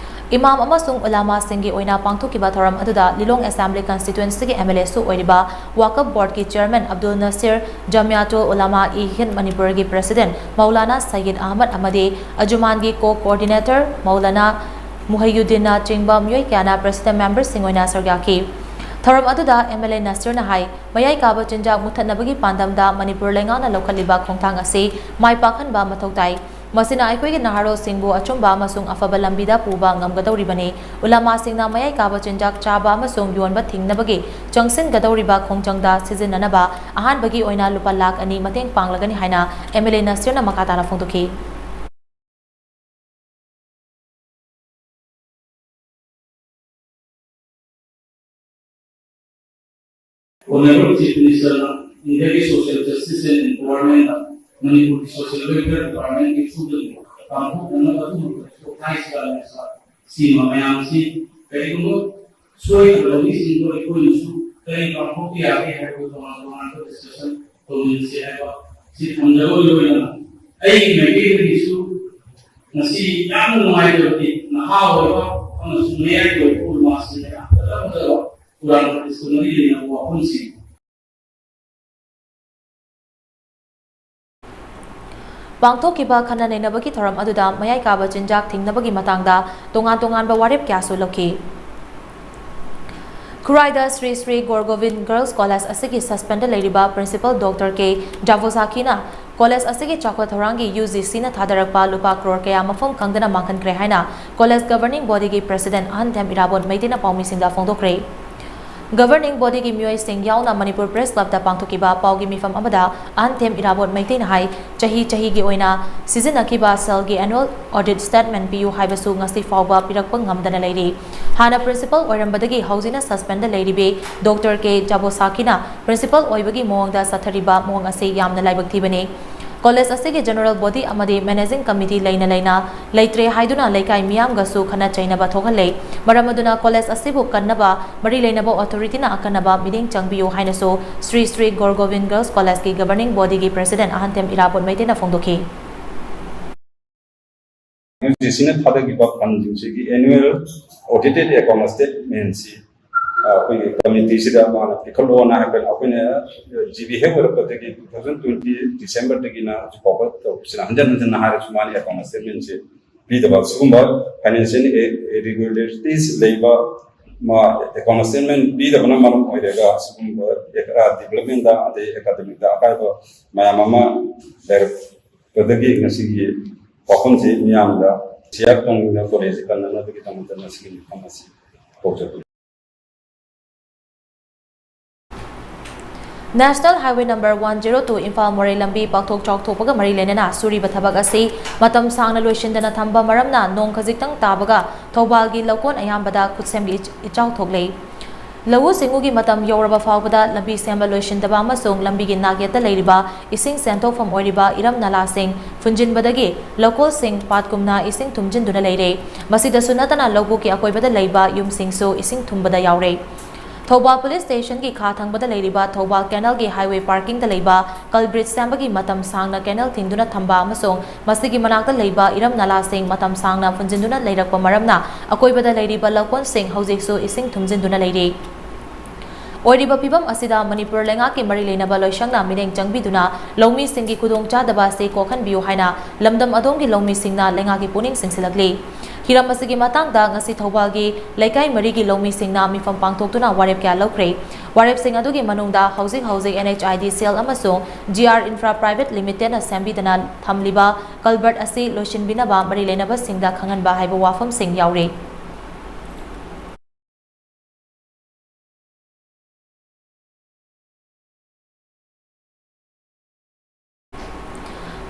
ꯏꯃꯥꯝ ꯑꯃꯁꯨꯡ ꯎꯂꯥꯃꯥꯁꯤꯡꯒꯤ ꯑꯣꯏꯅ ꯄꯥꯡꯊꯣꯛꯈꯤꯕ ꯊꯧꯔꯝ ꯑꯗꯨꯗ ꯂꯤꯂꯣꯡ ꯑꯦꯁꯦꯝꯕ꯭ꯂꯤ ꯀꯟꯁꯇꯤꯇ꯭ꯋꯦꯟꯁꯤꯒꯤ ꯑꯦꯝ ꯑꯦꯜ ꯑꯦꯁꯨ ꯑꯣꯏꯔꯤꯕ ꯋꯥꯀꯐ ꯕꯣꯔꯗꯀꯤ ꯆꯤꯌꯔꯃꯦꯟ ꯑꯕꯗꯨꯜ ꯅꯁꯤꯔ, ꯖꯃꯤꯌꯥꯇꯨꯜ ꯎꯂꯥꯃꯥ ꯏ ꯍꯤꯟꯗ ꯃꯅꯤꯄꯨꯔꯒꯤ ꯄ꯭ꯔꯦꯁꯤꯗꯦꯟꯠ ꯃꯧꯂꯥꯅꯥ ꯁꯌꯤꯗ ꯑꯍꯃꯗ ꯑꯃꯗꯤ ꯑꯖꯨꯃꯥꯟꯒꯤ ꯀꯣ ꯀꯣꯑꯣꯔꯗꯤꯅꯦꯇꯔ ꯃꯧꯂꯥꯅꯥ ꯃꯨꯍꯩꯌꯨꯗꯤꯟꯅꯆꯤꯡꯕ ꯃꯤꯑꯣꯏ ꯀꯌꯥꯅ ꯄ꯭ꯔꯦꯁꯤꯗꯦꯟꯠ ꯃꯦꯝꯕꯔꯁꯤꯡ ꯑꯣꯏꯅ ꯁꯔꯨꯛ ꯌꯥꯈꯤ꯫ ꯊꯧꯔꯝ ꯑꯗꯨꯗ ꯑꯦꯝ ꯑꯦꯜ ꯑꯦ ꯅꯁꯤꯔꯅ ꯍꯥꯏ, ꯃꯌꯥꯏ ꯀꯥꯕ ꯆꯤꯟꯖꯥꯛ ꯃꯨꯠꯊꯠꯅꯕꯒꯤ ꯄꯥꯟꯗꯝꯗ ꯃꯅꯤꯄꯨꯔ ꯂꯩꯉꯥꯛꯅ ꯂꯧꯈꯠꯂꯤꯕ ꯈꯣꯡꯊꯥꯡ ꯑꯁꯤ ꯃꯥꯏ ꯄꯥꯛꯍꯟꯕ ꯃꯊꯧ ꯇꯥꯏ꯫ ꯃꯁꯤꯅ ꯑꯩꯈꯣꯏꯒꯤ ꯅꯍꯥꯔꯣꯜꯁꯤꯡꯕꯨ ꯑꯆꯨꯝꯕ ꯑꯃꯁꯨꯡ ꯑꯐꯕ ꯂꯝꯕꯤꯗ ꯄꯨꯕ ꯉꯝꯒꯗꯧꯔꯤꯕꯅꯤ꯫ ꯎꯂꯥꯃꯥꯁꯤꯡꯅ ꯃꯌꯥꯏ ꯀꯥꯕ ꯆꯤꯟꯖꯥꯛ ꯆꯥꯕ ꯑꯃꯁꯨꯡ ꯌꯣꯟꯕ ꯊꯤꯡꯅꯕꯒꯤ ꯆꯪꯁꯤꯟꯒꯗꯧꯔꯤꯕ ꯈꯣꯡꯖꯪꯗ ꯁꯤꯖꯤꯟꯅꯅꯕ ꯑꯍꯥꯟꯕꯒꯤ ꯑꯣꯏꯅ ꯂꯨꯄꯥ ꯂꯥꯈ ꯑꯅꯤ ꯃꯇꯦꯡ ꯄꯥꯡꯂꯒꯅꯤ ꯍꯥꯏꯅ ꯑꯦꯝ ꯑꯦꯜ ꯑꯦ ꯅꯁꯤꯔꯅ ꯃꯈꯥ ꯇꯥꯅ ꯐꯣꯡꯗꯣꯛꯈꯤ꯫ Honorable Chief Minister ꯅ ꯏꯟꯗꯤꯌꯥꯒꯤ social justice and empowerment ꯗ ꯃꯅꯤꯄꯨꯔꯒꯤ social welfare department ꯀꯤ through ꯗ ꯄꯥꯡꯊꯣꯛꯅꯅꯕ ꯑꯗꯨꯒꯨꯝꯕ ꯈꯣꯡꯊꯥꯡ ꯁꯤꯗ ꯁꯤꯃ ꯃꯌꯥꯝꯁꯤ ꯀꯔꯤꯒꯨꯝꯕ ꯁꯣꯏꯗꯕ ꯃꯤꯁꯤꯡꯗꯣ ꯑꯩꯈꯣꯏꯅꯁꯨ ꯀꯔꯤ ꯄꯥꯡꯊꯣꯛꯄ ꯌꯥꯒꯦ ꯍꯥꯏꯕꯗꯨ ꯇꯣꯉꯥꯟ ꯇꯣꯉꯥꯟꯕ discussion ꯇꯧꯃꯤꯟꯅꯁꯤ ꯍꯥꯏꯕ ꯁꯤ ꯊꯝꯖꯕꯒꯤ ꯑꯣꯏꯅ ꯑꯩꯒꯤ ꯃꯥꯏꯀꯩꯗꯒꯤꯁꯨ ꯉꯁꯤ ꯌꯥꯝꯅ ꯅꯨꯡꯉꯥꯏꯖꯕꯗꯤ ꯅꯍꯥ ꯑꯣꯏꯕ ꯑꯃꯁꯨꯡ ꯃꯌꯥꯏ ꯑꯣꯏꯕ ꯎꯂꯃꯥꯁꯤꯡꯅ ꯌꯥꯝ ꯐꯖ ꯐꯖꯕ ꯀꯨꯔꯥꯟ ꯍꯗꯤꯁꯀ ꯃꯔꯤ ꯂꯩꯅꯕ ꯋꯥꯐꯝꯁꯤꯡ ꯄꯥꯡꯊꯣꯛꯈꯤꯕ ꯈꯟꯅ ꯅꯩꯅꯕꯒꯤ ꯊꯧꯔꯝ ꯑꯗꯨꯗ ꯃꯌꯥꯏ ꯀꯥꯕ ꯆꯤꯟꯖꯥꯛ ꯊꯤꯡꯅꯕꯒꯤ ꯃꯇꯥꯡꯗ ꯇꯣꯉꯥꯟ ꯇꯣꯉꯥꯟꯕ ꯋꯥꯔꯦꯞ ꯀꯌꯥꯁꯨ ꯂꯧꯈꯤ꯫ ꯈꯨꯔꯥꯏꯗ ꯁ꯭ꯔꯤ ꯁ꯭ꯔꯤ ꯒꯣꯔ ꯒꯣꯕꯤꯟ ꯒꯔꯜꯁ ꯀꯣꯂꯦꯖ ꯑꯁꯤꯒꯤ ꯁꯁꯄꯦꯟꯗ ꯂꯩꯔꯤꯕ ꯄ꯭ꯔꯤꯟꯁꯤꯄꯜ ꯗꯣꯛꯇꯔ ꯀꯦ ꯖꯥꯕꯣꯁꯥꯈꯤꯅ ꯀꯣꯂꯦꯖ ꯑꯁꯤꯒꯤ ꯆꯥꯎꯈꯠ ꯊꯧꯔꯥꯡꯒꯤ ꯌꯨ ꯖꯤ ꯁꯤꯅ ꯊꯥꯗꯔꯛꯄ ꯂꯨꯄꯥ ꯀ꯭ꯔꯣꯔ ꯀꯌꯥ ꯃꯐꯝ ꯈꯪꯗꯅ ꯃꯥꯡꯍꯟꯈ꯭ꯔꯦ ꯍꯥꯏꯅ ꯀꯣꯂꯦꯖ ꯒꯕꯔꯅꯤꯡ ꯕꯣꯗꯤꯒꯤ ꯄ꯭ꯔꯦꯁꯤꯗꯦꯟꯠ ꯑꯍꯟꯊꯦꯝ ꯏꯔꯥꯕꯣꯠ ꯃꯩꯇꯩꯅ ꯄꯥꯎꯃꯤꯁꯤꯡꯗ ꯐꯣꯡꯗꯣꯛꯈ꯭ꯔꯦ꯫ ꯒꯕꯔꯅꯤꯡ ꯕꯣꯗꯤꯒꯤ ꯃꯤꯑꯣꯏꯁꯤꯡ ꯌꯥꯎꯅ ꯃꯅꯤꯄꯨꯔ ꯄ꯭ꯔꯦꯁ ꯀ꯭ꯂꯕꯇ ꯄꯥꯡꯊꯣꯛꯈꯤꯕ ꯄꯥꯎꯒꯤ ꯃꯤꯐꯝ ꯑꯃꯗ ꯑꯍꯟꯊꯦꯝ ꯏꯔꯥꯕꯣꯠ ꯃꯩꯇꯩꯅ ꯍꯥꯏ, ꯆꯍꯤ ꯆꯍꯤꯒꯤ ꯑꯣꯏꯅ ꯁꯤꯖꯤꯟꯅꯈꯤꯕ ꯁꯦꯜꯒꯤ annual audit statement ꯄꯤꯌꯨ ꯍꯥꯏꯕꯁꯨ ꯉꯁꯤ ꯐꯥꯎꯕ ꯄꯤꯔꯛꯄ ꯉꯝꯗꯅ ꯂꯩꯔꯤ꯫ ꯍꯥꯟꯅ ꯄ꯭ꯔꯤꯟꯁꯤꯄꯜ ꯑꯣꯏꯔꯝꯕꯗꯒꯤ ꯍꯧꯖꯤꯛꯅ ꯁꯁꯄꯦꯟꯗ ꯂꯩꯔꯤꯕꯤ ꯗꯣꯛꯇꯔ ꯀꯦ ꯖꯥꯕꯣꯁꯥꯀꯤꯅ ꯄ꯭ꯔꯤꯟꯁꯤꯄꯜ ꯑꯣꯏꯕꯒꯤ ꯃꯑꯣꯡꯗ ꯆꯠꯊꯔꯤꯕ ꯃꯑꯣꯡ ꯑꯁꯤ ꯌꯥꯝꯅ ꯂꯥꯏꯕꯛ ꯊꯤꯕꯅꯤ꯫ ꯀꯣꯂꯦꯖ ꯑꯁꯤꯒꯤ ꯖꯦꯅꯔꯦꯜ ꯕꯣꯗꯤ ꯑꯃꯗꯤ ꯃꯦꯅꯦꯖꯤꯡ ꯀꯃꯤꯇꯤ ꯂꯩꯅ ꯂꯩꯅ ꯂꯩꯇ꯭ꯔꯦ ꯍꯥꯏꯗꯨꯅ ꯂꯩꯀꯥꯏ ꯃꯤꯌꯥꯝꯒꯁꯨ ꯈꯠꯅ ꯆꯩꯅꯕ ꯊꯣꯛꯍꯜꯂꯦ꯫ ꯃꯔꯝ ꯑꯗꯨꯅ ꯀꯣꯂꯦꯖ ꯑꯁꯤꯕꯨ ꯀꯟꯅꯕ ꯃꯔꯤ ꯂꯩꯅꯕ ꯑꯣꯊꯣꯔꯤꯇꯤꯅ ꯑꯀꯟꯅꯕ ꯃꯤꯠꯌꯦꯡ ꯆꯪꯕꯤꯌꯨ ꯍꯥꯏꯅꯁꯨ ꯁ꯭ꯔꯤ ꯁ꯭ꯔꯤ ꯒꯣꯔ ꯒꯣꯕꯤꯟ ꯒꯔꯜꯁ ꯀꯣꯂꯦꯖꯀꯤ ꯒꯕꯔꯅꯤꯡ ꯕꯣꯗꯤꯒꯤ ꯄ꯭ꯔꯦꯁꯤꯗꯦꯟ ꯑꯍꯟꯊꯦꯝ ꯏꯔꯥꯕꯣꯠ ꯃꯩꯇꯩꯅ ꯐꯣꯡꯗꯣꯛꯈꯤ꯫ ꯌꯨ ꯖꯤ ꯁꯤꯅ ꯊꯥꯗꯈꯤꯕ ꯐꯟꯁꯤꯡꯁꯤꯒꯤ ꯑꯦꯅꯨꯋꯦꯜ ꯑꯣꯗꯤꯇꯦꯠ ꯑꯦꯀꯥꯎꯟ ꯁ꯭ꯇꯦꯠꯃꯦꯟꯁꯤ ꯑꯩꯈꯣꯏꯒꯤ ꯀꯃꯤꯇꯤꯁꯤꯗ ꯃꯥꯅ ꯄꯤꯈꯠꯂꯣꯅ ꯍꯥꯏꯕ ꯑꯩꯈꯣꯏꯅ ꯖꯤ ꯕꯤ ꯍꯦꯛ ꯑꯣꯏꯔꯛꯄꯗꯒꯤ ꯇꯨ ꯊꯥꯎꯖꯟ ꯇ꯭ꯋꯦꯟꯇꯤ ꯗꯤꯁꯦꯝꯕꯔꯗꯒꯤꯅ ꯍꯧꯖꯤꯛ ꯐꯥꯎꯕ ꯇꯧꯔꯛꯄꯁꯤꯅ ꯍꯟꯖꯟ ꯍꯟꯖꯟꯅ ꯍꯥꯏꯔꯁꯨ ꯃꯥꯅ ꯑꯦꯀꯥꯎꯟ ꯁ꯭ꯇꯦꯠꯃꯦꯟꯁꯤ ꯄꯤꯗꯕ, ꯁꯤꯒꯨꯝꯕ ꯐꯥꯏꯅꯥꯟꯁꯤꯌꯦꯜ ꯏꯔꯤꯒꯨꯂꯔꯤꯇꯤꯁ ꯂꯩꯕ ꯑꯦꯀꯥꯎꯟ ꯁ꯭ꯇꯦꯠꯃꯦꯟ ꯄꯤꯗꯕꯅ ꯃꯔꯝ ꯑꯣꯏꯔꯒ ꯁꯤꯒꯨꯝꯕ ꯗꯤꯕꯂꯞꯃꯦꯟꯗ ꯑꯗꯩ ꯑꯦꯀꯥꯗꯃꯤꯛꯇ ꯑꯀꯥꯏꯕ ꯃꯌꯥꯝ ꯑꯃ ꯂꯩꯔꯛꯄꯗꯒꯤ ꯉꯁꯤꯒꯤ ꯋꯥꯐꯝꯁꯤ ꯃꯤꯌꯥꯝꯗ ꯁꯤꯌꯥꯔ ꯇꯧꯅꯤꯡꯗꯅ ꯀꯣꯂꯦꯖꯁꯤ ꯀꯟꯅꯅꯕꯒꯤꯗꯃꯛꯇ ꯉꯁꯤꯒꯤ ꯃꯤꯐꯝ ꯑꯁꯤ ꯀꯧꯖꯕꯅꯤ꯫ National Highway number one zero two Imphal ꯃꯣꯔꯦ ꯂꯝꯕꯤ ꯄꯥꯛꯊꯣꯛ ꯆꯥꯎꯊꯣꯛꯄꯒ ꯃꯔꯤ ꯂꯩꯅꯅ ꯁꯨꯔꯤꯕ ꯊꯕꯛ ꯑꯁꯤ ꯃꯇꯝ ꯁꯥꯡꯅ ꯂꯣꯏꯁꯤꯟꯗꯅ ꯊꯝꯕ ꯃꯔꯝꯅ ꯅꯣꯡ ꯈꯖꯤꯛꯇꯪ ꯇꯥꯕꯒ ꯊꯧꯕꯥꯜꯒꯤ ꯂꯧꯀꯣꯟ ꯑꯌꯥꯝꯕꯗ ꯈꯨꯠꯁꯦꯝꯒꯤ ꯏꯆ-, ꯏꯆꯥꯎ ꯊꯣꯛꯂꯦ꯫ ꯂꯧꯎ ꯁꯤꯡꯎꯒꯤ ꯃꯇꯝ ꯌꯧꯔꯕ ꯐꯥꯎꯕꯗ ꯂꯝꯕꯤ ꯁꯦꯝꯕ ꯂꯣꯏꯁꯤꯟꯗꯕ ꯑꯃꯁꯨꯡ ꯂꯝꯕꯤꯒꯤ ꯅꯥꯛꯌꯦꯠꯇ ꯂꯩꯔꯤꯕ ꯏꯁꯤꯡ ꯆꯦꯟꯊꯣꯛꯐꯝ ꯑꯣꯏꯔꯤꯕ ꯏꯔꯝ ꯅꯂꯥꯁꯤꯡ ꯐꯨꯟꯖꯤꯟꯕꯗꯒꯤ ꯂꯧꯀꯣꯜꯁꯤꯡ ꯄꯥꯠꯀꯨꯝꯅ ꯏꯁꯤꯡ ꯊꯨꯝꯖꯤꯟꯗꯨꯅ ꯂꯩꯔꯦ꯫ ꯃꯁꯤꯗꯁꯨ ꯅꯠꯇꯅ ꯂꯧꯕꯨꯛꯀꯤ ꯑꯀꯣꯏꯕꯗ ꯂꯩꯕ ꯌꯨꯝꯁꯤꯡꯁꯨ ꯏꯁꯤꯡ ꯊꯨꯝꯕꯗ ꯌꯥꯎꯔꯦ꯫ ꯊꯧꯕꯥꯜ ꯄꯨꯂꯤꯁ ꯁ꯭ꯇꯦꯁꯟꯒꯤ ꯈꯥ ꯊꯪꯕꯗ ꯂꯩꯔꯤꯕ ꯊꯧꯕꯥꯜ ꯀꯦꯅꯦꯜꯒꯤ ꯍꯥꯏꯋꯦ ꯄꯥꯔꯀꯤꯡꯗ ꯂꯩꯕ ꯀꯜꯕ꯭ꯔꯤꯠ ꯁꯦꯝꯕꯒꯤ ꯃꯇꯝ ꯁꯥꯡꯅ ꯀꯦꯅꯦꯜ ꯊꯤꯡꯗꯨꯅ ꯊꯝꯕ ꯑꯃꯁꯨꯡ ꯃꯁꯤꯒꯤ ꯃꯅꯥꯛꯇ ꯂꯩꯕ ꯏꯔꯝ ꯅꯂꯥꯁꯤꯡ ꯃꯇꯝ ꯁꯥꯡꯅ ꯐꯨꯟꯖꯤꯟꯗꯨꯅ ꯂꯩꯔꯛꯄ ꯃꯔꯝꯅ ꯑꯀꯣꯏꯕꯗ ꯂꯩꯔꯤꯕ ꯂꯧꯀꯣꯟꯁꯤꯡ ꯍꯧꯖꯤꯛꯁꯨ ꯏꯁꯤꯡ ꯊꯨꯝꯖꯤꯟꯗꯨꯅ ꯂꯩꯔꯤ꯫ ꯑꯣꯏꯔꯤꯕ ꯐꯤꯚꯝ ꯑꯁꯤꯗ ꯃꯅꯤꯄꯨꯔ ꯂꯩꯉꯥꯛꯀꯤ ꯃꯔꯤ ꯂꯩꯅꯕ ꯂꯣꯏꯁꯪꯅ ꯃꯤꯠꯌꯦꯡ ꯆꯪꯕꯤꯗꯨꯅ ꯂꯧꯃꯤꯁꯤꯡꯒꯤ ꯈꯨꯗꯣꯡꯆꯥꯗꯕ ꯑꯁꯤ ꯀꯣꯛꯍꯟꯕꯤꯌꯨ ꯍꯥꯏꯅ ꯂꯝꯗꯝ ꯑꯗꯣꯝꯒꯤ ꯂꯧꯃꯤꯁꯤꯡꯅ ꯂꯩꯉꯥꯛꯀꯤ ꯄꯨꯛꯅꯤꯡ ꯆꯤꯡꯁꯤꯜꯂꯛꯂꯤ꯫ ꯍꯤꯔꯝ ꯑꯁꯤꯒꯤ ꯃꯇꯥꯡꯗ ꯉꯁꯤ ꯊꯧꯕꯥꯜꯒꯤ ꯂꯩꯀꯥꯏ ꯃꯔꯤꯒꯤ ꯂꯧꯃꯤꯁꯤꯡꯅ ꯃꯤꯐꯝ ꯄꯥꯡꯊꯣꯛꯇꯨꯅ ꯋꯥꯔꯦꯞ ꯀꯌꯥ ꯂꯧꯈ꯭ꯔꯦ꯫ ꯋꯥꯔꯦꯞꯁꯤꯡ ꯑꯗꯨꯒꯤ ꯃꯅꯨꯡꯗ ꯍꯧꯖꯤꯛ ꯍꯧꯖꯤꯛ and H I D C L ꯑꯃꯁꯨꯡ ꯖꯤ ꯑꯥꯔ ꯏꯟꯐ꯭ꯔꯥ ꯄ꯭ꯔꯥꯏꯚꯦꯠ ꯂꯤꯃꯤꯇꯦꯗꯅ ꯁꯦꯝꯕꯤꯗꯅ ꯊꯝꯂꯤꯕ ꯀꯜꯕꯔꯠ ꯑꯁꯤ ꯂꯣꯏꯁꯤꯟꯕꯤꯅꯕ ꯃꯔꯤ ꯂꯩꯅꯕꯁꯤꯡꯗ ꯈꯪꯍꯟꯕ ꯍꯥꯏꯕ ꯋꯥꯐꯝꯁꯤꯡ ꯌꯥꯎꯔꯤ꯫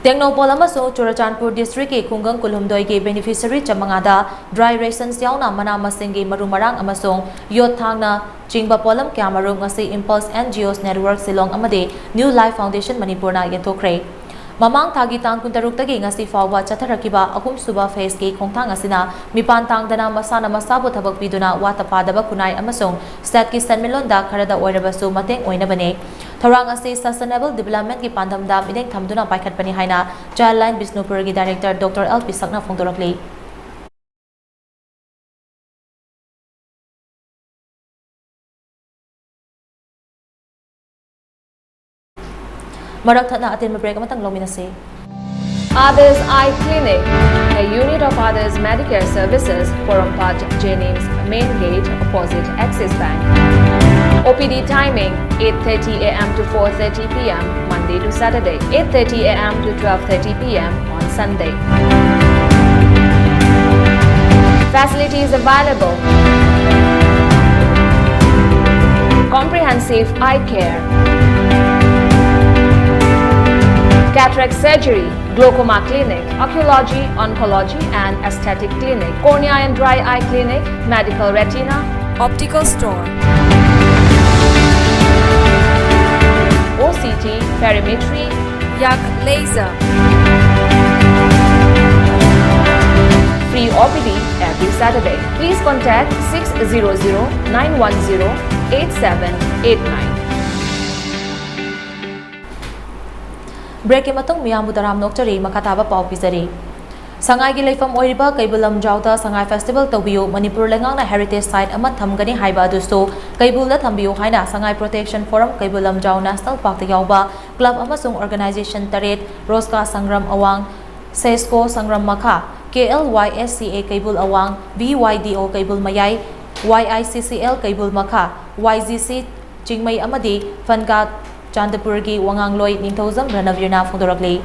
ꯇꯦꯡꯅꯧꯄꯜ ꯑꯃꯁꯨꯡ ꯆꯨꯔꯆꯥꯟꯄꯨꯔ ꯗꯤꯁꯇ꯭ꯔꯤꯛꯀꯤ ꯈꯨꯡꯒꯪ ꯀꯨꯟꯍꯨꯝꯗꯣꯏꯒꯤ ꯕꯦꯅꯤꯐꯤꯁꯔꯤ ꯆꯥꯃꯉꯥꯗ ꯗ꯭ꯔꯥꯏ ꯔꯦꯁꯟꯁ ꯌꯥꯎꯅ ꯃꯅꯥ ꯃꯁꯤꯡꯒꯤ ꯃꯔꯨ ꯃꯔꯥꯡ ꯑꯃꯁꯨꯡ ꯌꯣꯠ ꯊꯥꯡꯅ ꯆꯤꯡꯕ ꯄꯣꯠꯂꯝ ꯀꯌꯥꯃꯔꯨꯝ ꯉꯁꯤ ꯏꯝꯄꯜꯁ ꯑꯦꯟ ꯖꯤ ꯑꯣꯁ ꯅꯦꯠꯋꯔꯛ ꯁꯤꯂꯣꯡ ꯑꯃꯗꯤ ꯅ꯭ꯌꯨ ꯂꯥꯏꯐ ꯐꯥꯎꯟꯗꯦꯁꯟ ꯃꯅꯤꯄꯨꯔꯅ ꯌꯦꯟꯊꯣꯛꯈ꯭ꯔꯦ꯫ ꯃꯃꯥꯡ ꯊꯥꯒꯤ ꯇꯥꯡ ꯀꯨꯟꯇꯔꯨꯛꯇꯒꯤ ꯉꯁꯤ ꯐꯥꯎꯕ ꯆꯠꯊꯔꯛꯈꯤꯕ ꯑꯍꯨꯝꯁꯨꯕ ꯐꯦꯖꯀꯤ ꯈꯣꯡꯊꯥꯡ ꯑꯁꯤꯅ ꯃꯤꯄꯥꯟ ꯇꯥꯡꯗꯅ ꯃꯁꯥꯅ ꯃꯁꯥꯕꯨ ꯊꯕꯛ ꯄꯤꯗꯨꯅ ꯋꯥꯠꯇ ꯄꯥꯗꯕ ꯈꯨꯟꯅꯥꯏ ꯑꯃꯁꯨꯡ ꯁ꯭ꯇꯦꯠꯀꯤ ꯁꯦꯟꯃꯤꯠꯂꯣꯟꯗ ꯈꯔꯗ ꯑꯣꯏꯔꯕꯁꯨ ꯃꯇꯦꯡ ꯑꯣꯏꯅꯕꯅꯦ꯫ ꯊꯧꯔꯥꯡ ꯑꯁꯤ Sustainable Developmentꯀꯤ ꯄꯥꯟꯗꯝꯗ ꯃꯤꯠꯌꯦꯡ ꯊꯝꯗꯨꯅ ꯄꯥꯏꯈꯠꯄꯅꯤ ꯍꯥꯏꯅ Childline ꯕꯤꯁꯅꯨꯄꯨꯔꯒꯤ Director Doctor L ꯄꯤꯁꯛꯅ ꯐꯣꯡꯗꯣꯔꯛꯂꯤ꯫ ꯃꯔꯛ ꯊꯠꯅ ꯑꯇꯦꯟꯕ break ꯑꯃꯇꯪ ꯂꯧꯃꯤꯟꯅꯁꯤ꯫ Adarsh Eye Clinic, a unit of Adarsh Medicare Services, Porompat, Jennings Main Gate, opposite Axis Bank. O P D timing, eight thirty A M to four thirty P M, Monday to Saturday, eight thirty A M to twelve thirty P M on Sunday. Facilities available: comprehensive eye care, cataract surgery, glaucoma clinic, oncology, oncology and aesthetic clinic, cornea and dry eye clinic, medical retina, optical store, O C T, perimetry, yak laser. Free O P D every Saturday. Please contact six zero zero nine one zero eight seven eight nine. Breakꯀꯤ ꯃꯇꯨꯡ ꯃꯤꯌꯥꯝꯕꯨ ꯇꯔꯥꯝꯅ ꯑꯣꯛꯆꯔꯤ꯫ ꯃꯈꯥ ꯇꯥꯕ ꯄꯥꯎ ꯄꯤꯖꯔꯤ꯫ ꯁꯉꯥꯏꯒꯤ ꯂꯩꯐꯝ ꯑꯣꯏꯔꯤꯕ ꯀꯩꯕꯨꯜ ꯂꯝꯖꯥꯎꯗ ꯁꯉꯥꯏ festival ꯇꯧꯕꯤꯌꯨ, ꯃꯅꯤꯄꯨꯔ ꯂꯩꯉꯥꯛꯅ heritage site ꯑꯃ ꯊꯝꯒꯅꯤ ꯍꯥꯏꯕ ꯑꯗꯨꯁꯨ ꯀꯩꯕꯨꯜꯗ ꯊꯝꯕꯤꯌꯨ ꯍꯥꯏꯅ Sangai Protection Forum Keibul Lamjao National Parkꯇ ꯌꯥꯎꯕ club ꯑꯃꯁꯨꯡ organization ꯇꯔꯦꯠ, ꯔꯣꯖꯀꯥ ꯁꯪꯒ꯭ꯔꯝ ꯑꯋꯥꯡ, ꯁꯦꯁꯀꯣ ꯁꯪꯒ꯭ꯔꯝ ꯃꯈꯥ, K L Y S C A ꯀꯩꯕꯨꯜ ꯑꯋꯥꯡ, V Y D O ꯀꯩꯕꯨꯜ ꯃꯌꯥꯏ, Y I C C L ꯀꯩꯕꯨꯜ ꯃꯈꯥ, Y G C ꯆꯤꯡꯃꯩ ꯑꯃꯗꯤ ꯐꯟꯀꯥ ꯆꯥꯟꯗꯄꯨꯔꯒꯤ ꯋꯥꯉꯥꯡꯂꯣꯏ ꯅꯤꯡꯊꯧꯖꯝ ꯔꯅꯕꯤꯔꯅ ꯐꯣꯡꯗꯣꯔꯛꯂꯤ꯫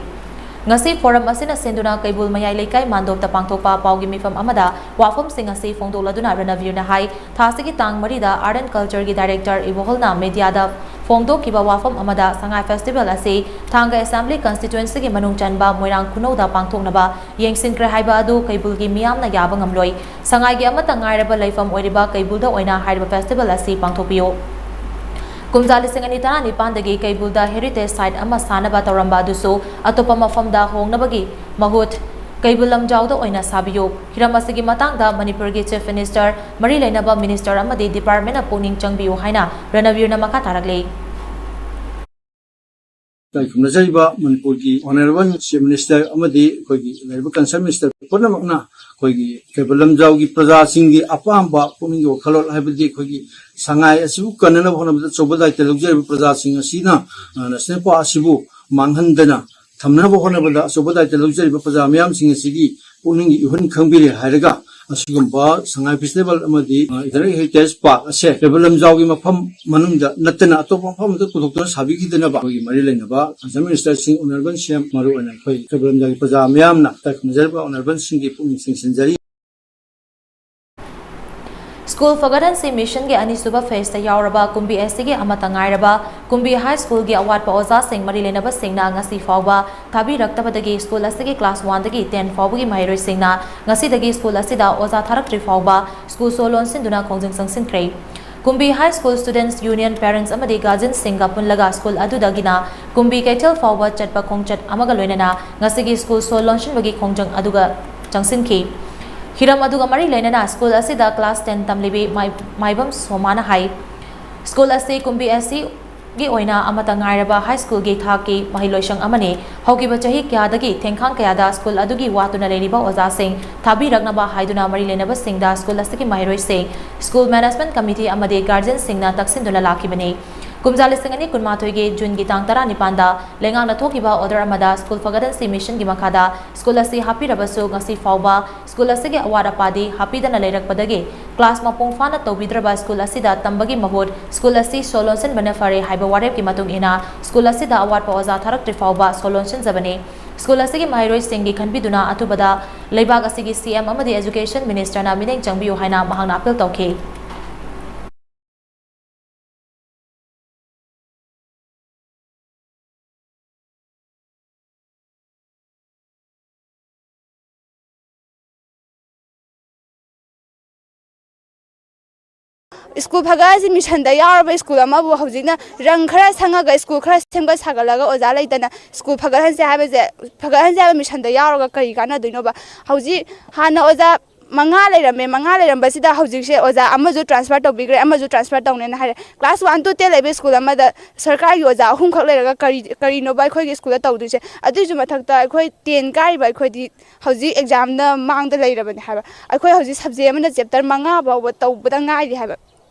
ꯉꯁꯤ forum ꯑꯁꯤꯅ ꯁꯤꯟꯗꯨꯅ ꯀꯩꯕꯨꯜ ꯃꯌꯥꯏ ꯂꯩꯀꯥꯏ ꯃꯥꯟꯗꯣꯞꯇ ꯄꯥꯡꯊꯣꯛꯄ ꯄꯥꯎꯒꯤ ꯃꯤꯐꯝ ꯑꯃꯗ ꯋꯥꯐꯝꯁꯤꯡ ꯑꯁꯤ ꯐꯣꯡꯗꯣꯛꯂꯗꯨꯅ ꯔꯅꯕꯤꯔꯅ ꯍꯥꯏ, ꯊꯥꯁꯤꯒꯤ ꯇꯥꯡ ꯃꯔꯤꯗ Art and Cultureꯒꯤ Director ꯏꯕꯣꯍꯜꯅ mediaꯗ ꯐꯣꯡꯗꯣꯛꯈꯤꯕ ꯋꯥꯐꯝ ꯑꯃꯗ Sangai festival ꯑꯁꯤ ꯊꯥꯡꯒ Assembly Constituencyꯒꯤ ꯃꯅꯨꯡ ꯆꯟꯕ ꯃꯣꯏꯔꯥꯡ ꯈꯨꯅꯧꯗ ꯄꯥꯡꯊꯣꯛꯅꯕ ꯌꯦꯡꯁꯤꯟꯈ꯭ꯔꯦ ꯍꯥꯏꯕ ꯑꯗꯨ ꯀꯩꯕꯨꯜꯒꯤ ꯃꯤꯌꯥꯝꯅ ꯌꯥꯕ ꯉꯝꯂꯣꯏ꯫ ꯁꯉꯥꯏꯒꯤ ꯑꯃꯠꯇ ꯉꯥꯏꯔꯕ ꯂꯩꯐꯝ ꯑꯣꯏꯔꯤꯕ ꯀꯩꯕꯨꯜꯗ ꯑꯣꯏꯅ ꯍꯥꯏꯔꯤꯕ festival ꯑꯁꯤ ꯄꯥꯡꯊꯣꯛꯄꯤꯌꯨ꯫ ꯀꯨꯝꯖꯥ ꯂꯤꯁꯤꯡ ꯑꯅꯤ ꯇꯔꯥꯅꯤꯄꯥꯟꯗꯒꯤ ꯀꯩꯕꯨꯜꯗ heritage site ꯑꯃ ꯁꯥꯅꯕ ꯇꯧꯔꯝꯕ ꯑꯗꯨꯁꯨ ꯑꯇꯣꯞꯄ ꯃꯐꯝꯗ ꯍꯣꯡꯅꯕꯒꯤ ꯃꯍꯨꯠ ꯀꯩꯕꯨꯜ ꯂꯝꯖꯥꯎꯗ ꯑꯣꯏꯅ ꯁꯥꯕꯤꯌꯨ꯫ ꯍꯤꯔꯝ ꯑꯁꯤꯒꯤ ꯃꯇꯥꯡꯗ ꯃꯅꯤꯄꯨꯔꯒꯤ Chief Minister, ꯃꯔꯤ ꯂꯩꯅꯕ Minister ꯑꯃꯗꯤ departmentꯅ ꯄꯨꯛꯅꯤꯡ ꯆꯪꯕꯤꯌꯨ ꯍꯥꯏꯅ ꯔꯅꯕꯤꯔꯅ ꯃꯈꯥ ꯇꯥꯔꯛꯂꯤ꯫ ꯇꯥꯏꯈꯨꯝꯅꯖꯔꯤꯕ ꯃꯅꯤꯄꯨꯔꯒꯤ Honourable Chief Minister ꯑꯃꯗꯤ ꯑꯩꯈꯣꯏꯒꯤ ꯂꯩꯔꯤꯕ Concerned Minister ꯄꯨꯝꯅꯃꯛꯅ ꯑꯩꯈꯣꯏꯒꯤ ꯀꯩꯕꯨꯜ ꯂꯝꯖꯥꯎꯒꯤ ꯄ꯭ꯔꯖꯥꯁꯤꯡꯒꯤ ꯑꯄꯥꯝꯕ ꯄꯨꯛꯅꯤꯡꯒꯤ ꯋꯥꯈꯜꯂꯣꯟ, ꯍꯥꯏꯕꯗꯤ ꯑꯩꯈꯣꯏꯒꯤ ꯁꯉꯥꯏ ꯑꯁꯤꯕꯨ ꯀꯟꯅꯅꯕ ꯍꯣꯠꯅꯕꯗ ꯑꯆꯧꯕ ꯗꯥꯏꯇ ꯂꯧꯖꯔꯤꯕ ꯄ꯭ꯔꯖꯥꯁꯤꯡ ꯑꯁꯤꯅ, ꯑ, national park ꯑꯁꯤꯕꯨ ꯃꯥꯡꯍꯟꯗꯅ ꯊꯝꯅꯕ ꯍꯣꯠꯅꯕꯗ ꯑꯆꯧꯕ ꯗꯥꯏꯇ ꯂꯧꯖꯔꯤꯕ ꯄ꯭ꯔꯖꯥ ꯃꯤꯌꯥꯝꯁꯤꯡ ꯑꯁꯤꯒꯤ ꯄꯨꯛꯅꯤꯡꯒꯤ ꯏꯍꯨꯟ ꯈꯪꯕꯤꯔꯦ ꯍꯥꯏꯔꯒ, ꯑꯁꯤꯒꯨꯝꯕ ꯁꯉꯥꯏ festival ꯑꯃꯗꯤ, ꯑ, International Heritage Park ꯑꯁꯦ ꯀꯩꯕꯨꯜ ꯂꯝꯖꯥꯎꯒꯤ ꯃꯐꯝ ꯃꯅꯨꯡꯗ ꯅꯠꯇꯅ ꯑꯇꯣꯞꯄ ꯃꯐꯝ ꯑꯃꯗ ꯄꯨꯊꯣꯛꯇꯨꯅ ꯁꯥꯕꯤꯈꯤꯗꯅꯕ ꯑꯩꯈꯣꯏꯒꯤ ꯃꯔꯤ ꯂꯩꯅꯕ Concerned Ministerꯁꯤꯡ, Honourable C M, ꯃꯔꯨꯑꯣꯏꯅ ꯑꯩꯈꯣꯏ ꯀꯩꯕꯨꯜ ꯂꯝꯖꯥꯎꯒꯤ ꯄ꯭ꯔꯖꯥ ꯃꯤꯌꯥꯝꯅ ꯇꯥꯏꯈꯨꯝꯅꯖꯔꯤꯕ Honourableꯁꯤꯡꯒꯤ ꯄꯨꯛꯅꯤꯡ ꯆꯤꯡꯁꯤꯟꯖꯔꯤ꯫ School ꯐꯒꯠꯍꯟꯁꯤ missionꯒꯤ ꯑꯅꯤꯁꯨꯕ phaseꯇ ꯌꯥꯎꯔꯕ ꯀꯨꯝꯕꯤ ꯑꯁꯤꯒꯤ ꯑꯃꯠꯇ ꯉꯥꯏꯔꯕ ꯀꯨꯝꯕꯤ High Schoolꯒꯤ ꯑꯋꯥꯠꯄ ꯑꯣꯖꯥꯁꯤꯡ ꯃꯔꯤ ꯂꯩꯅꯕꯁꯤꯡꯅ ꯉꯁꯤ ꯐꯥꯎꯕ ꯊꯥꯕꯤꯔꯛꯇꯕꯗꯒꯤ school ꯑꯁꯤꯒꯤ class oneꯗꯒꯤ ten ꯐꯥꯎꯕꯒꯤ ꯃꯍꯩꯔꯣꯏꯁꯤꯡꯅ ꯉꯁꯤꯗꯒꯤ school ꯑꯁꯤꯗ ꯑꯣꯖꯥ ꯊꯥꯔꯛꯇ꯭ꯔꯤ ꯐꯥꯎꯕ school ꯁꯣ ꯂꯣꯟꯁꯤꯟꯗꯨꯅ ꯈꯣꯡꯖꯪ ꯆꯪꯁꯤꯟꯈ꯭ꯔꯦ꯫ ꯀꯨꯝꯕꯤ High School Students Union parents ꯑꯃꯗꯤ guardianꯁꯤꯡꯒ ꯄꯨꯜꯂꯒ school ꯑꯗꯨꯗꯒꯤꯅ ꯀꯨꯝꯕꯤ ꯀꯩꯊꯦꯜ ꯐꯥꯎꯕ ꯆꯠꯄ ꯈꯣꯡꯆꯠ ꯑꯃꯒ ꯂꯣꯏꯅꯅ ꯉꯁꯤꯒꯤ school ꯁꯣ ꯂꯣꯟꯁꯤꯟꯕꯒꯤ ꯈꯣꯡꯖꯪ ꯑꯗꯨꯒ ꯆꯪꯁꯤꯟꯈꯤ꯫ ꯍꯤꯔꯝ ꯑꯗꯨꯒ ꯃꯔꯤ ꯂꯩꯅꯅ school ꯑꯁꯤꯗ class ten ꯇꯝꯂꯤꯕꯤ ꯃꯥꯏ-, ꯃꯥꯏꯕꯝ ꯁꯣꯃꯥꯅ ꯍꯥꯏ, school ꯑꯁꯤ ꯀꯨꯝꯕꯤ ꯑꯁꯤꯒꯤ ꯑꯣꯏꯅ ꯑꯃꯠꯇ ꯉꯥꯏꯔꯕ high schoolꯒꯤ ꯊꯥꯛꯀꯤ ꯃꯍꯩꯂꯣꯏꯁꯪ ꯑꯃꯅꯤ꯫ ꯍꯧꯈꯤꯕ ꯆꯍꯤ ꯀꯌꯥꯗꯒꯤ ꯊꯦꯡꯈꯥꯡ ꯀꯌꯥꯗ school ꯑꯗꯨꯒꯤ ꯋꯥꯠꯇꯨꯅ ꯂꯩꯔꯤꯕ ꯑꯣꯖꯥꯁꯤꯡ ꯊꯥꯕꯤꯔꯛꯅꯕ ꯍꯥꯏꯗꯨꯅ ꯃꯔꯤ ꯂꯩꯅꯕꯁꯤꯡꯗ school ꯑꯁꯤꯒꯤ ꯃꯍꯩꯔꯣꯏꯁꯤꯡ, school management committee ꯑꯃꯗꯤ guardianꯁꯤꯡꯅ ꯇꯛꯁꯤꯟꯗꯨꯅ ꯂꯥꯛꯈꯤꯕꯅꯤ꯫ ꯀꯨꯝꯖꯥ ꯂꯤꯁꯤꯡ ꯑꯅꯤ ꯀꯨꯟꯃꯥꯊꯣꯏꯒꯤ Juneꯒꯤ ꯇꯥꯡ ꯇꯔꯥꯅꯤꯄꯥꯟꯗ ꯂꯩꯉꯥꯛꯅ ꯊꯣꯛꯈꯤꯕ order ꯑꯃꯗ school ꯐꯒꯠꯍꯟꯁꯤ missionꯒꯤ ꯃꯈꯥꯗ school ꯑꯁꯤ ꯍꯥꯞꯄꯤꯔꯕꯁꯨ ꯉꯁꯤ ꯐꯥꯎꯕ school ꯑꯁꯤꯒꯤ ꯑꯋꯥꯠ ꯑꯄꯥꯗꯤ ꯍꯥꯞꯄꯤꯗꯅ ꯂꯩꯔꯛꯄꯗꯒꯤ class ꯃꯄꯨꯡ ꯐꯥꯅ ꯇꯧꯕꯤꯗ꯭ꯔꯕ school ꯑꯁꯤꯗ ꯇꯝꯕꯒꯤ ꯃꯍꯨꯠ school ꯑꯁꯤ ꯁꯣ ꯂꯣꯟꯁꯤꯟꯕꯅ ꯐꯔꯦ ꯍꯥꯏꯕ ꯋꯥꯔꯦꯞꯀꯤ ꯃꯇꯨꯡ ꯏꯟꯅ school ꯑꯁꯤꯗ ꯑꯋꯥꯠꯄ ꯑꯣꯖꯥ ꯊꯥꯔꯛꯇ꯭ꯔꯤ ꯐꯥꯎꯕ ꯁꯣ ꯂꯣꯟꯁꯤꯟꯖꯕꯅꯤ꯫ School ꯑꯁꯤꯒꯤ ꯃꯍꯩꯔꯣꯏꯁꯤꯡꯒꯤ ꯈꯟꯕꯤꯗꯨꯅ ꯑꯊꯨꯕꯗ ꯂꯩꯕꯥꯛ ꯑꯁꯤꯒꯤ C M ꯑꯃꯗꯤ Education Ministerꯅ ꯃꯤꯠꯌꯦꯡ ꯆꯪꯕꯤꯌꯨ ꯍꯥꯏꯅ ꯃꯍꯥꯛꯅ appeal ꯇꯧꯈꯤ꯫ ꯁ꯭ꯀꯨꯜ ꯐꯒꯠ ꯍꯥꯏꯁꯤ ꯃꯤꯁꯟꯗ ꯌꯥꯎꯔꯕ ꯁ꯭ꯀꯨꯜ ꯑꯃꯕꯨ ꯍꯧꯖꯤꯛꯅ ꯔꯪ ꯈꯔ ꯁꯪꯉꯒ ꯁ꯭ꯀꯨꯜ ꯈꯔ ꯁꯦꯝꯒꯠ ꯁꯥꯒꯠꯂꯒ ꯑꯣꯖꯥ ꯂꯩꯇꯅ ꯁ꯭ꯀꯨꯜ ꯐꯒꯠꯍꯟꯁꯦ ꯍꯥꯏꯕꯁꯦ, ꯐꯒꯠꯍꯟꯁꯦ ꯍꯥꯏꯕ ꯃꯤꯁꯟꯗ ꯌꯥꯎꯔꯒ ꯀꯔꯤ ꯀꯥꯟꯅꯗꯣꯏꯅꯣꯕ? ꯍꯧꯖꯤꯛ ꯍꯥꯟꯅ ꯑꯣꯖꯥ ꯃꯉꯥ ꯂꯩꯔꯝꯃꯦ, ꯃꯉꯥ ꯂꯩꯔꯝꯕꯁꯤꯗ ꯍꯧꯖꯤꯛꯁꯦ ꯑꯣꯖꯥ ꯑꯃꯁꯨ ꯇ꯭ꯔꯥꯟꯁꯐꯔ ꯇꯧꯕꯤꯈ꯭ꯔꯦ, ꯑꯃꯁꯨ ꯇ꯭ꯔꯥꯟꯁꯐꯔ ꯇꯧꯅꯦꯅ ꯍꯥꯏꯔꯦ꯫ ꯀ꯭ꯂꯥꯁ ꯋꯥꯟ ꯇꯨ ꯇꯦꯟ ꯂꯩꯕ ꯁ꯭ꯀꯨꯜ ꯑꯃꯗ ꯁꯔꯀꯥꯔꯒꯤ ꯑꯣꯖꯥ ꯑꯍꯨꯝꯈꯛ ꯂꯩꯔꯒ ꯀꯔꯤ, ꯀꯔꯤꯅꯣꯕ ꯑꯩꯈꯣꯏꯒꯤ ꯁ꯭ꯀꯨꯜꯗ ꯇꯧꯗꯣꯏꯁꯦ? ꯑꯗꯨꯒꯤꯁꯨ ꯃꯊꯛꯇ ꯑꯩꯈꯣꯏ ꯇꯦꯟ ꯀꯥꯔꯤꯕ ꯑꯩꯈꯣꯏꯗꯤ ꯍꯧꯖꯤꯛ ꯑꯦꯛꯖꯥꯝꯗ ꯃꯥꯡꯗ ꯂꯩꯔꯕꯅꯦ ꯍꯥꯏꯕ꯫ ꯑꯩꯈꯣꯏ ꯍꯧꯖꯤꯛ ꯁꯕꯖꯦꯛ ꯑꯃꯗ ꯆꯦꯞꯇꯔ ꯃꯉꯥ ꯐꯥꯎꯕ ꯇꯧꯕꯗ ꯉꯥꯏꯔꯤ ꯍꯥꯏꯕ꯫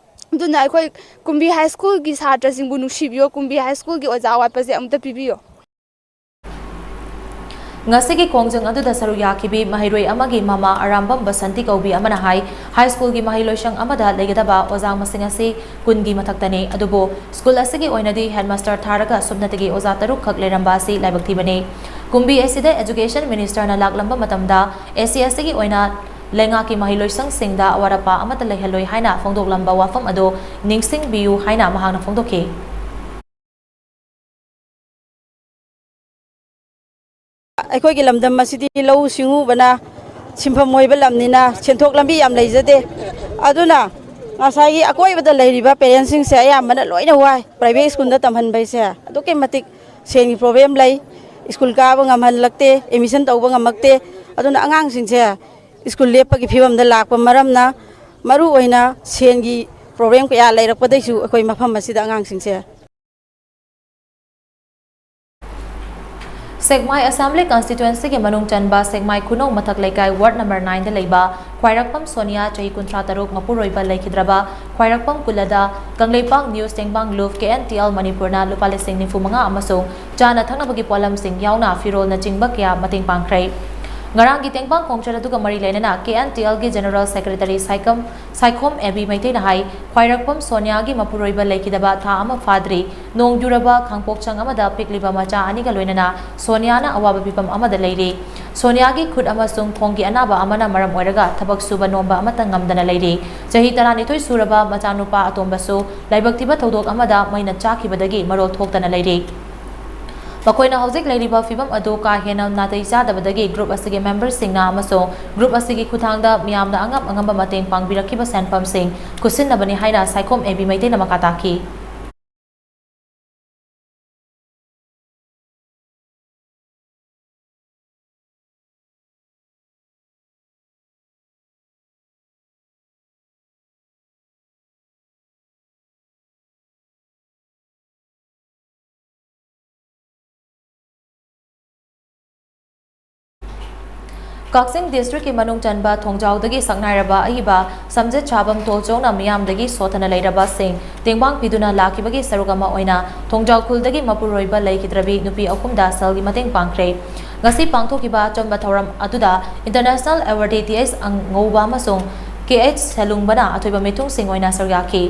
ꯑꯗꯨꯅ ꯑꯩꯈꯣꯏ ꯀꯨꯝꯕꯤ ꯍꯥꯏ ꯁ꯭ꯀꯨꯜꯒꯤ ꯁꯥꯇ꯭ꯔꯁꯤꯡꯕꯨ ꯅꯨꯡꯁꯤꯕꯤꯌꯣ, ꯀꯨꯝꯕꯤ ꯍꯥꯏ ꯁ꯭ꯀꯨꯜꯒꯤ ꯑꯣꯖꯥ ꯑꯋꯥꯠꯄꯁꯦ ꯑꯃꯨꯛꯇ ꯄꯤꯕꯤꯌꯣ꯫ ꯉꯁꯤꯒꯤ ꯈꯣꯡꯖꯪ ꯑꯗꯨꯗ ꯁꯔꯨꯛ ꯌꯥꯈꯤꯕꯤ ꯃꯍꯩꯔꯣꯏ ꯑꯃꯒꯤ ꯃꯃꯥ ꯑꯔꯥꯝꯕꯝ ꯕꯁꯟꯇꯤ ꯀꯧꯕꯤ ꯑꯃꯅ ꯍꯥꯏ, ꯍꯥꯏ ꯁ꯭ꯀꯨꯜꯒꯤ ꯃꯍꯩꯂꯣꯏꯁꯪ ꯑꯃꯗ ꯂꯩꯒꯗꯕ ꯑꯣꯖꯥ ꯃꯁꯤꯡ ꯑꯁꯤ ꯀꯨꯟꯒꯤ ꯃꯊꯛꯇꯅꯤ, ꯑꯗꯨꯕꯨ ꯁ꯭ꯀꯨꯜ ꯑꯁꯤꯒꯤ ꯑꯣꯏꯅꯗꯤ ꯍꯦꯗꯃꯥꯁꯇꯔ ꯊꯥꯔꯒ ꯁꯨꯞꯅꯇꯒꯤ ꯑꯣꯖꯥ ꯇꯔꯨꯛ ꯈꯛ ꯂꯩꯔꯝꯕ ꯑꯁꯤ ꯂꯥꯏꯕꯛ ꯊꯤꯕꯅꯤ꯫ ꯀꯨꯝꯕꯤ ꯑꯁꯤꯗ ꯑꯦꯖꯨꯀꯦꯁꯟ ꯃꯤꯅꯤꯁꯇꯔꯅ ꯂꯥꯛꯂꯝꯕ ꯃꯇꯝꯗ ꯑꯦꯁ ꯁꯤ ꯑꯦꯁ ꯇꯤꯒꯤ ꯑꯣꯏꯅ ꯂꯩꯉꯥꯛꯀꯤ ꯃꯍꯩꯂꯣꯏꯁꯪꯁꯤꯡꯗ ꯑꯋꯥꯠ ꯑꯄꯥ ꯑꯃꯠꯇ ꯂꯩꯍꯜꯂꯣꯏ ꯍꯥꯏꯅ ꯐꯣꯡꯗꯣꯛꯂꯝꯕ ꯋꯥꯐꯝ ꯑꯗꯨ ꯅꯤꯡꯁꯤꯡꯕꯤꯌꯨ ꯍꯥꯏꯅ ꯃꯍꯥꯛꯅ ꯐꯣꯡꯗꯣꯛꯈꯤ꯫ ꯑꯩꯈꯣꯏꯒꯤ ꯂꯝꯗꯝ ꯑꯁꯤꯗꯤ ꯂꯧꯎ ꯁꯤꯡꯎꯕꯅ ꯁꯤꯟꯐꯝ ꯑꯣꯏꯕ ꯂꯝꯅꯤꯅ ꯁꯦꯟꯊꯣꯛ ꯂꯝꯕꯤ ꯌꯥꯝ ꯂꯩꯖꯗꯦ꯫ ꯑꯗꯨꯅ ꯉꯁꯥꯏꯒꯤ ꯑꯀꯣꯏꯕꯗ ꯂꯩꯔꯤꯕ ꯄꯦꯔꯦꯟꯁꯁꯤꯡꯁꯦ ꯑꯌꯥꯝꯕꯅ ꯂꯣꯏꯅ ꯋꯥꯏ꯫ ꯄ꯭ꯔꯥꯏꯚꯦꯠ ꯁ꯭ꯀꯨꯜꯗ ꯇꯝꯍꯟꯕ ꯍꯥꯏꯁꯦ ꯑꯗꯨꯛꯀꯤ ꯃꯇꯤꯛ ꯁꯦꯟꯒꯤ ꯄ꯭ꯔꯣꯕ꯭ꯂꯦꯝ ꯂꯩ꯫ ꯁ꯭ꯀꯨꯜ ꯀꯥꯕ ꯉꯝꯍꯜꯂꯛꯇꯦ, ꯑꯦꯗꯃꯤꯁꯟ ꯇꯧꯕ ꯉꯝꯃꯛꯇꯦ꯫ ꯑꯗꯨꯅ ꯑꯉꯥꯡꯁꯤꯡꯁꯦ ꯁ꯭ꯀꯨꯜ ꯂꯦꯞꯄꯒꯤ ꯐꯤꯕꯝꯗ ꯂꯥꯛꯄ ꯃꯔꯝꯅ ꯃꯔꯨ ꯑꯣꯏꯅ ꯁꯦꯟꯒꯤ ꯄ꯭ꯔꯣꯕ꯭ꯂꯦꯝ ꯀꯌꯥ ꯂꯩꯔꯛꯄꯗꯩꯁꯨ ꯑꯩꯈꯣꯏ ꯃꯐꯝ ꯑꯁꯤꯗ ꯑꯉꯥꯡꯁꯤꯡꯁꯦ ꯁꯦꯛꯃꯥꯏ ꯑꯦꯁꯦꯝꯕ꯭ꯂꯤ ꯀꯟꯁꯇꯤꯇ꯭ꯋꯦꯟꯁꯤꯒꯤ ꯃꯅꯨꯡ ꯆꯟꯕ ꯁꯦꯛꯃꯥꯏ ꯈꯨꯅꯧ ꯃꯊꯛ ꯂꯩꯀꯥꯏ ꯋꯥꯔꯗ ꯅꯝꯕꯔ ꯅꯥꯏꯟꯗ ꯂꯩꯕ ꯈ꯭ꯋꯥꯏꯔꯥꯛꯄꯝ ꯁꯣꯅꯤꯌꯥ, ꯆꯍꯤ ꯀꯨꯟꯊ꯭ꯔꯥ ꯇꯔꯨꯛ, ꯃꯄꯨꯔꯣꯏꯕ ꯂꯩꯈꯤꯗ꯭ꯔꯕ ꯈ꯭ꯋꯥꯏꯔꯥꯛꯄꯝ ꯀꯨꯂꯗ ꯀꯪꯂꯩꯄꯥꯛ ꯅ꯭ꯌꯨꯁ ꯇꯦꯡꯕꯥꯡ ꯂꯨꯞ ꯀꯦ ꯑꯦꯟ ꯇꯤ ꯑꯦꯜ ꯃꯅꯤꯄꯨꯔꯅ ꯂꯨꯄꯥ ꯂꯤꯁꯤꯡ ꯅꯤꯐꯨ ꯃꯉꯥ ꯑꯃꯁꯨꯡ ꯆꯥꯅ ꯊꯛꯅꯕꯒꯤ ꯄꯣꯠꯂꯝꯁꯤꯡ ꯌꯥꯎꯅ ꯐꯤꯔꯣꯜꯅꯆꯤꯡꯕ ꯀꯌꯥ ꯃꯇꯦꯡ ꯄꯥꯡꯈ꯭ꯔꯦ꯫ ꯉꯔꯥꯡꯒꯤ ꯇꯦꯡꯕꯥꯡ ꯈꯣꯡꯆꯠ ꯑꯗꯨꯒ ꯃꯔꯤ ꯂꯩꯅꯅ ꯀꯦ ꯑꯦꯟ ꯇꯤ ꯑꯦꯜꯒꯤ ꯖꯦꯅꯔꯦꯜ ꯁꯦꯀ꯭ꯔꯦꯇꯔꯤ ꯁꯥꯏꯀꯝ, ꯁꯥꯏꯈꯣꯝ ꯑꯦꯕꯤ ꯃꯩꯇꯩꯅ ꯍꯥꯏ, ꯈ꯭ꯋꯥꯏꯔꯥꯛꯄꯝ ꯁꯣꯅꯤꯌꯥꯒꯤ ꯃꯄꯨꯔꯣꯏꯕ ꯂꯩꯈꯤꯗꯕ ꯊꯥ ꯑꯃ ꯐꯥꯗ꯭ꯔꯤ꯫ ꯅꯣꯡ ꯌꯨꯔꯕ ꯈꯥꯡꯄꯣꯛꯁꯪ ꯑꯃꯗ ꯄꯤꯛꯂꯤꯕ ꯃꯆꯥ ꯑꯅꯤꯒ ꯂꯣꯏꯅꯅ ꯁꯣꯅꯤꯌꯥꯅ ꯑꯋꯥꯕ ꯐꯤꯚꯝ ꯑꯃꯗ ꯂꯩꯔꯤ꯫ ꯁꯣꯅꯤꯌꯥꯒꯤ ꯈꯨꯠ ꯑꯃꯁꯨꯡ ꯈꯣꯡꯒꯤ ꯑꯅꯥꯕ ꯑꯃꯅ ꯃꯔꯝ ꯑꯣꯏꯔꯒ ꯊꯕꯛ ꯁꯨꯕ ꯅꯣꯝꯕ ꯑꯃꯠꯇ ꯉꯝꯗꯅ ꯂꯩꯔꯤ꯫ ꯆꯍꯤ ꯇꯔꯥꯅꯤꯊꯣꯏ ꯁꯨꯔꯕ ꯃꯆꯥꯅꯨꯄꯥ ꯑꯇꯣꯝꯕꯁꯨ ꯂꯥꯏꯕꯛ ꯊꯤꯕ ꯊꯧꯗꯣꯛ ꯑꯃꯗ ꯃꯩꯅ ꯆꯥꯛꯈꯤꯕꯗꯒꯤ ꯃꯔꯣꯜ ꯊꯣꯛꯇꯅ ꯂꯩꯔꯤ꯫ ꯃꯈꯣꯏꯅ ꯍꯧꯖꯤꯛ ꯂꯩꯔꯤꯕ ꯐꯤꯕꯝ ꯑꯗꯨ ꯀꯥ ꯍꯦꯟꯅ ꯅꯥꯇꯩ ꯆꯥꯗꯕꯗꯒꯤ group ꯑꯁꯤꯒꯤ memberꯁꯤꯡꯅ ꯑꯃꯁꯨꯡ group ꯑꯁꯤꯒꯤ ꯈꯨꯠꯊꯥꯡꯗ ꯃꯤꯌꯥꯝꯅ ꯑꯉꯝ ꯑꯉꯝꯕ ꯃꯇꯦꯡ ꯄꯥꯡꯕꯤꯔꯛꯈꯤꯕ ꯁꯦꯟꯐꯝꯁꯤꯡ ꯈꯨꯠꯁꯤꯟꯅꯕꯅꯤ ꯍꯥꯏꯅ ꯁꯥꯏꯈꯣꯝ ꯑꯦ ꯕꯤ ꯃꯩꯇꯩꯅ ꯃꯈꯥ ꯇꯥꯈꯤ꯫ ꯀꯛꯆꯤꯡ districtꯀꯤ ꯃꯅꯨꯡ ꯆꯟꯕ ꯊꯣꯡꯖꯥꯎꯗꯒꯤ ꯁꯛꯅꯥꯏꯔꯕ ꯑꯏꯕ ꯁꯝꯖꯤꯠ ꯁꯥꯕꯝ ꯇꯣꯜꯆꯧꯅ ꯃꯤꯌꯥꯝꯗꯒꯤ ꯁꯣꯠꯊꯅ ꯂꯩꯔꯕꯁꯤꯡ ꯇꯦꯡꯕꯥꯡ ꯄꯤꯗꯨꯅ ꯂꯥꯛꯈꯤꯕꯒꯤ ꯁꯔꯨꯛ ꯑꯃ ꯑꯣꯏꯅ ꯊꯣꯡꯖꯥꯎ ꯈꯨꯜꯗꯒꯤ ꯃꯄꯨꯔꯣꯏꯕ ꯂꯩꯈꯤꯗ꯭ꯔꯕꯤ ꯅꯨꯄꯤ ꯑꯍꯨꯝꯗ ꯁꯦꯜꯒꯤ ꯃꯇꯦꯡ ꯄꯥꯡꯈ꯭ꯔꯦ꯫ ꯉꯁꯤ ꯄꯥꯡꯊꯣꯛꯈꯤꯕ ꯑꯆꯝꯕ ꯊꯧꯔꯝ ꯑꯗꯨꯗ International Award T H ꯑꯉꯧꯕ ꯑꯃꯁꯨꯡ K H ꯁꯦꯂꯨꯡꯕꯅ ꯑꯊꯣꯏꯕ ꯃꯤꯊꯨꯡꯁꯤꯡ ꯑꯣꯏꯅ ꯁꯔꯨꯛ ꯌꯥꯈꯤ꯫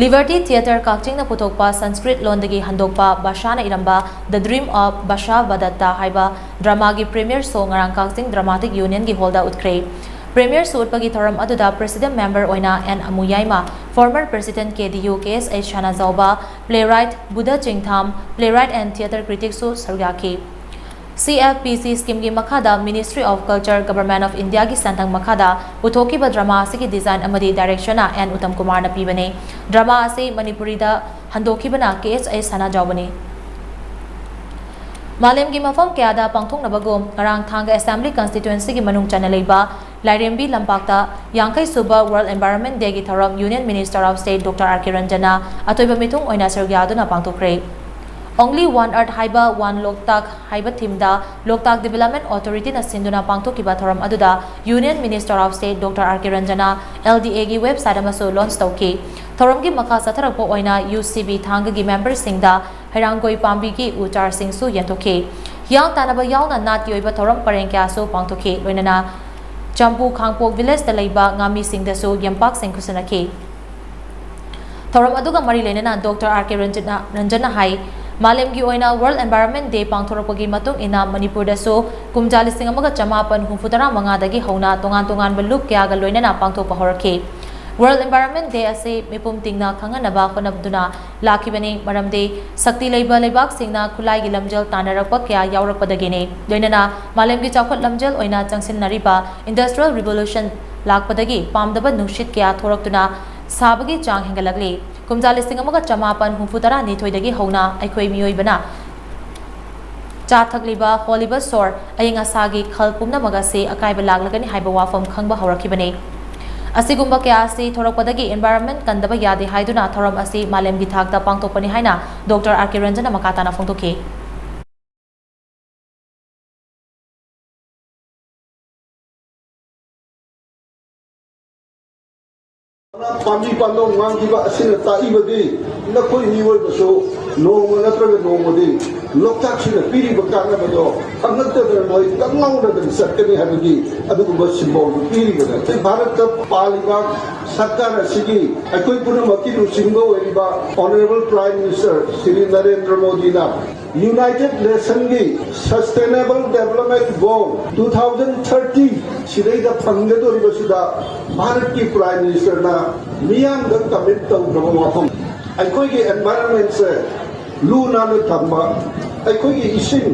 Liberty Theatre ꯀꯛꯆꯤꯡꯅ ꯄꯨꯊꯣꯛꯄ ꯁꯪꯁꯀ꯭ꯔꯤꯠ ꯂꯣꯟꯗꯒꯤ ꯍꯟꯗꯣꯛꯄ ꯕꯥꯁꯥꯅ ꯏꯔꯝꯕ The Dream of Basavadatta ꯍꯥꯏꯕ dramaꯒꯤ premiere show ꯉꯔꯥꯡ ꯀꯛꯆꯤꯡ Dramatic Unionꯒꯤ hallꯗ ꯎꯠꯈ꯭ꯔꯦ꯫ Premiere show ꯎꯠꯄꯒꯤ ꯊꯧꯔꯝ ꯑꯗꯨꯗ president member ꯑꯣꯏꯅ N Amuyaima, former president K D U K S H Sanajaoba, playwright Budha Chingtham, playwright and theatre criticꯁꯨ ꯁꯔꯨꯛ ꯌꯥꯈꯤ꯫ C F P C schemeꯒꯤ ꯃꯈꯥꯗ Ministry of Culture, Government of Indiaꯒꯤ ꯁꯦꯟꯊꯪ ꯃꯈꯥꯗ ꯄꯨꯊꯣꯛꯈꯤꯕ drama ꯑꯁꯤꯒꯤ design ꯑꯃꯗꯤ directionꯅ ꯑꯦꯟ ꯎꯇꯝ ꯀꯨꯃꯥꯔꯅ ꯄꯤꯕꯅꯤ꯫ Drama ꯑꯁꯤ ꯃꯅꯤꯄꯨꯔꯤꯗ ꯍꯟꯗꯣꯛꯈꯤꯕꯅ K H A ꯁꯅꯥꯖꯥꯎꯕꯅꯤ꯫ ꯃꯥꯂꯦꯝꯒꯤ ꯃꯐꯝ ꯀꯌꯥꯗ ꯄꯥꯡꯊꯣꯛꯅꯕꯒꯨꯝ, ꯉꯔꯥꯡ ꯊꯥꯡꯒ Assembly Constituencyꯒꯤ ꯃꯅꯨꯡ ꯆꯟꯅ ꯂꯩꯕ ꯂꯥꯏꯔꯦꯝꯕꯤ ꯂꯝꯄꯥꯛꯇ ꯌꯥꯡꯈꯩ ꯁꯨꯕ World Environment Dayꯒꯤ ꯊꯧꯔꯝ Union Minister of State Doctor R K ꯔꯟꯖꯟꯅ ꯑꯊꯣꯏꯕ ꯃꯤꯊꯨꯡ ꯑꯣꯏꯅ ꯁꯔꯨꯛ ꯌꯥꯗꯨꯅ ꯄꯥꯡꯊꯣꯛꯈ꯭ꯔꯦ꯫ Only One Earth ꯍꯥꯏꯕ One ꯂꯣꯛꯇꯥꯛ ꯍꯥꯏꯕ themeꯗ ꯂꯣꯛꯇꯥꯛ Development Authorityꯅ ꯁꯤꯟꯗꯨꯅ ꯄꯥꯡꯊꯣꯛꯈꯤꯕ ꯊꯧꯔꯝ ꯑꯗꯨꯗ Union Minister of State Doctor R K ꯔꯟꯖꯟꯅ L D Aꯒꯤ website ꯑꯃꯁꯨ launch ꯇꯧꯈꯤ꯫ ꯊꯧꯔꯝꯒꯤ ꯃꯈꯥ ꯆꯠꯊꯔꯛꯄ ꯑꯣꯏꯅ U C B ꯊꯥꯡꯒꯒꯤ memberꯁꯤꯡꯗ ꯍꯩꯔꯥꯡꯒꯣꯏ ꯄꯥꯝꯕꯤꯒꯤ ꯎ ꯆꯥꯔꯁꯤꯡꯁꯨ ꯌꯦꯟꯊꯣꯛꯈꯤ꯫ ꯍꯤꯌꯥꯡ ꯇꯥꯟꯅꯕ ꯌꯥꯎꯅ ꯅꯥꯠꯀꯤ ꯑꯣꯏꯕ ꯊꯧꯔꯝ ꯄꯔꯦꯡ ꯀꯌꯥꯁꯨ ꯄꯥꯡꯊꯣꯛꯈꯤ꯫ ꯂꯣꯏꯅꯅ ꯆꯝꯄꯨ ꯈꯥꯡꯄꯣꯛ villageꯇ ꯂꯩꯕ ꯉꯥꯃꯤꯁꯤꯡꯗꯁꯨ ꯌꯦꯝꯄꯥꯛꯁꯤꯡ ꯈꯨꯠꯁꯤꯟꯅꯈꯤ꯫ ꯊꯧꯔꯝ ꯑꯗꯨꯒ ꯃꯔꯤ ꯂꯩꯅꯅ Doctor R K ꯔꯟꯖꯟꯅ, ꯔꯟꯖꯟꯅ ꯍꯥꯏ, ꯃꯥꯂꯦꯝꯒꯤ ꯑꯣꯏꯅ World Environment Day ꯄꯥꯡꯊꯣꯔꯛꯄꯒꯤ ꯃꯇꯨꯡ ꯏꯟꯅ ꯃꯅꯤꯄꯨꯔꯗꯁꯨ ꯀꯨꯝꯖꯥ ꯂꯤꯁꯤꯡ ꯑꯃꯒ ꯆꯃꯥꯄꯟ ꯍꯨꯝꯐꯨ ꯇꯔꯥ ꯃꯉꯥꯗꯒꯤ ꯍꯧꯅ ꯇꯣꯉꯥꯟ ꯇꯣꯉꯥꯟꯕ ꯂꯨꯞ ꯀꯌꯥꯒ ꯂꯣꯏꯅꯅ ꯄꯥꯡꯊꯣꯛꯄ ꯍꯧꯔꯛꯈꯤ꯫ World Environment Day ꯑꯁꯤ ꯃꯤꯄꯨꯝ ꯇꯤꯡꯅ ꯈꯪꯍꯟꯅꯕ ꯍꯣꯠꯅꯗꯨꯅ ꯂꯥꯛꯈꯤꯕꯅꯤ, ꯃꯔꯝꯗꯤ ꯁꯛꯇꯤ ꯂꯩꯕ ꯂꯩꯕꯥꯛꯁꯤꯡꯅ ꯈꯨꯠꯂꯥꯏꯒꯤ ꯂꯝꯖꯦꯜ ꯇꯥꯟꯅꯔꯛꯄ ꯀꯌꯥ ꯌꯥꯎꯔꯛꯄꯗꯒꯤꯅꯤ꯫ ꯂꯣꯏꯅꯅ ꯃꯥꯂꯦꯝꯒꯤ ꯆꯥꯎꯈꯠ ꯂꯝꯖꯦꯜ ꯑꯣꯏꯅ ꯆꯪꯁꯤꯟꯅꯔꯤꯕ Industrial Revolution ꯂꯥꯛꯄꯗꯒꯤ ꯄꯥꯝꯗꯕ ꯅꯨꯡꯁꯤꯠ ꯀꯌꯥ ꯊꯣꯔꯛꯇꯨꯅ ꯁꯥꯕꯒꯤ ꯆꯥꯡ ꯍꯦꯟꯒꯠꯂꯛꯂꯤ꯫ ꯀꯨꯝꯖꯥ ꯂꯤꯁꯤꯡ ꯑꯃꯒ ꯆꯃꯥꯄꯟ ꯍꯨꯝꯐꯨ ꯇꯔꯥꯅꯤꯊꯣꯏꯗꯒꯤ ꯍꯧꯅ ꯑꯩꯈꯣꯏ ꯃꯤꯑꯣꯏꯕꯅ ꯆꯥ ꯊꯛꯂꯤꯕ, ꯍꯣꯜꯂꯤꯕ ꯁꯣꯔ, ꯑꯏꯪ ꯑꯁꯥꯒꯤ ꯈꯜ ꯄꯨꯝꯅꯃꯛ ꯑꯁꯤ ꯑꯀꯥꯏꯕ ꯂꯥꯛꯂꯒꯅꯤ ꯍꯥꯏꯕ ꯋꯥꯐꯝ ꯈꯪꯕ ꯍꯧꯔꯛꯈꯤꯕꯅꯤ꯫ ꯑꯁꯤꯒꯨꯝꯕ ꯀꯌꯥ ꯑꯁꯤ ꯊꯣꯔꯛꯄꯗꯒꯤ environment ꯀꯟꯗꯕ ꯌꯥꯗꯦ ꯍꯥꯏꯗꯨꯅ ꯊꯧꯔꯝ ꯑꯁꯤ ꯃꯥꯂꯦꯝꯒꯤ ꯊꯥꯛꯇ ꯄꯥꯡꯊꯣꯛꯄꯅꯤ ꯍꯥꯏꯅ ꯗꯣꯛꯇꯔ ꯑꯥꯔ ꯀꯦ ꯔꯟꯖꯟꯅ ꯃꯈꯥ ꯇꯥꯅ ꯐꯣꯡꯗꯣꯛꯈꯤ꯫ ꯄꯥꯝꯕꯤ ꯄꯥꯟꯗꯧ ꯃꯥꯡꯈꯤꯕ ꯑꯁꯤꯅ ꯇꯥꯛꯏꯕꯗꯤ ꯅꯈꯣꯏ ꯃꯤꯑꯣꯏꯕꯁꯨ ꯅꯣꯡꯃ ꯅꯠꯇ꯭ꯔꯒ ꯅꯣꯡꯃꯗꯤ ꯂꯣꯛꯇꯥꯛꯁꯤꯅ ꯄꯤꯔꯤꯕ ꯀꯥꯟꯅꯕꯗꯣ ꯈꯪꯉꯛꯇꯗꯅ ꯃꯣꯏ ꯀꯪꯂꯥꯎꯅꯗꯅ ꯆꯠꯀꯅꯤ ꯍꯥꯏꯕꯒꯤ ꯑꯗꯨꯒꯨꯝꯕ symbol ꯗꯨ ꯄꯤꯔꯤꯕꯅꯤ꯫ ꯑꯩꯈꯣꯏ ꯚꯥꯔꯠꯇ ꯄꯥꯜꯂꯤꯕ ꯁꯔꯀꯥꯔ ꯑꯁꯤꯒꯤ ꯑꯩꯈꯣꯏ ꯄꯨꯝꯅꯃꯛꯀꯤ ꯂꯨꯆꯤꯡꯕ ꯑꯣꯏꯔꯤꯕ Honourable Prime Minister Shri Narendra ꯃꯣꯗꯤꯅ United Nation ꯒꯤ Sustainable Development Goal two thousand thirty ꯁꯤꯗꯩꯗ ꯐꯪꯒꯗꯧꯔꯤꯕꯁꯤꯗ ꯚꯥꯔꯠꯀꯤ Prime Minister ꯅ ꯃꯤꯌꯥꯝꯗ commit ꯇꯧꯈ꯭ꯔꯕ ꯋꯥꯐꯝ, ꯑꯩꯈꯣꯏꯒꯤ environment ꯁꯦ ꯂꯨ ꯅꯥꯟꯅ ꯊꯝꯕ, ꯑꯩꯈꯣꯏꯒꯤ ꯏꯁꯤꯡ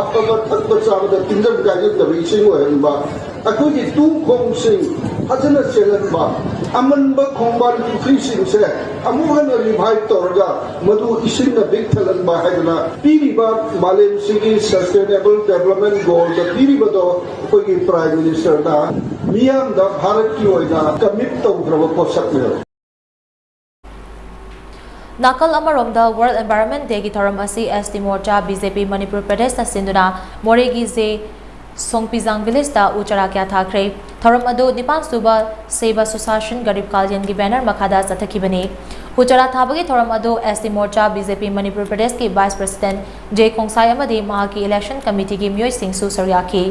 ꯑꯐꯕ ꯊꯛꯄ ꯆꯥꯕꯗ ꯇꯤꯟꯖꯪ ꯀꯥꯏꯖꯪꯗꯕ ꯏꯁꯤꯡ ꯑꯣꯏꯍꯟꯕ, ꯑꯩꯈꯣꯏꯒꯤ ꯇꯨ ꯈꯣꯡꯁꯤꯡ ꯐꯖꯅ ꯆꯦꯜꯍꯟꯕ, ꯑꯃꯟꯕ ꯈꯣꯡꯕꯥꯟ ꯄꯨꯈ꯭ꯔꯤꯁꯤꯡꯁꯦ ꯑꯃꯨꯛ ꯍꯟꯅ revive ꯇꯧꯔꯒ ꯃꯗꯨ ꯏꯁꯤꯡꯅ ꯄꯤꯛ ꯊꯜꯍꯟꯕ ꯍꯥꯏꯗꯅ ꯄꯤꯔꯤꯕ ꯃꯥꯂꯦꯝꯁꯤꯒꯤ Sustainable Development Goal ꯗ ꯄꯤꯔꯤꯕꯗꯣ ꯑꯩꯈꯣꯏꯒꯤ Prime Minister ꯅ ꯃꯤꯌꯥꯝꯗ ꯚꯥꯔꯠꯀꯤ ꯑꯣꯏꯅ commit ꯇꯧꯈ꯭ꯔꯕ ꯄꯣꯠꯁꯛꯅꯦꯕ꯫ ꯅꯥꯀꯜ ꯑꯃꯔꯣꯝꯗ World Environment Day ꯒꯤ ꯊꯧꯔꯝ ꯑꯁꯤ S T Morcha B J P Manipur Pradesh ꯅ ꯁꯤꯟꯗꯨꯅ ꯃꯣꯔꯦꯒꯤ ꯖꯦ ꯁꯣꯡꯄꯤꯖꯥꯡ village ꯇ ꯎ ꯆꯥꯔꯥ ꯀꯌꯥ ꯊꯥꯈ꯭ꯔꯦ꯫ ꯊꯧꯔꯝ ꯑꯗꯨ ꯅꯤꯄꯥꯟ ꯁꯨꯕ Seva Sushasan Garib Kalyan ꯒꯤ banner ꯃꯈꯥꯗ ꯆꯠꯊꯈꯤꯕꯅꯤ꯫ ꯎ ꯆꯥꯔꯥ ꯊꯥꯕꯒꯤ ꯊꯧꯔꯝ ꯑꯗꯨ S T Morcha B J P Manipur Pradesh ꯀꯤ Vice President J Khongsai ꯑꯃꯗꯤ ꯃꯍꯥꯛꯀꯤ election committee ꯒꯤ ꯃꯤꯑꯣꯏꯁꯤꯡꯁꯨ ꯁꯔꯨꯛ ꯌꯥꯈꯤ꯫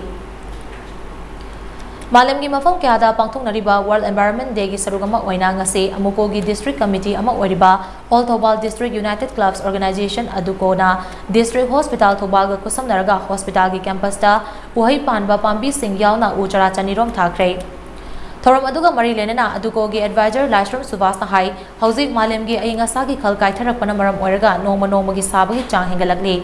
ꯃꯥꯂꯦꯝꯒꯤ ꯃꯐꯝ ꯀꯌꯥꯗ ꯄꯥꯡꯊꯣꯛꯅꯔꯤꯕ World Environment Day ꯒꯤ ꯁꯔꯨꯛ ꯑꯃ ꯑꯣꯏꯅ ꯉꯁꯤ ꯑꯃꯨꯀꯣꯒꯤ district committee ꯑꯃ ꯑꯣꯏꯔꯤꯕ All Thoubal District United Clubs Organization, ꯑꯗꯨꯀꯣꯅ district hospital ꯊꯧꯕꯥꯜꯒ ꯈꯨꯠꯁꯝꯅꯔꯒ hospital ꯒꯤ campus ꯇ ꯎꯍꯩ ꯄꯥꯟꯕ ꯄꯥꯝꯕꯤꯁꯤꯡ ꯌꯥꯎꯅ ꯎ ꯆꯥꯔꯥ ꯆꯅꯤꯔꯣꯝ ꯊꯥꯈ꯭ꯔꯦ꯫ ꯊꯧꯔꯝ ꯑꯗꯨꯒ ꯃꯔꯤ ꯂꯩꯅꯅ ꯑꯗꯨꯀꯣꯒꯤ ꯑꯦꯗꯚꯥꯏꯖꯔ ꯂꯥꯏꯁ꯭ꯔꯝ ꯁꯨꯕꯥꯁꯅ ꯍꯥꯏ, ꯍꯧꯖꯤꯛ ꯃꯥꯂꯦꯝꯒꯤ ꯑꯏꯪ ꯑꯁꯥꯒꯤ ꯈꯜ ꯀꯥꯏꯊꯔꯛꯄꯅ ꯃꯔꯝ ꯑꯣꯏꯔꯒ ꯅꯣꯡꯃ ꯅꯣꯡꯃꯒꯤ ꯁꯥꯕꯒꯤ ꯆꯥꯡ ꯍꯦꯟꯒꯠꯂꯛꯂꯤ꯫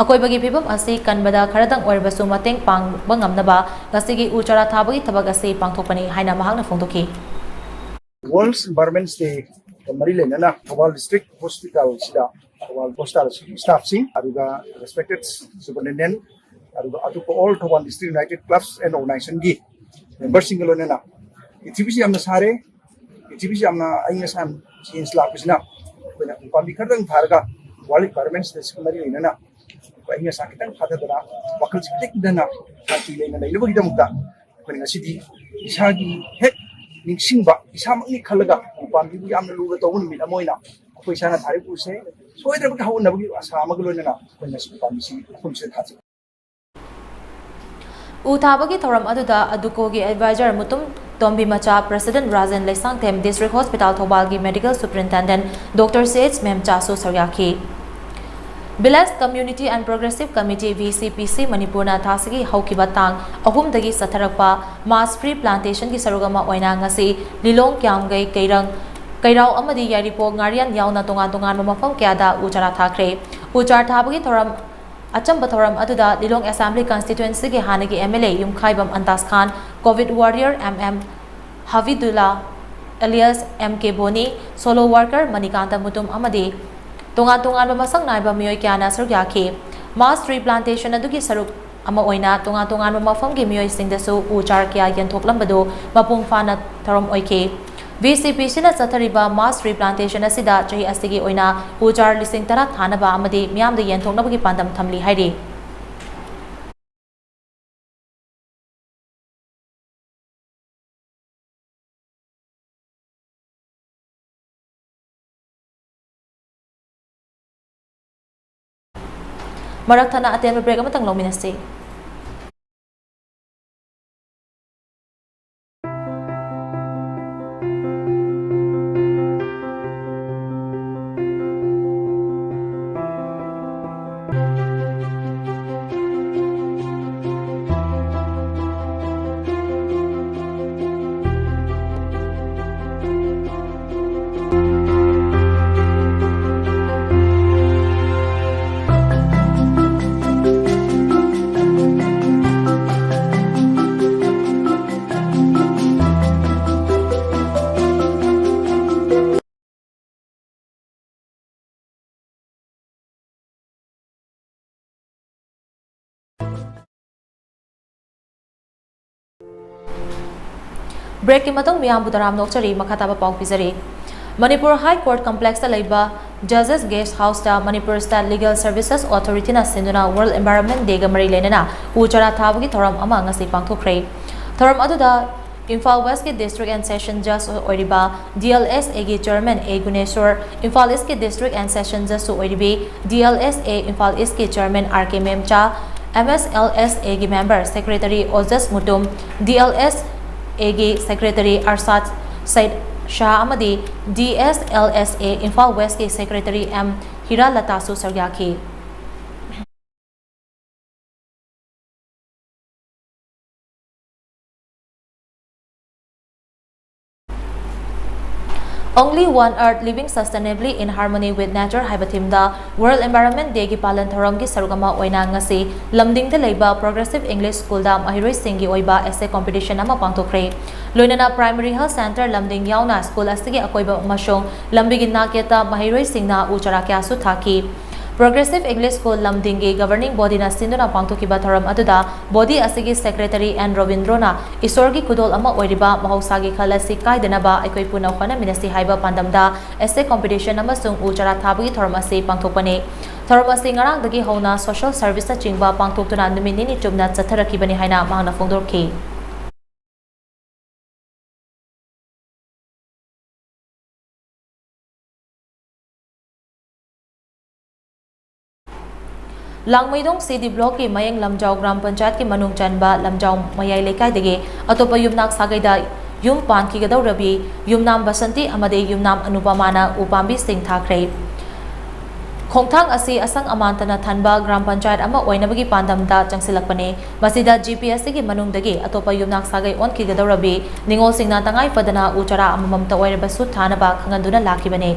ꯑꯀꯣꯏꯕꯒꯤ ꯐꯤꯕꯝ ꯑꯁꯤ ꯀꯟꯕꯗ ꯈꯔꯗꯪ ꯑꯣꯏꯔꯕꯁꯨ ꯃꯇꯦꯡ ꯄꯥꯡꯕ ꯉꯝꯅꯕ ꯉꯁꯤꯒꯤ ꯎ ꯆꯥꯔꯥ ꯊꯥꯕꯒꯤ ꯊꯕꯛ ꯑꯁꯤ ꯄꯥꯡꯊꯣꯛꯄꯅꯤ ꯍꯥꯏꯅ ꯃꯍꯥꯛꯅ ꯐꯣꯡꯗꯣꯛꯈꯤ꯫ World Environment Day ꯒ ꯃꯔꯤ ꯂꯩꯅꯅ ꯊꯧꯕꯥꯜ ꯗꯤꯁꯇ꯭ꯔꯤꯛ ꯍꯣꯁꯄꯤꯇꯥꯜꯁꯤꯗ ꯊꯧꯕꯥꯜ ꯍꯣꯁꯄꯤꯇꯥꯜ ꯑꯁꯤꯒꯤ ꯁ꯭ꯇꯥꯐꯁꯤꯡ, ꯑꯗꯨꯒ ꯔꯦꯁꯄꯦꯛꯇꯦꯗ ꯁꯨꯄꯔꯤꯟꯇꯦꯟꯗꯦꯟꯠ, ꯑꯗꯨꯒ ꯑꯇꯣꯞꯄ all Thoubal district united clubs and ꯑꯣꯔꯒꯅꯥꯏꯖꯦꯁꯟꯒꯤ ꯃꯦꯝꯕꯔꯁꯤꯡꯒ ꯂꯣꯏꯅꯅ ꯄ꯭ꯔꯤꯊꯤꯕꯤꯁꯤ ꯌꯥꯝꯅ ꯁꯥꯔꯦ, ꯄ꯭ꯔꯤꯊꯤꯕꯤꯁꯤ ꯌꯥꯝꯅ ꯑꯏꯪ ꯑꯁꯥ ꯆꯦꯟꯖ ꯂꯥꯛꯄꯁꯤꯅ ꯑꯩꯈꯣꯏꯅ ꯎꯄꯥꯝꯕꯤ ꯈꯔꯗꯪ ꯊꯥꯔꯒ ꯋꯥꯔꯜ ꯏꯟꯚꯥꯏꯔꯣꯟꯃꯦꯟ ꯗꯦꯁꯤꯒ ꯃꯔꯤ ꯂꯩꯅꯅ ꯑꯩꯈꯣꯏ ꯑꯏꯪ ꯑꯁꯥ ꯈꯤꯇꯪ ꯊꯥꯗꯗꯅ ꯋꯥꯈꯜꯁꯤ ꯈꯤꯇꯪ ꯏꯪꯊꯅ ꯁꯥꯟꯇꯤ ꯂꯩꯅ ꯂꯩꯅꯕꯒꯤꯗꯃꯛꯇ ꯑꯩꯈꯣꯏꯅ ꯉꯁꯤꯗꯤ ꯏꯁꯥꯒꯤ ꯍꯦꯛ ꯅꯤꯡꯁꯤꯡꯕ, ꯏꯁꯥꯃꯛꯅꯤ ꯈꯜꯂꯒ ꯎꯄꯥꯝꯕꯤꯕꯨ ꯌꯥꯝꯅ ꯂꯨꯅ ꯇꯧꯕ ꯅꯨꯃꯤꯠ ꯑꯃ ꯑꯣꯏꯅ ꯑꯩꯈꯣꯏ ꯏꯁꯥꯅ ꯊꯥꯔꯤꯕ ꯎꯁꯦ ꯁꯣꯏꯗꯅꯃꯛꯀꯤ ꯍꯧꯅꯕꯒꯤ ꯑꯁꯥ ꯑꯃꯒ ꯂꯣꯏꯅꯅ ꯑꯩꯈꯣꯏ ꯉꯁꯤ ꯎꯄꯥꯝꯕꯤꯁꯤ ꯃꯐꯝꯁꯤꯗ ꯊꯥꯖꯩ꯫ ꯎ ꯊꯥꯕꯒꯤ ꯊꯧꯔꯝ ꯑꯗꯨꯗ ꯑꯗꯨꯀꯣꯒꯤ adviser Mutum Tombimacha, president Rajen Leishangthem, district hospital ꯊꯧꯕꯥꯜꯒꯤ medical superintendent doctor C H ꯃꯦꯝꯆꯥꯁꯨ ꯁꯔꯨꯛ ꯌꯥꯈꯤ꯫ Village Community and Progressive Committee, V C P C, ꯃꯅꯤꯄꯨꯔꯅ ꯊꯥꯁꯤꯒꯤ ꯍꯧꯈꯤꯕ ꯇꯥꯡ ꯑꯍꯨꯝꯗꯒꯤ ꯆꯠꯊꯔꯛꯄ ꯃꯥꯁ ꯇ꯭ꯔꯤ ꯄ꯭ꯂꯥꯟꯇꯦꯁꯟꯒꯤ ꯁꯔꯨꯛ ꯑꯃ ꯑꯣꯏꯅ ꯉꯁꯤ ꯂꯤꯂꯣꯡ, ꯀ꯭ꯌꯥꯝꯒꯩ, ꯀꯩꯔꯪ, ꯀꯩꯔꯥꯎ ꯑꯃꯗꯤ ꯌꯥꯏꯔꯤꯄꯣꯛ, ꯉꯥꯔꯤꯌꯥꯟ ꯌꯥꯎꯅ ꯇꯣꯉꯥꯟ ꯇꯣꯉꯥꯟꯕ ꯃꯐꯝ ꯀꯌꯥꯗ ꯎ ꯆꯥꯔꯥ ꯊꯥꯈ꯭ꯔꯦ꯫ ꯎ ꯆꯥꯔꯥ ꯊꯥꯕꯒꯤ ꯊꯧꯔꯝ ꯑꯆꯝꯕ ꯊꯧꯔꯝ ꯑꯗꯨꯗ ꯂꯤꯂꯣꯡ ꯑꯦꯁꯦꯝꯕ꯭ꯂꯤ ꯀꯟꯁꯇꯤꯇ꯭ꯋꯦꯟꯁꯤꯒꯤ ꯍꯥꯟꯅꯒꯤ M L A Yumkhaibam Antas Khan, covid warrior M M Habidullah Elias M K Boni, solo walker Manikanta Mutum ꯑꯃꯗꯤ ꯇꯣꯉꯥꯟ ꯇꯣꯉꯥꯟꯕ ꯃꯁꯛ ꯅꯥꯏꯕ ꯃꯤꯑꯣꯏ ꯀꯌꯥꯅ ꯁꯔꯨꯛ ꯌꯥꯈꯤ꯫ ꯃꯥꯁ ꯇ꯭ꯔꯤ ꯄ꯭ꯂꯥꯟꯇꯦꯁꯟ ꯑꯗꯨꯒꯤ ꯁꯔꯨꯛ ꯑꯃ ꯑꯣꯏꯅ ꯇꯣꯉꯥꯟ ꯇꯣꯉꯥꯟꯕ ꯃꯐꯝꯒꯤ ꯃꯤꯑꯣꯏꯁꯤꯡꯗꯁꯨ ꯎ ꯆꯥꯔ ꯀꯌꯥ ꯌꯦꯟꯊꯣꯛꯂꯝꯕꯗꯨ ꯃꯄꯨꯡ ꯐꯥꯅ ꯊꯧꯔꯝ ꯑꯣꯏꯈꯤ꯫ V C P Cꯅ ꯆꯠꯊꯔꯤꯕ ꯃꯥꯁ ꯇ꯭ꯔꯤ ꯄ꯭ꯂꯥꯟꯇꯦꯁꯟ ꯑꯁꯤꯗ ꯆꯍꯤ ꯑꯁꯤꯒꯤ ꯑꯣꯏꯅ ꯎ ꯆꯥꯔ ꯂꯤꯁꯤꯡ ꯇꯔꯥ ꯊꯥꯅꯕ ꯑꯃꯗꯤ ꯃꯤꯌꯥꯝꯗ ꯌꯦꯟꯊꯣꯛꯅꯕꯒꯤ ꯄꯥꯟꯗꯝ ꯊꯝꯂꯤ ꯍꯥꯏꯔꯤ꯫ ꯃꯔꯛ ꯊꯠꯅ ꯑꯇꯦꯟꯕ ꯕ꯭ꯔꯦꯛ ꯑꯃꯇꯪ ꯂꯧꯃꯤꯟꯅꯁꯤ꯫ Breakꯀꯤ ꯃꯇꯨꯡ ꯃꯤꯌꯥꯝꯕꯨ ꯇꯔꯥꯝꯅ ꯑꯣꯛꯆꯔꯤ꯫ ꯃꯈꯥ ꯇꯥꯕ ꯄꯥꯎ ꯄꯤꯖꯔꯤ꯫ ꯃꯅꯤꯄꯨꯔ High Court Complexꯇ ꯂꯩꯕ Judges Guest Houseꯇ Manipur State Legal Services Authorityꯅ ꯁꯤꯟꯗꯨꯅ World Environment Dayꯒ ꯃꯔꯤ ꯂꯩꯅꯅ ꯎ ꯆꯥꯔꯥ ꯊꯥꯕꯒꯤ ꯊꯧꯔꯝ ꯑꯃ ꯉꯁꯤ ꯄꯥꯡꯊꯣꯛꯈ꯭ꯔꯦ꯫ ꯊꯧꯔꯝ ꯑꯗꯨꯗ Imphal Westꯀꯤ District and Session Judge ꯑꯣꯏꯔꯤꯕ DLSAꯒꯤ Chairman A Guneshor, Imphal Eastꯀꯤ District and Session Judgeꯁꯨ ꯑꯣꯏꯔꯤꯕꯤ DLSA Imphal Eastꯀꯤ Chairman R K ꯃꯦꯝꯆꯥ, MSLSAꯒꯤ Member Secretary ꯑꯣꯖꯁ Mutum, DLSAꯒꯤ Secretary ꯑꯔꯁꯥꯗ ꯁꯩꯗ Shah ꯑꯃꯗꯤ DSLSA ꯏꯝꯐꯥꯜ Westꯀꯤ Secretary M ꯍꯤꯔꯥꯂꯇꯥꯁꯨ ꯁꯔꯨꯛ ꯌꯥꯈꯤ꯫ Only One Earth, Living Sustainably in Harmony with Nature ꯍꯥꯏꯕ themeꯗ World Environment Dayꯒꯤ ꯄꯥꯂꯟ ꯊꯧꯔꯝꯒꯤ ꯁꯔꯨꯛ ꯑꯃ ꯑꯣꯏꯅ ꯉꯁꯤ ꯂꯝꯗꯤꯡꯗ ꯂꯩꯕ Progressive English Schoolꯗ ꯃꯍꯩꯔꯣꯏꯁꯤꯡꯒꯤ ꯑꯣꯏꯕ essay competition ꯑꯃ ꯄꯥꯡꯊꯣꯛꯈ꯭ꯔꯦ꯫ ꯂꯣꯏꯅꯅ Primary Health Centre ꯂꯝꯗꯤꯡ ꯌꯥꯎꯅ school ꯑꯁꯤꯒꯤ ꯑꯀꯣꯏꯕ ꯑꯃꯁꯨꯡ ꯂꯝꯕꯤꯒꯤ ꯅꯥꯛꯌꯦꯠꯇ ꯃꯍꯩꯔꯣꯏꯁꯤꯡꯅ ꯎ ꯆꯥꯔꯥ ꯀꯌꯥꯁꯨ ꯊꯥꯈꯤ꯫ Progressive English School ꯂꯝꯗꯤꯡꯒꯤ governing bodyꯅ ꯁꯤꯟꯗꯨꯅ ꯄꯥꯡꯊꯣꯛꯈꯤꯕ ꯊꯧꯔꯝ ꯑꯗꯨꯗ body ꯑꯁꯤꯒꯤ Secretary N ꯔꯣꯕꯤꯟꯗ꯭ꯔꯣꯅ ꯏꯁꯣꯔꯒꯤ ꯈꯨꯗꯣꯜ ꯑꯃ ꯑꯣꯏꯔꯤꯕ ꯃꯍꯧꯁꯥꯒꯤ ꯈꯜ ꯑꯁꯤ ꯀꯥꯏꯗꯅꯕ ꯑꯩꯈꯣꯏ ꯄꯨꯟꯅ ꯍꯣꯠꯅꯃꯤꯟꯅꯁꯤ ꯍꯥꯏꯕ ꯄꯥꯟꯗꯝꯗ essay competition ꯑꯃꯁꯨꯡ ꯎ ꯆꯥꯔꯥ ꯊꯥꯕꯒꯤ ꯊꯧꯔꯝ ꯑꯁꯤ ꯄꯥꯡꯊꯣꯛꯄꯅꯤ꯫ ꯊꯧꯔꯝ ꯑꯁꯤ ꯉꯔꯥꯡꯗꯒꯤ ꯍꯧꯅ social serviceꯅꯆꯤꯡꯕ ꯄꯥꯡꯊꯣꯛꯇꯨꯅ ꯅꯨꯃꯤꯠ ꯅꯤꯅꯤ ꯆꯨꯞꯅ ꯆꯠꯊꯔꯛꯈꯤꯕꯅꯤ ꯍꯥꯏꯅ ꯃꯍꯥꯛꯅ ꯐꯣꯡꯗꯣꯔꯛꯈꯤ꯫ ꯂꯥꯡꯃꯩꯗꯣꯡ C D blockꯀꯤ ꯃꯌꯦꯡ ꯂꯝꯖꯥꯎ ꯒ꯭ꯔꯥꯝ ꯄꯟꯆꯥꯌꯠꯀꯤ ꯃꯅꯨꯡ ꯆꯟꯕ ꯂꯝꯖꯥꯎ ꯃꯌꯥꯏ ꯂꯩꯀꯥꯏꯗꯒꯤ ꯑꯇꯣꯞꯄ ꯌꯨꯝꯅꯥꯛ ꯁꯥꯒꯩꯗ ꯌꯨꯝ ꯄꯥꯟꯈꯤꯒꯗꯧꯔꯕꯤ ꯌꯨꯝꯅꯥꯝ ꯕꯁꯟꯇꯤ ꯑꯃꯗꯤ ꯌꯨꯝꯅꯥꯝ ꯑꯅꯨꯄꯃꯥꯅ ꯎ ꯄꯥꯝꯕꯤꯁꯤꯡ ꯊꯥꯈ꯭ꯔꯦ꯫ ꯈꯣꯡꯊꯥꯡ ꯑꯁꯤ ꯑꯁꯪ ꯑꯃꯥꯟꯇꯅ ꯊꯟꯕ ꯒ꯭ꯔꯥꯝ ꯄꯟꯆꯥꯌꯠ ꯑꯃ ꯑꯣꯏꯅꯕꯒꯤ ꯄꯥꯟꯗꯝꯗ ꯆꯪꯁꯤꯜꯂꯛꯄꯅꯤ꯫ ꯃꯁꯤꯗ G P ꯑꯁꯤꯒꯤ ꯃꯅꯨꯡꯗꯒꯤ ꯑꯇꯣꯞꯄ ꯌꯨꯝꯅꯥꯛ ꯁꯥꯒꯩ ꯑꯣꯟꯈꯤꯒꯗꯧꯔꯕꯤ ꯅꯤꯉꯣꯜꯁꯤꯡꯅ ꯇꯉꯥꯏ ꯐꯗꯅ ꯎ ꯆꯥꯔꯥ ꯑꯃꯃꯝꯇ ꯑꯣꯏꯔꯕꯁꯨ ꯊꯥꯅꯕ ꯈꯪꯍꯟꯗꯨꯅ ꯂꯥꯛꯈꯤꯕꯅꯤ꯫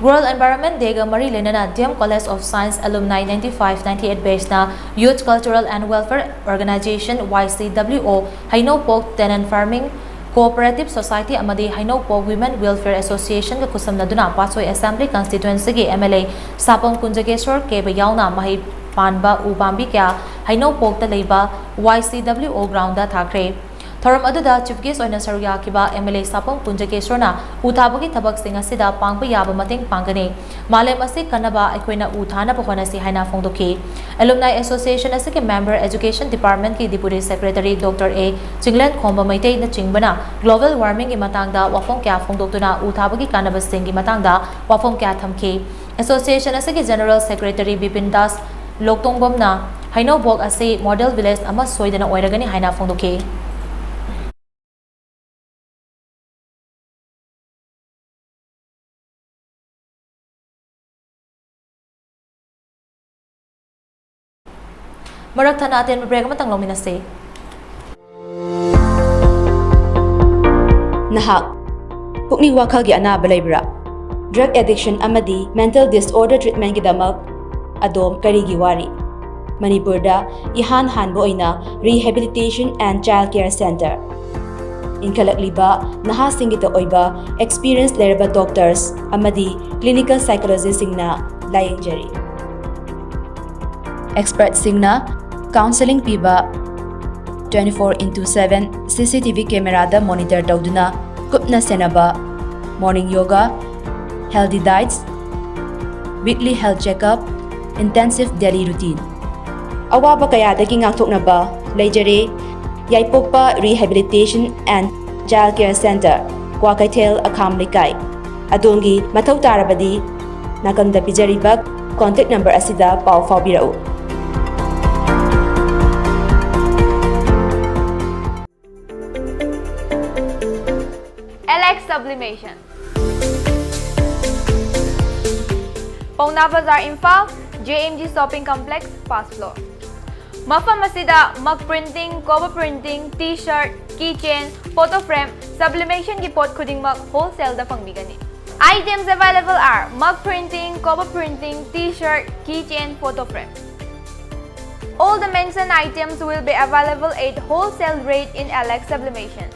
World Environment Day-ꯒ ꯃꯔꯤ ꯂꯩꯅꯅ D M College of Science Alumni ninety-five ninety-eight batch-ꯅ Youth Cultural and Welfare Organization, Y C W O, ꯍꯩꯅꯧꯄꯣꯛ Tenant Farming Cooperative Society ꯑꯃꯗꯤ ꯍꯩꯅꯧꯄꯣꯛ Women Welfare Association-ꯒ ꯈꯨꯠꯁꯝꯅꯗꯨꯅ Patsoi Assembly Constituency-ꯒꯤ M L A ꯁꯥꯄꯝ ꯀꯨꯟꯖꯒꯦꯁꯣꯔ ꯀꯦꯕ ꯌꯥꯎꯅ ꯃꯍꯩ ꯄꯥꯟꯕ ꯎ ꯄꯥꯝꯕꯤ ꯀꯌꯥ ꯍꯩꯅꯧꯄꯣꯛꯇ ꯂꯩꯕ Y C W O ground-ꯗ ꯊꯥꯈ꯭ꯔꯦ꯫ ꯊꯧꯔꯝ ꯑꯗꯨꯗ Chief Guest ꯑꯣꯏꯅ ꯁꯔꯨꯛ ꯌꯥꯈꯤꯕ M L A ꯁꯥꯄꯝ ꯀꯨꯟꯖꯒꯦꯁꯣꯔꯅ ꯎ ꯊꯥꯕꯒꯤ ꯊꯕꯛꯁꯤꯡ ꯑꯁꯤꯗ ꯄꯥꯡꯕ ꯌꯥꯕ ꯃꯇꯦꯡ ꯄꯥꯡꯒꯅꯤ꯫ ꯃꯥꯂꯦꯝ ꯑꯁꯤ ꯀꯟꯅꯕ ꯑꯩꯈꯣꯏꯅ ꯎ ꯊꯥꯅꯕ ꯍꯣꯠꯅꯁꯤ ꯍꯥꯏꯅ ꯐꯣꯡꯗꯣꯛꯈꯤ꯫ Alumni Association ꯑꯁꯤꯒꯤ member, Education Department-ꯀꯤ Deputy Secretary Doctor A ꯆꯤꯡꯂꯦꯟꯈꯣꯝꯕ ꯃꯩꯇꯩꯅꯆꯤꯡꯕꯅ global warming-ꯒꯤ ꯃꯇꯥꯡꯗ ꯋꯥꯐꯝ ꯀꯌꯥ ꯐꯣꯡꯗꯣꯛꯇꯨꯅ ꯎ ꯊꯥꯕꯒꯤ ꯀꯥꯟꯅꯕꯁꯤꯡꯒꯤ ꯃꯇꯥꯡꯗ ꯋꯥꯐꯝ ꯀꯌꯥ ꯊꯝꯈꯤ꯫ Association ꯑꯁꯤꯒꯤ General Secretary ꯕꯤꯄꯤꯟ ꯗꯥꯁ ꯂꯣꯛꯇꯣꯡꯕꯝꯅ ꯍꯩꯅꯧꯕꯣꯛ ꯑꯁꯤ model village ꯑꯃ ꯁꯣꯏꯗꯅ ꯑꯣꯏꯔꯒꯅꯤ ꯍꯥꯏꯅ ꯐꯣꯡꯗꯣꯛꯈꯤ꯫ ꯃꯔꯛ ꯊꯠꯅ ꯑꯇꯦꯟꯕ break ꯑꯃꯇꯪ ꯂꯧꯃꯤꯟꯅꯁꯤ꯫ ꯅꯍꯥꯛ ꯄꯨꯛꯅꯤꯡ ꯋꯥꯈꯜꯒꯤ ꯑꯅꯥꯕ ꯂꯩꯕ꯭ꯔꯥ? Drug addiction ꯑꯃꯗꯤ mental disorder treatment-ꯒꯤꯗꯃꯛ ꯑꯗꯣꯝ ꯀꯔꯤꯒꯤ ꯋꯥꯔꯤ? ꯃꯅꯤꯄꯨꯔꯗ ꯏꯍꯥꯟ ꯍꯥꯟꯕ ꯑꯣꯏꯅ Rehabilitation and Child Care Centre, ꯏꯟꯈꯠꯂꯛꯂꯤꯕ ꯅꯍꯥꯁꯤꯡꯒꯤꯗ ꯑꯣꯏꯕ experience ꯂꯩꯔꯕ doctors ꯑꯃꯗꯤ clinical psychologist-ꯁꯤꯡꯅ ꯂꯥꯌꯦꯡꯖꯔꯤ꯫ Expert-ꯁꯤꯡꯅ counselling ꯄꯤꯕ, twenty-four into seven C C T V camera-ꯗ monitor ꯇꯧꯗꯨꯅ ꯀꯨꯞꯅ ꯁꯦꯟꯅꯕ, morning yoga, healthy diets, weekly health checkup, intensive daily routine꯫ ꯑꯋꯥꯕ ꯀꯌꯥꯗꯒꯤ ꯉꯥꯛꯊꯣꯛꯅꯕ ꯂꯩꯖꯔꯦ ꯌꯥꯏꯄꯣꯛꯄ Rehabilitation and Child Care Centre, Kwakeithel, ꯑꯈꯥꯝ ꯂꯩꯀꯥꯏ꯫ ꯑꯗꯣꯝꯒꯤ ꯃꯊꯧ ꯇꯥꯔꯕꯗꯤ ꯅꯥꯀꯟꯗ ꯄꯤꯖꯔꯤꯕ contact number ꯑꯁꯤꯗ ꯄꯥꯎ ꯐꯥꯎꯕꯤꯔꯛꯎ꯫ Alex Sublimation, ꯄꯥꯎꯅꯥ ꯕꯖꯥꯔ, Imphal, J M G Shopping Complex, first floor꯫ ꯃꯐꯝ ꯑꯁꯤꯗ mug printing, cover printing, T-shirt, keychain, photo frame, sublimation-ꯒꯤ ꯄꯣꯠ ꯈꯨꯗꯤꯡꯃꯛ wholesale-ꯗ ꯐꯪꯕꯤꯒꯅꯤ꯫ Items available are mug printing, cover printing, t-shirt, keychain, photo frame. All the mentioned items will be available at wholesale rate in Alex Sublimation.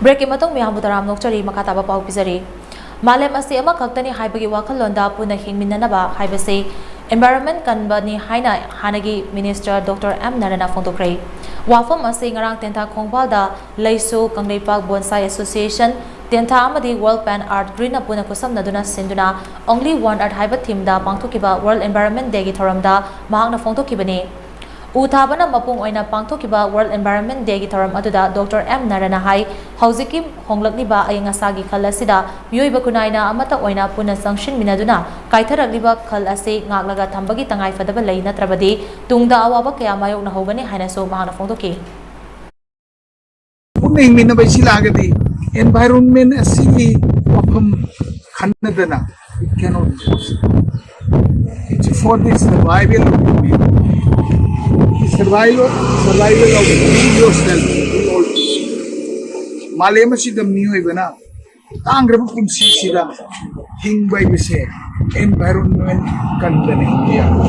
Break ꯀꯤ ꯃꯇꯨꯡ ꯃꯌꯥꯝꯕꯨ ꯇꯔꯥꯝꯅ ꯑꯣꯛꯆꯔꯤ꯫ ꯃꯈꯥ ꯇꯥꯕ ꯄꯥꯎ ꯄꯤꯖꯔꯤ꯫ ꯃꯥꯂꯦꯝ ꯑꯁꯤ ꯑꯃꯈꯛꯇꯅꯤ ꯍꯥꯏꯕꯒꯤ ꯋꯥꯈꯜꯂꯣꯟꯗ ꯄꯨꯟꯅ ꯍꯤꯡꯃꯤꯟꯅꯅꯕ ꯍꯥꯏꯕꯁꯤ environment ꯀꯟꯕꯅꯤ ꯍꯥꯏꯅ ꯍꯥꯟꯅꯒꯤ Minister Doctor ꯑꯦꯝ ꯅꯔꯥꯅ ꯐꯣꯡꯗꯣꯛꯈ꯭ꯔꯦ꯫ ꯋꯥꯐꯝ ꯑꯁꯤ ꯉꯔꯥꯡ ꯇꯦꯟꯊꯥ ꯈꯣꯡꯕꯥꯜꯗ ꯂꯩꯁꯨ, ꯀꯪꯂꯩꯄꯥꯛ Bonsai Association, ꯇꯦꯟꯊꯥ ꯑꯃꯗꯤ World Pan Art Green ꯅ ꯄꯨꯟꯅ ꯈꯨꯠꯁꯝꯅꯗꯨꯅ ꯁꯤꯟꯗꯨꯅ Only One Earth ꯍꯥꯏꯕ theme ꯗ ꯄꯥꯡꯊꯣꯛꯈꯤꯕ World Environment Day ꯒꯤ ꯊꯧꯔꯝꯗ ꯃꯍꯥꯛꯅ ꯐꯣꯡꯗꯣꯛꯈꯤꯕꯅꯤ꯫ ꯎ ꯊꯥꯕꯅ ꯃꯄꯨꯡ ꯑꯣꯏꯅ ꯄꯥꯡꯊꯣꯛꯈꯤꯕ World Environment Day ꯒꯤ ꯊꯧꯔꯝ ꯑꯗꯨꯗ Doctor ꯑꯦꯝ ꯅꯔꯥꯅ ꯍꯥꯏ, ꯍꯧꯖꯤꯛꯀꯤ ꯍꯣꯡꯂꯛꯂꯤꯕ ꯑꯏꯪ ꯑꯁꯥꯒꯤ ꯈꯜ ꯑꯁꯤꯗ ꯃꯤꯑꯣꯏꯕ ꯈꯨꯟꯅꯥꯏꯅ ꯑꯃꯠꯇ ꯑꯣꯏꯅ ꯄꯨꯟꯅ ꯆꯪꯁꯤꯟꯃꯤꯟꯅꯗꯨꯅ ꯀꯥꯏꯊꯔꯛꯂꯤꯕ ꯈꯜ ꯑꯁꯤ ꯉꯥꯛꯂꯒ ꯊꯝꯕꯒꯤ ꯇꯉꯥꯏꯐꯗꯕ ꯂꯩ, ꯅꯠꯇ꯭ꯔꯕꯗꯤ ꯇꯨꯡꯗ ꯑꯋꯥꯕ ꯀꯌꯥ ꯃꯥꯌꯣꯛꯅꯍꯧꯒꯅꯤ ꯍꯥꯏꯅꯁꯨ ꯃꯍꯥꯛꯅ ꯐꯣꯡꯗꯣꯛꯈꯤ꯫ ꯄꯨꯟꯅ ꯍꯤꯡꯃꯤꯟꯅꯕ ꯑꯁꯤ ꯂꯥꯛꯑꯒꯗꯤ environment ꯑꯁꯤꯒꯤ ꯋꯥꯐꯝ ꯈꯟꯅꯗꯅ it cannot be possible. It's for the survival of the people. The survival, survival of yourself. ꯃꯥꯂꯦꯝ ꯑꯁꯤꯗ ꯃꯤꯑꯣꯏꯕꯅ ꯇꯥꯡꯈ꯭ꯔꯕ ꯄꯨꯟꯁꯤꯁꯤꯗ ꯍꯤꯡꯕ ꯍꯥꯏꯕꯁꯦ environment ꯀꯟꯗꯅ ꯍꯤꯡꯕ ꯌꯥꯕ꯫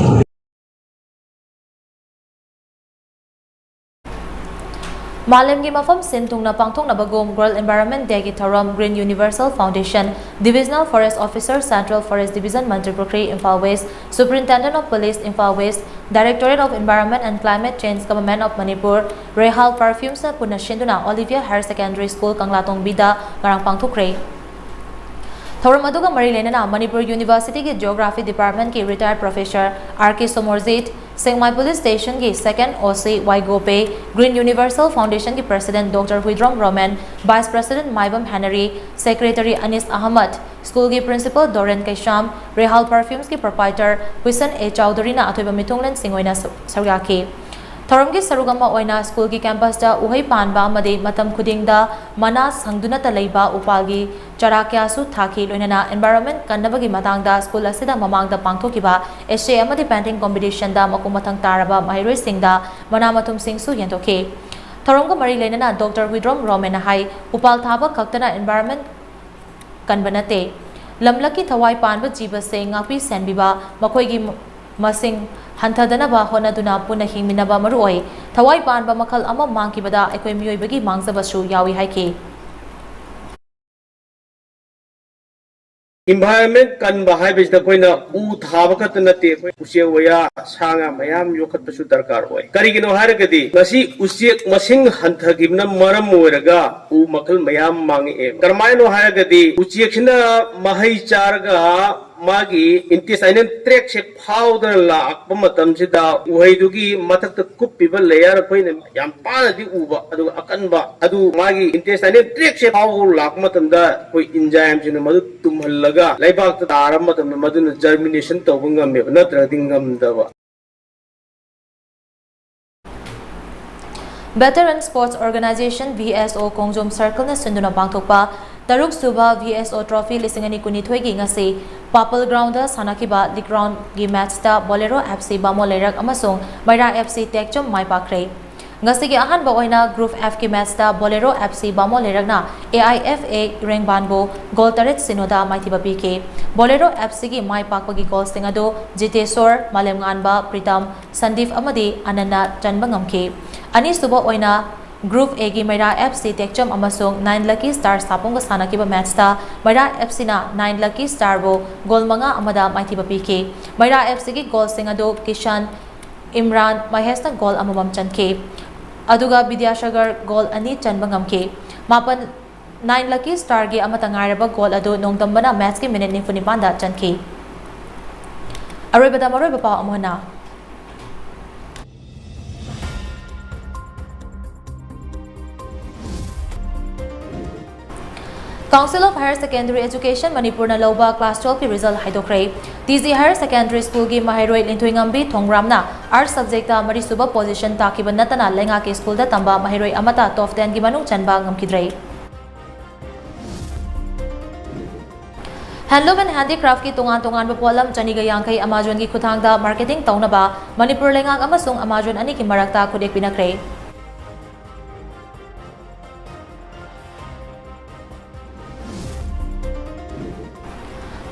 ꯃꯥꯂꯦꯝꯒꯤ ꯃꯐꯝ ꯁꯤꯟ ꯊꯨꯡꯅ ꯄꯥꯡꯊꯣꯛꯅꯕꯒꯨꯝ World Environment Day ꯒꯤ ꯊꯧꯔꯝ Green Universal Foundation, Divisional Forest Officer, Central Forest Division, ꯃꯟꯇ꯭ꯔꯤ ꯄꯨꯈ꯭ꯔꯤ, Imphal West, Superintendent of Police, Imphal West, Directorate of Environment and Climate Change, Government of Manipur, Rehal Perfumes ꯅ ꯄꯨꯟꯅ ꯁꯤꯟꯗꯨꯅ Olivia Higher Secondary School, ꯀꯪꯂꯥꯇꯣꯡꯕꯤꯗ ꯉꯔꯥꯡ ꯄꯥꯡꯊꯣꯛꯈ꯭ꯔꯦ꯫ ꯊꯧꯔꯝ ꯑꯗꯨꯒ ꯃꯔꯤ ꯂꯩꯅꯅ ꯃꯅꯤꯄꯨꯔ University ꯒꯤ Geography Department ꯀꯤ retired professor R K Somorjit, Sekmai Police Station ꯒꯤ second O C Y Gope, Green Universal Foundation ꯒꯤ President Doctor Huidrom Romen, Vice President Maibam Henry, Secretary Anis Ahmad, school ꯒꯤ Principal Doren Keisham, Rehal Perfumes ꯀꯤ Proprietor ꯍꯨꯏꯁꯟ ꯑꯦ ꯆꯧꯙꯨꯔꯤꯅ ꯑꯊꯣꯏꯕ ꯃꯤꯊꯨꯡꯂꯦꯟꯁꯤꯡ ꯑꯣꯏꯅ ꯁꯔꯨꯛ ꯌꯥꯈꯤ꯫ ꯊꯧꯔꯝꯒꯤ ꯁꯔꯨꯛ ꯑꯃ ꯑꯣꯏꯅ ꯁ꯭ꯀꯨꯜꯒꯤ ꯀꯦꯝꯄꯁꯇ ꯎꯍꯩ ꯄꯥꯟꯕ ꯑꯃꯗꯤ ꯃꯇꯝ ꯈꯨꯗꯤꯡꯗ ꯃꯅꯥ ꯁꯪꯗꯨꯅꯇ ꯂꯩꯕ ꯎꯄꯥꯜꯒꯤ ꯆꯔꯥ ꯀꯌꯥꯁꯨ ꯊꯥꯈꯤ꯫ ꯂꯣꯏꯅꯅ environment ꯀꯟꯅꯕꯒꯤ ꯃꯇꯥꯡꯗ ꯁ꯭ꯀꯨꯜ ꯑꯁꯤꯗ ꯃꯃꯥꯡꯗ ꯄꯥꯡꯊꯣꯛꯈꯤꯕ essay ꯑꯃꯗꯤ painting competitionꯗ ꯃꯀꯣꯛ ꯃꯊꯪ ꯇꯥꯔꯕ ꯃꯍꯩꯔꯣꯏꯁꯤꯡꯗ ꯃꯅꯥ ꯃꯊꯨꯝꯁꯤꯡꯁꯨ ꯌꯦꯟꯊꯣꯛꯈꯤ꯫ ꯊꯧꯔꯝꯒ ꯃꯔꯤ ꯂꯩꯅꯅ ꯗꯣꯛꯇꯔ ꯋꯤꯗ꯭ꯔꯣꯝ ꯔꯣꯃꯦꯟꯅ ꯍꯥꯏ, ꯎꯄꯥꯜ ꯊꯥꯕ ꯈꯛꯇꯅ environment ꯀꯟꯕ ꯅꯠꯇꯦ꯫ ꯂꯝꯂꯛꯀꯤ ꯊꯋꯥꯏ ꯄꯥꯟꯕ ꯖꯤꯕꯁꯤꯡ ꯉꯥꯛꯄꯤ ꯁꯦꯟꯕꯤꯕ, ꯃꯈꯣꯏꯒꯤ ꯃꯁꯤꯡ ꯍꯟꯊꯗꯅꯕ ꯍꯣꯠꯅꯗꯨꯅ ꯄꯨꯟꯅ ꯍꯤꯡꯃꯤꯟꯅꯕ ꯃꯔꯨꯑꯣꯏ꯫ ꯊꯋꯥꯏ ꯄꯥꯟꯕ ꯃꯈꯜ ꯑꯃ ꯃꯥꯡꯈꯤꯕꯗ ꯑꯩꯈꯣꯏ ꯃꯤꯑꯣꯏꯕꯒꯤ ꯃꯥꯡꯖꯕꯁꯨ ꯌꯥꯎꯏ ꯍꯥꯏꯈꯤ꯫ Environment ꯀꯟꯕ ꯍꯥꯏꯕꯁꯤꯗ ꯑꯩꯈꯣꯏꯅ ꯎ ꯊꯥꯕ ꯈꯛꯇ ꯅꯠꯇꯦ, ꯑꯩꯈꯣꯏ ꯎꯆꯦꯛ ꯋꯥꯌꯥ, ꯁꯥ ꯉꯥ ꯃꯌꯥꯝ ꯌꯣꯛꯈꯠꯄꯁꯨ ꯗꯔꯀꯥꯔ ꯑꯣꯏ꯫ ꯀꯔꯤꯒꯤꯅꯣ ꯍꯥꯏꯔꯒꯗꯤ ꯉꯁꯤ ꯎꯆꯦꯛ ꯃꯁꯤꯡ ꯍꯟꯊꯈꯤꯕꯅ ꯃꯔꯝ ꯑꯣꯏꯔꯒ ꯎ ꯃꯈꯜ ꯃꯌꯥꯝ ꯃꯥꯡꯉꯛꯑꯦ꯫ ꯀꯔꯝꯍꯥꯏꯅꯣ ꯍꯥꯏꯔꯒꯗꯤ ꯎꯆꯦꯛꯁꯤꯅ ꯃꯍꯩ ꯆꯥꯔꯒ ꯃꯥꯒꯤ intestinal tract ꯁꯦ ꯐꯥꯎꯗꯅ ꯂꯥꯛꯄ ꯃꯇꯝꯁꯤꯗ ꯎꯍꯩꯗꯨꯒꯤ ꯃꯊꯛꯇ ꯀꯨꯞꯄꯤꯕ layer ꯑꯩꯈꯣꯏꯅ ꯌꯥꯝ ꯄꯥꯅꯗꯤ ꯎꯕ, ꯑꯗꯨꯒ ꯑꯀꯟꯕ ꯑꯗꯨ ꯃꯥꯒꯤ intestinal tract ꯁꯦ ꯐꯥꯎꯕ ꯂꯥꯛꯄ ꯃꯇꯝꯗ ꯑꯩꯈꯣꯏ enzyme ꯁꯤꯡꯅ ꯃꯗꯨ ꯇꯨꯝꯍꯜꯂꯒ ꯂꯩꯕꯥꯛꯇ ꯇꯥꯔꯕ ꯃꯇꯝꯗ ꯃꯗꯨꯅ germination ꯇꯧꯕ ꯉꯝꯃꯦꯕ, ꯅꯠꯇ꯭ꯔꯒꯗꯤ ꯉꯝꯗꯕ꯫ Veteran Sports Organization, V S O, ꯈꯣꯡꯖꯣꯝ circle ꯅ ꯁꯤꯟꯗꯨꯅ ꯄꯥꯡꯊꯣꯛꯄ ꯇꯔꯨꯛ ꯁꯨꯕ V S O Trophy ꯂꯤꯁꯤꯡ ꯑꯅꯤ ꯀꯨꯟꯅꯤꯊꯣꯏꯒꯤ ꯉꯁꯤ ꯄꯥꯄꯜ ground ꯗ ꯁꯥꯟꯅꯈꯤꯕ league round ꯒꯤ match ꯇ Bolero F C ꯕꯥꯃꯣꯟ ꯂꯩꯔꯛ ꯑꯃꯁꯨꯡ ꯃꯩꯔꯥ F C ꯇꯦꯛꯆꯝ ꯃꯥꯏ ꯄꯥꯛꯈ꯭ꯔꯦ꯫ ꯉꯁꯤꯒꯤ ꯑꯍꯥꯟꯕ ꯑꯣꯏꯅ Group F ꯀꯤ match ꯇ Bolero F C ꯕꯥꯃꯣꯟ ꯂꯩꯔꯛꯅ A I F A ꯏꯔꯦꯡꯕꯥꯟꯕꯨ goal ꯇꯔꯦꯠ ꯁꯤꯅꯣꯗ ꯃꯥꯏꯊꯤꯕ ꯄꯤꯈꯤ꯫ Bolero F C ꯒꯤ ꯃꯥꯏ ꯄꯥꯛꯄꯒꯤ goal ꯁꯤꯡ ꯑꯗꯨ ꯖꯤꯇꯦꯁꯣꯔ, ꯃꯥꯂꯦꯝꯉꯥꯟꯕ, ꯄ꯭ꯔꯤꯇꯝ, ꯁꯟꯗꯤꯞ ꯑꯃꯗꯤ ꯑꯅꯟꯅ ꯆꯟꯕ ꯉꯝꯈꯤ꯫ ꯑꯅꯤꯁꯨꯕ ꯑꯣꯏꯅ Group A ꯒꯤ ꯃꯩꯔꯥ F C ꯇꯦꯛꯆꯝ ꯑꯃꯁꯨꯡ Nine Lucky Star ꯁꯥꯄꯣꯝꯒ ꯁꯥꯟꯅꯈꯤꯕ match ꯇ ꯃꯩꯔꯥ F C ꯅ Nine Lucky Star ꯕꯨ goal ꯃꯉꯥ ꯑꯃꯗ ꯃꯥꯏꯊꯤꯕ ꯄꯤꯈꯤ꯫ ꯃꯩꯔꯥ F C ꯒꯤ goal ꯁꯤꯡ ꯑꯗꯨ ꯀꯤꯁꯟ, ꯏꯝꯔꯥꯟ, ꯃꯍꯦꯁꯅ goal ꯑꯃꯃꯝ ꯆꯟꯈꯤ꯫ ꯑꯗꯨꯒ ꯕꯤꯗ꯭ꯌꯥꯁꯥꯒꯔ goal ꯑꯅꯤ ꯆꯟꯕ ꯉꯝꯈꯤ꯫ ꯃꯥꯄꯟ, Nine Lucky Star ꯒꯤ ꯑꯃꯠꯇ ꯉꯥꯏꯔꯕ goal ꯑꯗꯨ ꯅꯣꯡꯗꯝꯕꯅ match ꯀꯤ minute ꯅꯤꯐꯨ ꯅꯤꯄꯥꯟꯗ ꯆꯟꯈꯤ꯫ ꯑꯔꯣꯏꯕꯗ ꯃꯔꯨꯑꯣꯏꯕ ꯄꯥꯎ ꯑꯃꯨꯛ ꯍꯟꯅ꯫ Council of Higher Secondary Education ꯃꯅꯤꯄꯨꯔꯅ ꯂꯧꯕ class twelve ꯀꯤ result ꯍꯥꯏꯗꯣꯛꯈ꯭ꯔꯦ꯫ ꯇꯤ ꯖꯤ Higher Secondary Schoolꯒꯤ ꯃꯍꯩꯔꯣꯏ ꯂꯤꯟꯊꯣꯏꯉꯝꯕꯤ ꯊꯣꯡꯕ꯭ꯔꯥꯝꯅ Arts subjectꯇ ꯃꯔꯤꯁꯨꯕ position ꯇꯥꯈꯤꯕ ꯅꯠꯇꯅ ꯂꯩꯉꯥꯛꯀꯤ schoolꯗ ꯇꯝꯕ ꯃꯍꯩꯔꯣꯏ ꯑꯃꯠꯇ top tenꯒꯤ ꯃꯅꯨꯡ ꯆꯟꯕ ꯉꯝꯈꯤꯗ꯭ꯔꯦ꯫ Handloom and Handicraftꯀꯤ ꯇꯣꯉꯥꯟ ꯇꯣꯉꯥꯟꯕ ꯄꯣꯠꯂꯝ ꯆꯅꯤꯒ ꯌꯥꯡꯈꯩ Amazonꯒꯤ ꯈꯨꯠꯊꯥꯡꯗ marketing ꯇꯧꯅꯕ ꯃꯅꯤꯄꯨꯔ ꯂꯩꯉꯥꯛ ꯑꯃꯁꯨꯡ Amazon ꯑꯅꯤꯒꯤ ꯃꯔꯛꯇ ꯈꯨꯠꯌꯦꯛ ꯄꯤꯅꯈ꯭ꯔꯦ꯫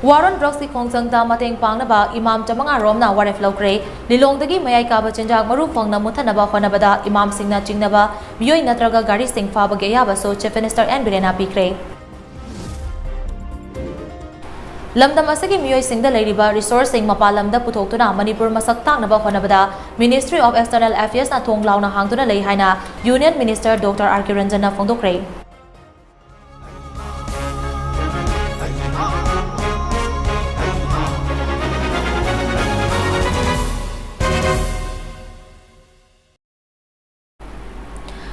War on Drugsꯀꯤ ꯈꯣꯡꯖꯪꯗ ꯃꯇꯦꯡ ꯄꯥꯡꯅꯕ ꯏꯃꯥꯝ ꯆꯥꯃꯉꯥ ꯔꯣꯝꯅ ꯋꯥꯔꯦꯞ ꯂꯧꯈ꯭ꯔꯦ꯫ ꯂꯤꯂꯣꯡꯗꯒꯤ ꯃꯌꯥꯏ ꯀꯥꯕ ꯆꯤꯟꯖꯥꯛ ꯃꯔꯨ ꯐꯪꯅ ꯃꯨꯠꯊꯅꯕ ꯍꯣꯠꯅꯕꯗ ꯏꯃꯥꯝꯁꯤꯡꯅ ꯆꯤꯡꯅꯕ ꯃꯤꯑꯣꯏ ꯅꯠꯇ꯭ꯔꯒ ꯒꯥꯔꯤꯁꯤꯡ ꯐꯥꯕꯒꯤ ꯑꯌꯥꯕꯁꯨ Chief Minister ꯑꯦꯟ ꯕꯤꯔꯦꯟꯅ ꯄꯤꯈ꯭ꯔꯦ꯫ ꯂꯝꯗꯝ ꯑꯁꯤꯒꯤ ꯃꯤꯑꯣꯏꯁꯤꯡꯗ ꯂꯩꯔꯤꯕ resourceꯁꯤꯡ ꯃꯄꯥꯟ ꯂꯝꯗ ꯄꯨꯊꯣꯛꯇꯨꯅ ꯃꯅꯤꯄꯨꯔ ꯃꯁꯛ ꯇꯥꯛꯅꯕ ꯍꯣꯠꯅꯕꯗ Ministry of External Affairsꯅ ꯊꯣꯡ ꯂꯥꯎꯅ ꯍꯥꯡꯗꯨꯅ ꯂꯩ ꯍꯥꯏꯅ Union Minister Doctor R K ꯔꯟꯖꯟꯅ ꯐꯣꯡꯗꯣꯛꯈ꯭ꯔꯦ꯫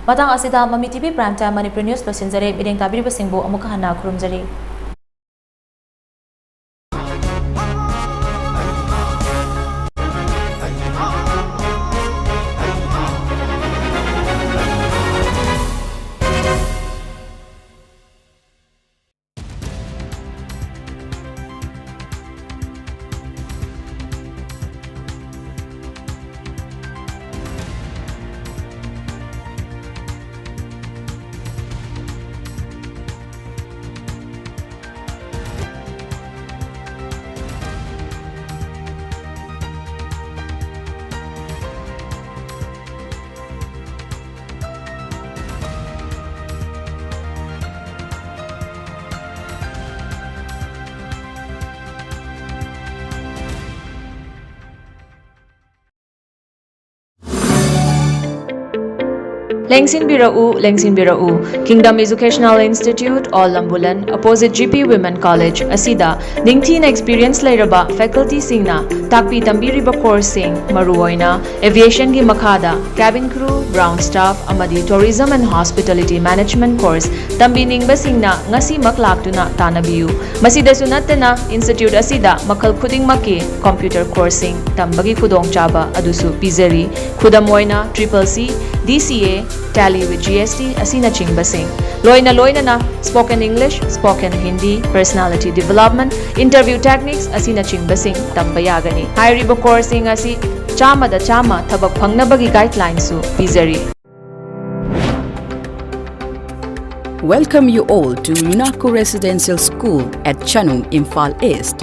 ꯃꯇꯥꯡ ꯑꯁꯤꯗ ꯃꯃꯤ T V Prime Time Manipur news ꯂꯣꯏꯁꯤꯟꯖꯔꯦ꯫ ꯃꯤꯠꯌꯦꯡ ꯇꯥꯕꯤꯔꯤꯕꯁꯤꯡꯕꯨ ꯑꯃꯨꯛꯀ ꯍꯟꯅ ꯈꯨꯔꯨꯝꯖꯔꯤ꯫ ꯂꯦꯡꯁꯤꯟꯕꯤꯔꯛꯎ, ꯂꯦꯡꯁꯤꯟꯕꯤꯔꯛꯎ꯫ Kingdom Educational Institute, Old Lambulan, opposite G P Women College ꯑꯁꯤꯗ ꯅꯤꯡꯊꯤꯅ experience ꯂꯩꯔꯕ facultyꯁꯤꯡꯅ ꯇꯥꯛꯄꯤ ꯇꯝꯕꯤꯔꯤꯕ courseꯁꯤꯡ, ꯃꯔꯨꯑꯣꯏꯅ aviationꯒꯤ ꯃꯈꯥꯗ cabin crew, ground staff ꯑꯃꯗꯤ tourism and hospitality management course ꯇꯝꯕꯤꯅꯤꯡꯕꯁꯤꯡꯅ ꯉꯁꯤꯃꯛ ꯂꯥꯛꯇꯨꯅ ꯇꯥꯟꯅꯕꯤꯌꯨ꯫ ꯃꯁꯤꯗꯁꯨ ꯅꯠꯇꯅ, institute ꯑꯁꯤꯗ ꯃꯈꯜ ꯈꯨꯗꯤꯡꯃꯛꯀꯤ computer courseꯁꯤꯡ ꯇꯝꯕꯒꯤ ꯈꯨꯗꯣꯡꯆꯥꯕ ꯑꯗꯨꯁꯨ ꯄꯤꯖꯔꯤ꯫ ꯈꯨꯗꯝ ꯑꯣꯏꯅ, triple C, D C A, Tally with G S T ꯑꯁꯤꯅꯆꯤꯡꯕꯁꯤꯡ, ꯂꯣꯏꯅ ꯂꯣꯏꯅꯅ spoken English, spoken Hindi, personality development, interview techniques ꯑꯁꯤꯅꯆꯤꯡꯕꯁꯤꯡ ꯇꯝꯕ ꯌꯥꯒꯅꯤ꯫ ꯍꯥꯏꯔꯤꯕ courseꯁꯤꯡ ꯑꯁꯤ ꯆꯥꯝꯃꯗ ꯆꯥꯝꯃ ꯊꯕꯛ ꯐꯪꯅꯕꯒꯤ guidelinesꯁꯨ ꯄꯤꯖꯔꯤ꯫ Welcome you all to Lunaco Residential School at Chanung, Imphal East.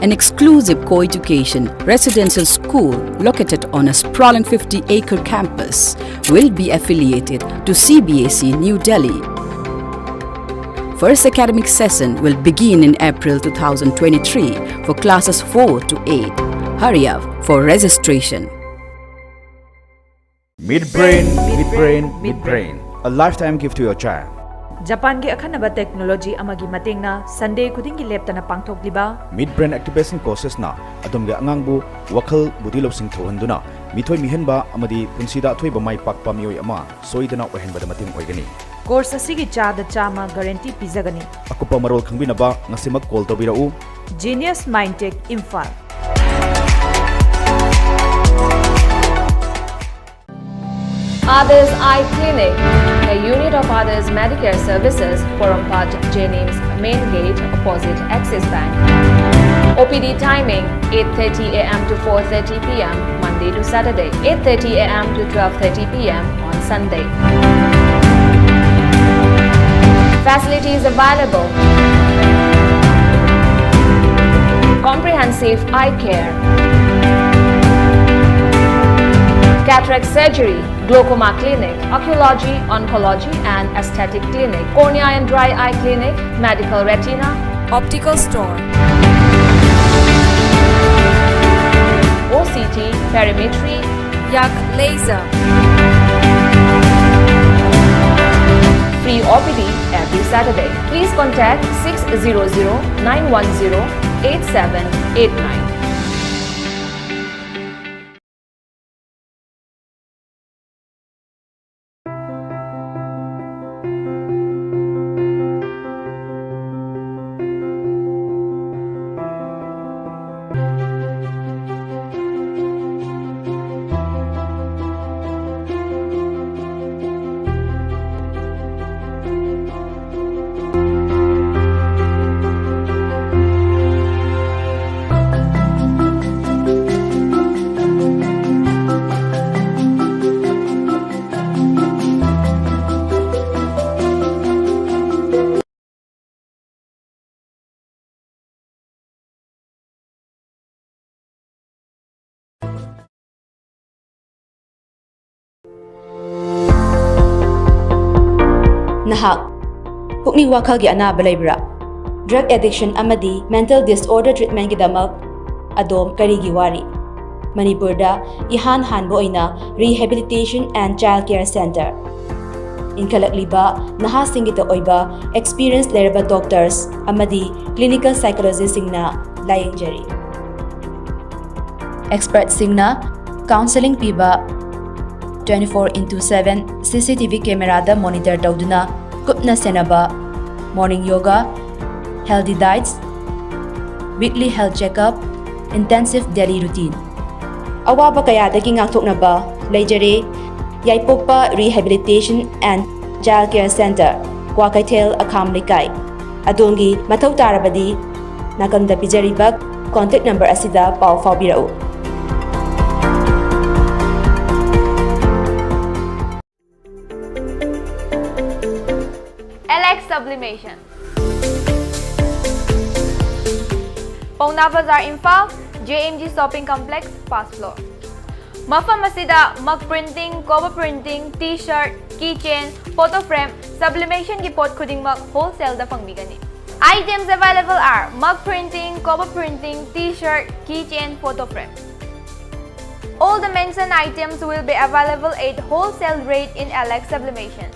An exclusive co-education residential school located on a sprawling fifty-acre campus will be affiliated to C B S E New Delhi. First academic session will begin in April two thousand twenty-three for classes four to eight. Hurry up for registration. Midbrain, Midbrain, Midbrain. A lifetime gift to your child. ꯖꯄꯥꯟꯒꯤ ꯑꯈꯟꯅꯕ technology ꯑꯃꯒꯤ ꯃꯇꯦꯡꯅ Sunday ꯈꯨꯗꯤꯡꯒꯤ ꯂꯦꯞꯇꯅ ꯄꯥꯡꯊꯣꯛꯂꯤꯕ Midbrain Activation Courses ꯅ ꯑꯗꯣꯝꯒꯤ ꯑꯉꯥꯡꯕꯨ ꯋꯥꯈꯜ, ꯕꯨꯙꯤ ꯂꯧꯁꯤꯡ ꯊꯧꯍꯟꯗꯨꯅ ꯃꯤꯊꯣꯏ ꯃꯤꯍꯦꯟꯕ ꯑꯃꯗꯤ ꯄꯨꯟꯁꯤꯗ ꯑꯊꯣꯏꯕ ꯃꯥꯏ ꯄꯥꯛꯄ ꯃꯤꯑꯣꯏ ꯑꯃ ꯁꯣꯏꯗꯅ ꯑꯣꯏꯍꯟꯕꯗ ꯃꯇꯦꯡ ꯑꯣꯏꯒꯅꯤ꯫ Course ꯑꯁꯤꯒꯤ ꯆꯥꯗ ꯆꯥꯝꯃ guarantee ꯄꯤꯖꯒꯅꯤ꯫ ꯑꯀꯨꯞꯄ ꯃꯔꯣꯜ ꯈꯪꯕꯤꯅꯕ ꯉꯁꯤꯃꯛ call ꯇꯧꯕꯤꯔꯛꯎ꯫ Genius Mindtech, Imphal. Others Eye Clinic, a unit of Others Medicare Services, Porompat, Jennings Main Gate, opposite Axis Bank. O P D timing, eight thirty A M to four thirty P M, Monday to Saturday, eight thirty A M to twelve thirty P M on Sunday. Facilities available: comprehensive eye care, cataract surgery, glaucoma clinic, oncology, oncology and aesthetic clinic, cornea and dry eye clinic, medical retina, optical store, O C T, perimetry, yak laser, Please contact six zero zero nine one zero eight seven eight nine. ꯅꯍꯥꯛ ꯄꯨꯛꯅꯤꯡ ꯋꯥꯈꯜꯒꯤ ꯑꯅꯥꯕ ꯂꯩꯕ꯭ꯔꯥ? Drug addiction ꯑꯃꯗꯤ mental disorder treatmentꯒꯤꯗꯃꯛ ꯑꯗꯣꯝ ꯀꯔꯤꯒꯤ ꯋꯥꯔꯤ? ꯃꯅꯤꯄꯨꯔꯗ ꯏꯍꯥꯟ ꯍꯥꯟꯕ ꯑꯣꯏꯅ Rehabilitation and Child Care Center ꯏꯟꯈꯠꯂꯛꯂꯤꯕ ꯅꯍꯥꯁꯤꯡꯒꯤꯗ ꯑꯣꯏꯕ experience ꯂꯩꯔꯕ doctors ꯑꯃꯗꯤ clinical psychologistꯁꯤꯡꯅ ꯂꯥꯌꯦꯡꯖꯔꯤ꯫ Expertꯁꯤꯡꯅ counselling ꯄꯤꯕ, twenty-four into seven CCTV cameraꯗ monitor ꯇꯧꯗꯨꯅ ꯀꯨꯞꯅ ꯁꯦꯟꯅꯕ, morning yoga, healthy diets, weekly health checkup, intensive daily routine꯫ ꯑꯋꯥꯕ ꯀꯌꯥꯗꯒꯤ ꯉꯥꯛꯊꯣꯛꯅꯕ ꯂꯩꯖꯔꯦ ꯌꯥꯏꯄꯣꯛꯄ Rehabilitation and Child Care Center, Kwakeithel, ꯑꯈꯥꯝ ꯂꯩꯀꯥꯏ꯫ ꯑꯗꯣꯝꯒꯤ ꯃꯊꯧ ꯇꯥꯔꯕꯗꯤ ꯅꯥꯀꯟꯗ ꯄꯤꯖꯔꯤꯕ contact number ꯑꯁꯤꯗ ꯄꯥꯎ ꯐꯥꯎꯕꯤꯔꯛꯎ꯫ Alex Sublimation, ꯄꯧꯅꯥ ꯕꯖꯥꯔ, Imphal, JMG Shopping Complex, first floor꯫ ꯃꯐꯝ ꯑꯁꯤꯗ mug printing, cover printing, T-shirt, keychain, photo frame, sublimationꯒꯤ ꯄꯣꯠ ꯈꯨꯗꯤꯡꯃꯛ wholesaleꯗ ꯐꯪꯕꯤꯒꯅꯤ꯫ Items available are mug printing, cover printing, T-shirt, keychain, photo frame. All the mentioned items will be available at wholesale rate in Alex Sublimation.